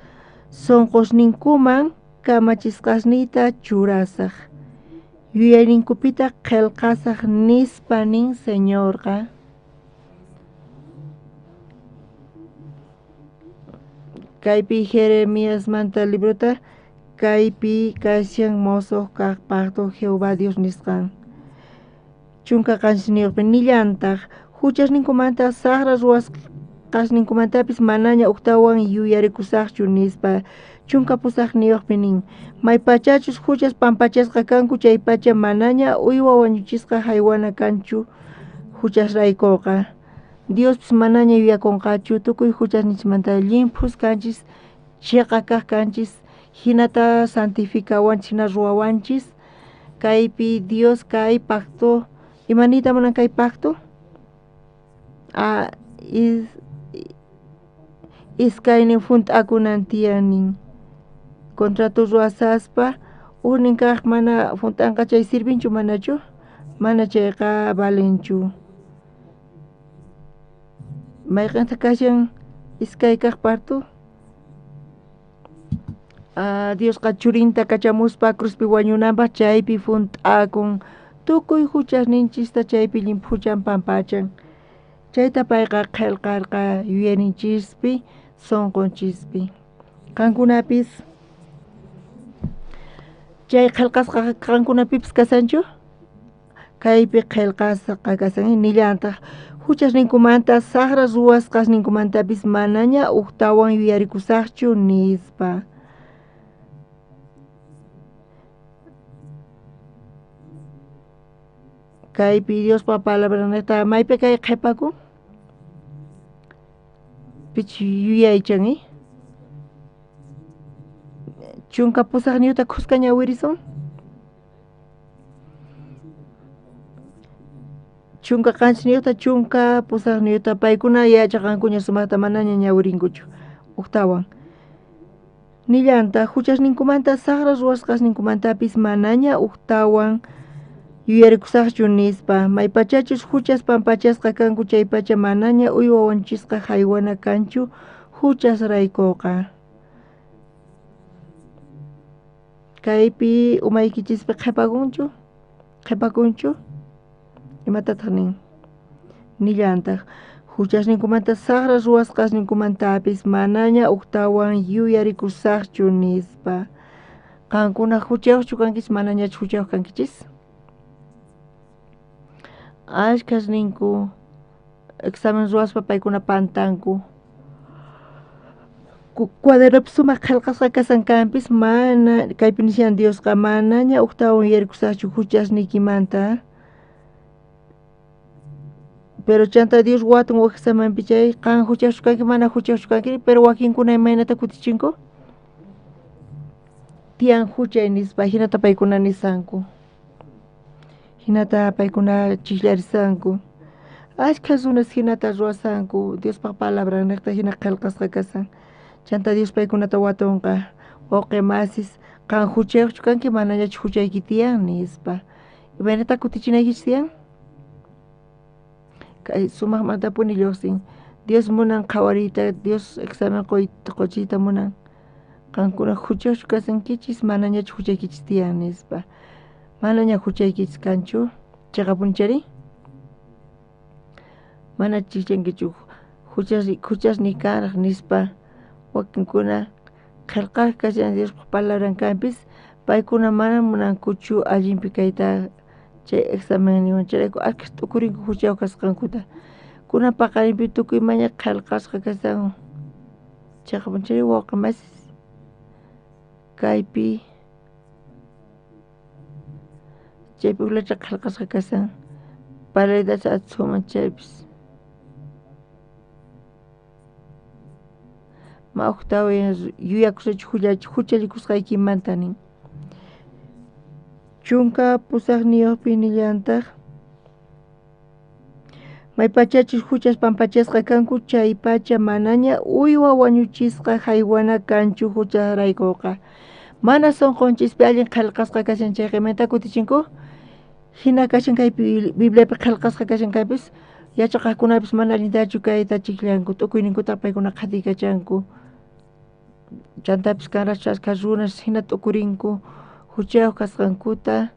Sunqusninkuman kamachisqasniyta churasaq. Yuyayninkupitaq qillqasaq nispa nin Señorqa. Kaypi Jeremiasmanta librota, kaypi kashan mosoq kaq pacto Jehová Dios nisqan. 17 nillantaq huchasninkumanta saqra ruwasqasninkumantapis manaña uktawan yuyarikusaqchu nispa. 18 nin, maypachachus huchas pampachasqa kanku chaypacha manaña uywa wañuchisqa haywana kanchu huchasraykuqa. Diospis manaña yuyakunqachu tukuy huchasninchikmanta llimphus kanchis, chiqa kaq kanchis, hinata santificawanchis, hina ruwawanchis. Kaypi Dios kay pacto, imaniyta munan kay pacto? Iskaynin hunt'akunan tiyan nin. Contrato ruwasaspa ujnin kaq mana hunt'anqa chay sirvinchu manachu? Mana chayqa valenchu. Mayqintaq kashan iskay kaq parto? Diosqa churinta kachamuspa cruzpi wañunanpaq chaypi hunt'akun. Tukuy huchasninchista chaypi llimphuchan pampachan. Chayta payqa qillqarqa yuyayninchispi, sunqunchispi. Qankunapis chay qillqasqa qankunapipis kasanchu? Kaypi qillqasqa kasan nillantaq huchasninkumanta saqra ruwasqasninkumantapis manaña uktawan yuyarikusaqchu nispa. Kaypi Diospa palabraneta maypi kay qhipakun? Pich yuyaychan, 18 khuska ñawirisun. 17 18 paykuna yachaqankuña sumaqta manaña ñawirinkuchu uktawan. Nillantaq huchasninkumanta saqra ruwasqasninkumantapis manaña uktawan yuyarikusaqchu nispa. Maypachachus huchas pampachasqa kanku chaypacha manaña uywa wañuchisqa haywana kanchu huchasraykuqa. Kaypi umaykichispi qhipakunchu? Qhipakunchu? Imatataq nin? Nillantaq huchasninkumanta saqra ruwasqasninkumantapis manaña uktawan yuyarikusaqchu nispa. Qankuna huchayuqchu kankichis manañachu huchayuq kankichis? Ashkhas ninku examen ruwaspa paykuna pantanku. Cuadernopi sumaq qillqasqa kasan kanpis mana kaypi nishan Diosqa manaña uktawan yuyarikusaqchu huchasniykimanta. Pero chanta Dios watun wak examenpi chay qan huchayuqchu kanki mana huchayuqchu kanki, pero wakinkuna imaynata kutichinku? Tiyan huchay nispa hinata paykuna nisanku. Hinata paykuna chikllarisanku. Ashkhas runas hinata ruwasanku Diospaq palabranniqta hina qillqasqa kasan. Chanta Dios paykunata watunqa. Wawqi masis qan huchayuqchu kanki manañachu huchayki tiyan nispa. Imaynata kutichinaykichis tiyan? Kay sumaqmantapuni lluqsin. Dios munan qhawariyta, Dios examen quchiyta munan. Qankuna huchayuqchu kasankichis manañachu huchaykichis tiyan nispa. Manaña huchaykichis kanchu? Chiqapunchari? Mana chikchankichu huchasni kanraq nispa. Wakinkuna qillqaq kashan Diospaq palabran kanpis paykuna mana munankuchu allinpi kayta chay examenninwan chayrayku ashkhas t'ukurinku huchayuq kasqankuta. Kunan paqarinpi tukuy maña qillqasqa kasan. Chiqapunchari wawqi masis? Kaypi chaypi ujllacha qillqasqa kasan. Parlaytacha atisuman chaypis. Ma uktawan yuyakusachu huchallikusqaykimanta nin. 18 nillantaq Maypachachus huchas pampachasqa kanku chaypacha manaña uywa wañuchisqa haywana kanchu hucharaykuqa. Mana sunqunchispi allin qillqasqa kashan chayqa imaynata kutichinku? Hina kashan kaypi Bibliapi qillqasqa kashan kaypis yachaqaqkunapis mana allintachu kayta chikllanku tukuyninkuta paykuna qhatiykachanku. Chantapis kanraq achkha runas hina t'ukurinku huchayuq kasqankuta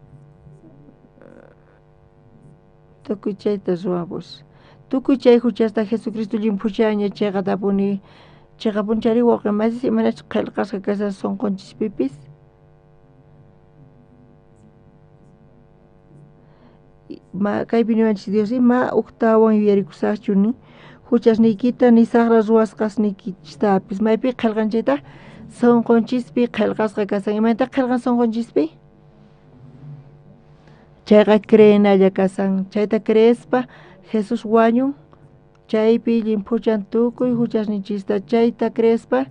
tukuy chayta ruwapus. Tukuy chay huchasta Jesucristo llimphuchaña chayqatapuni chiqapunchari wawqi masis imanachus qillqasqa kashan sunqunchispipis. Ma kaypi niwanchis Dios ima uktawan yuyarikusaqchu nin huchasniykita ni saqra ruwasqasniykichistapis maypi qillqan chayta sunqunchispi qillqasqa kashan imaynataq qillqan sunqunchispi chayqa creenalla kashan chayta creespa Jesús wañun chaypi llimphuchan tukuy huchasninchista chayta creespa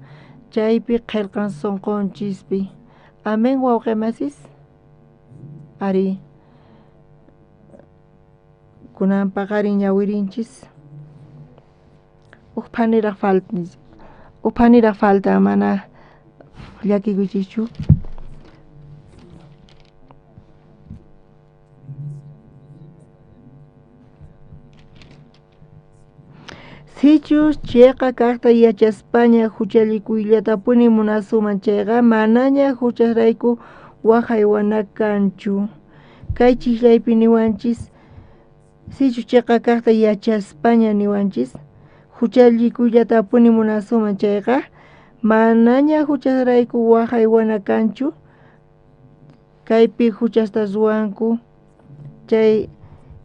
chaypi qillqan sunqunchispi. Amén wawqi masis. Ari kunan paqarin ñawirinchis uj phaniraq falta mana llakikuychischu. Sichus chiqa kaqta yachaspaña huchallikullatapuni munasuman chayqa manaña huchasrayku waqaywana kanchu. Kay chiqllaypi niwanchis sichus chiqa kaqta yachaspaña niwanchis huchallikullatapuni munasuman chayqa manaña huchasrayku waqaywana kanchu. Kaypi huchasta ruwanku chay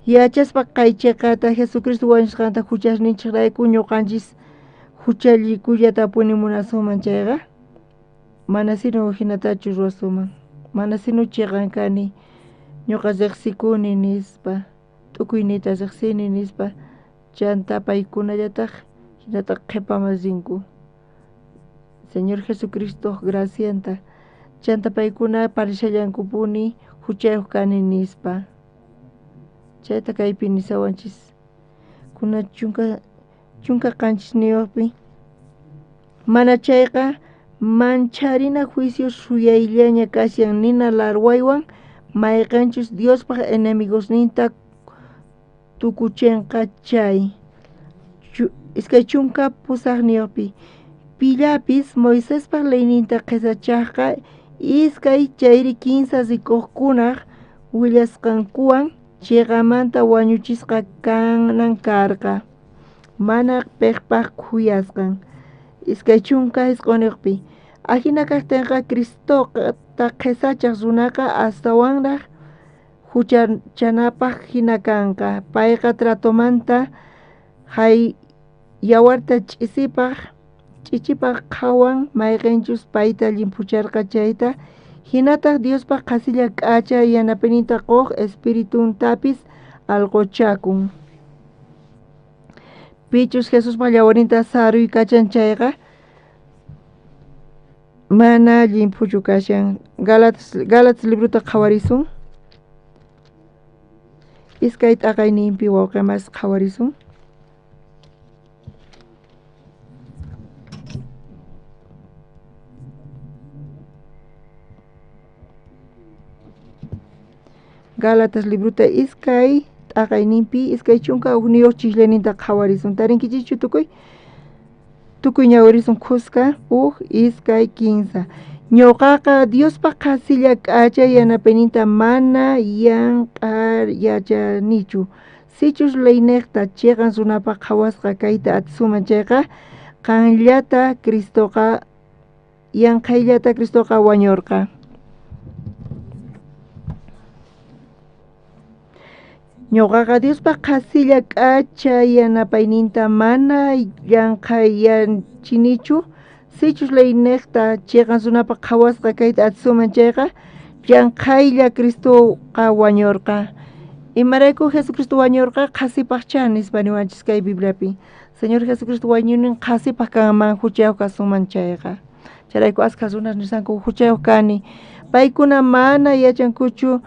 yachaspa kay chiqata Jesucristo wañusqanta huchasninchikrayku ñuqanchis huchallikullatapuni munasuman chayqa mana sino hinatachu ruwasuman mana sino chiqan kani ñuqa riqsikuni nispa tukuyniyta riqsini nispa chanta paykunallataq hinataq qhipaman rinku Señor Jesucristo gracianta chanta paykuna parishallankupuni huchayuq kani nispa. Chayta kaypi nisawanchis kuna chunka qanchisniyuqpi mana chayqa mancharina juicio suyayllaña kashan nina larwaywan mayqanchus Diospaq enemigosninta tukuchinqa chay. 28niyuqpi pillapis Moisespaq leyninta qhisachaqqa iskay chayri kinsa rikuqkunaq willasqankuwan chiqamanta wañuchisqa kanan karqa mana piqpaq khuyasqan. 29niyuqpi ajina kaqtinqa Cristota qhisachaq runaqa astawanraq huchachanapaq hina kanqa payqa tratomanta hay yawarta ch'ichipaq qhawan mayqinchus payta llimphucharqa chayta hinataq Diospaq qhasilla k'acha yanapayninta quq espirituntapis alquchakun. Pichus Jesuspaq yawarninta saruykachan chayqa mana llimphuchu kashan. Gálatas librota qhawarisun. Iskay t'aqayninpi wawqi mas qhawarisun. Gálatas librota iskay t'aqayninpi 21 chiqllayninta qhawarisun. Tarinkichischu tukuy? Tukuy ñawirisun khuska 1, 2, 3. Ñuqaqa Diospaq qhasilla k'acha yanapayninta mana yanq'ar yachanichu. Sichus leyniqta chiqan runapaq qhawasqa kayta atisuman chayqa qanllata Cristoqa yanqhayllata Cristoqa wañurqa. Ñuqaqa Diospaq qhasilla k'acha yanapayninta mana llanqhayachinichu. Sichus leyniqta chiqan runapaq qhawasqa kayta atisuman chayqa llanqhaylla Cristoqa wañurqa. Imarayku Jesucristo wañurqa qhasipaqcha nispa niwanchis kay Bibliapi. Señor Jesucristo wañunin qhasipaq kanman huchayuq kasuman chayqa. Chayrayku askha runas nisanku huchayuq kani. Paykuna mana yachankuchu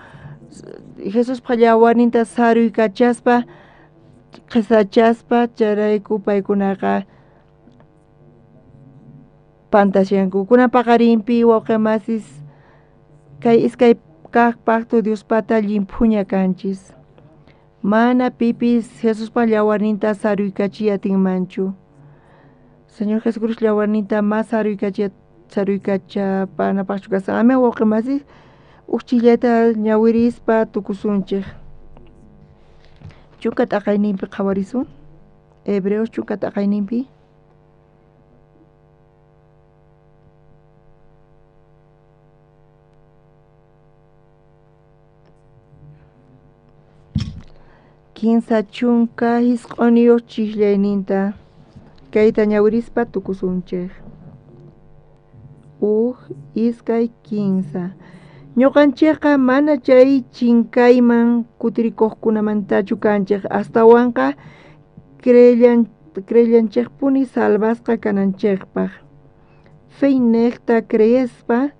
Jesuspaq yawarninta saruykachaspa Qhesachaspa chayrayku paykunaqa pantashanku. Kunan paqarinpi wawqi masis kay iskay kaq pacto Diospata llimphuña kanchis. Mana pipis Jesuspa llawarninta saruykachiy atinmanchu. Señor Jesucristo llawarninta ma saruykachapanapaqchu kashan. Amén wawqi masis uj chillata ñawirispa tukusunchej. Chunka t'aqayninpi qhawarisun. Hebreos chunka t'aqayninpi. Kinsa chunka hisq'uniyuq chiqllayninta kayta ñawirispa tukusunchej. Uj, iskay, kinsa. Ñuqanchikqa mana chay chinkayman kutirikuqkunamantachu kanchik, astawanqa creellanchikpuni salvasqa kananchikpaq. Feynejta creespa,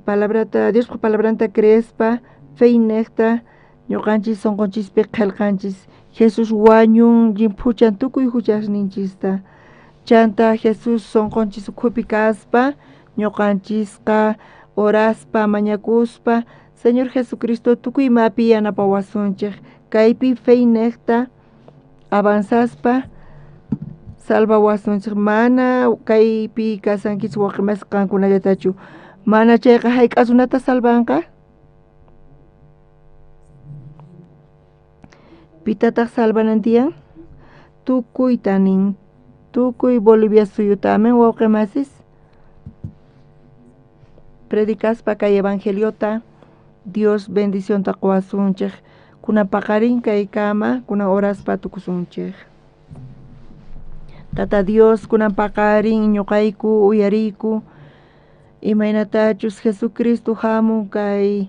palabrata, Diospa palabranta creespa, feynejta ñuqanchis sunqunchispi qillqanchis. Jesús wañun llimphuchan tukuy huchasninchista. Chanta Jesús sunqunchis ukhupi kaspa, ñuqanchisqa oraspa, mañakuspa, Señor Jesucristo tukuy imapi yanapawasunchik. Kaypi feynejta avanzaspa salvawasunchik. Mana kaypi kasankichik wawqi qankunallatachu. Mana chayqa hayk'a runata salvanqa? Pitataq salvanan tiyan? Tukuyta nin. Tukuy Bolivia suyuta. Amén wawqi masis. Predicaspa kay evangeliota Dios bendicionta quwasunchik. Kunan paqarin kaykama, kunan oraspa tukusunchik. Tata Dios, kunan paqarin ñuqayku uyariyku imaynatachus Jesucristo hamun kay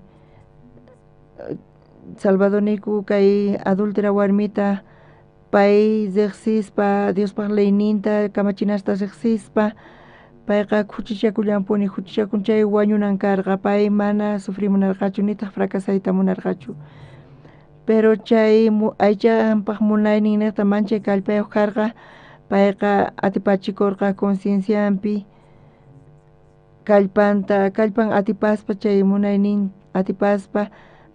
Salvadorniku kay adúltera warmita pay riqsispa Diospaq leyninta kamachinasta riqsispa payqa khuchichakullanpuni khuchichakun chay wañunan karqa pay mana sufrimunarqachu nitaq fracasayta munarqachu. Pero chay aychanpaq munaynin niqta manchay kallpayuq karqa payqa atipachikurqa conciencianpi kallpanta kallpan atipaspa chay munaynin atipaspa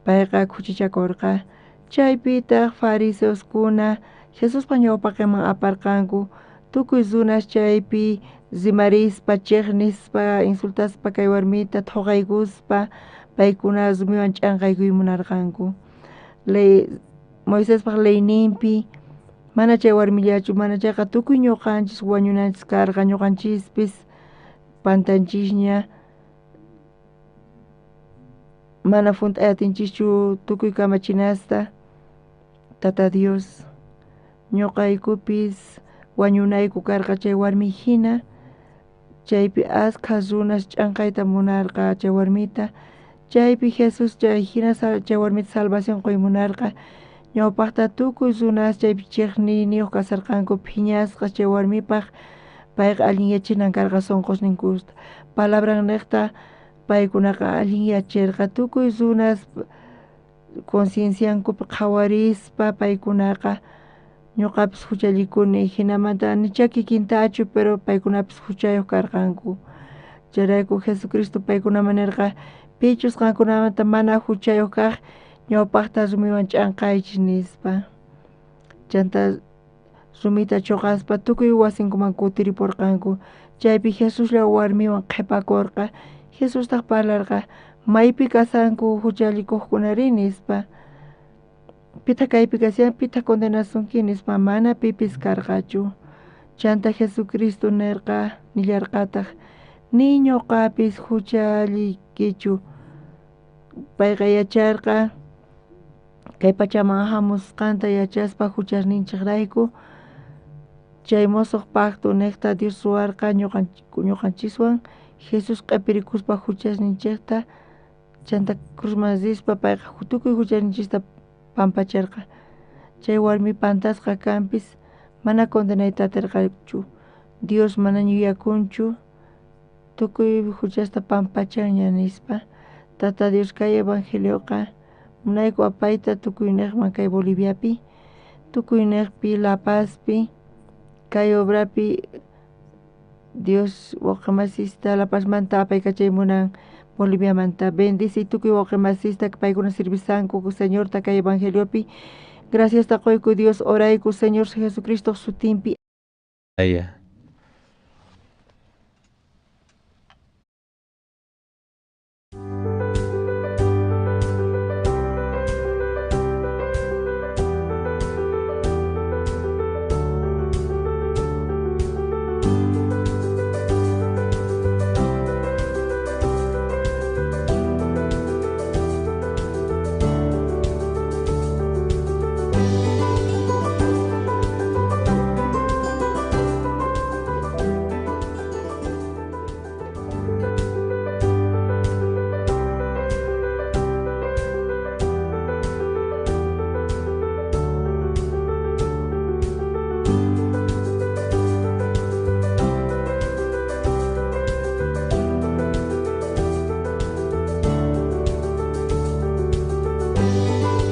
payqa khuchichakurqa. Chaypitaq fariseoskuna Jesuspa ñawpaqinman aparqanku tukuy runas chaypi rimarispa chiqnispa insultaspa kay warmita thuqaykuspa paykuna rumiwan ch'anqaykuy munarqanku. Ley Moisespaq leyninpi mana chay warmillachu mana chayqa tukuy ñuqanchis wañunanchis karqa ñuqanchispis pantanchisña mana junt'ay atinchischu tukuy kamachinasta. Tata Dios ñuqaykupis wañunayku karqa chay warmi hina chaypi askha runas ch'anqayta munarqa chay warmita chaypi Jesús chay hina chay warmita salvación quy munarqa ñawpaqta tukuy runas chaypi chiqniyniyuq kasarqanku phiñasqa chay warmipaq payqa allinyachinan karqa sunqusninkusta palabran niqta paykunaqa allinyachirqa tukuy runas concienciankupi qhawarispa paykunaqa ñuqapis huchallikuni hinamanta nicha kikintachu pero paykunapis huchayuq karqanku. Chayrayku Jesucristo paykunaman nirqa pichus qankunamanta mana huchayuq kaq ñawpaqta rumiwan ch'anqaychis nispa. Chanta rumita chuqaspa tukuy wasinkuman kutiripurqanku. Chaypi Jesuslla warmiwan qhipakurqa. Jesustaq parlarqa maypi kasanku huchallikuqkunari nispa. Pitaq kaypi kashan pitaq condenasunki nispa mana pipis karqachu. Chanta Jesucristo nirqa nillarqataq ni ñuqapis huchallikichu. Payqa yacharqa kay pachaman hamusqanta yachaspa huchasninchikrayku chay musuq pacto niqta Dios ruwarqa ñuqanchiswan Jesús q'ipirikuspa huchasninchikta chanta cruzman rispa payqa tukuy huchasninchista pampacharqa. Chay warmi pantasqa kanpis mana condenayta atirqachu. Dios mana yuyakunchu tukuy huchasta pampachanña nispa. Tata Dios kay evangelioqa munayku apayta tukuyniqman kay Boliviapi. Tukuynejpi La Pazpi kay obrapi Dios wawqimasista La Pazmanta apaykachay munan Boliviamanta. Bendice tukuy wawqimasista paykuna sirvisanku Señorta kay evangeliopi. Gracias ta qoyku Dios, orayku Señor Jesucristo sutinpi. Aya.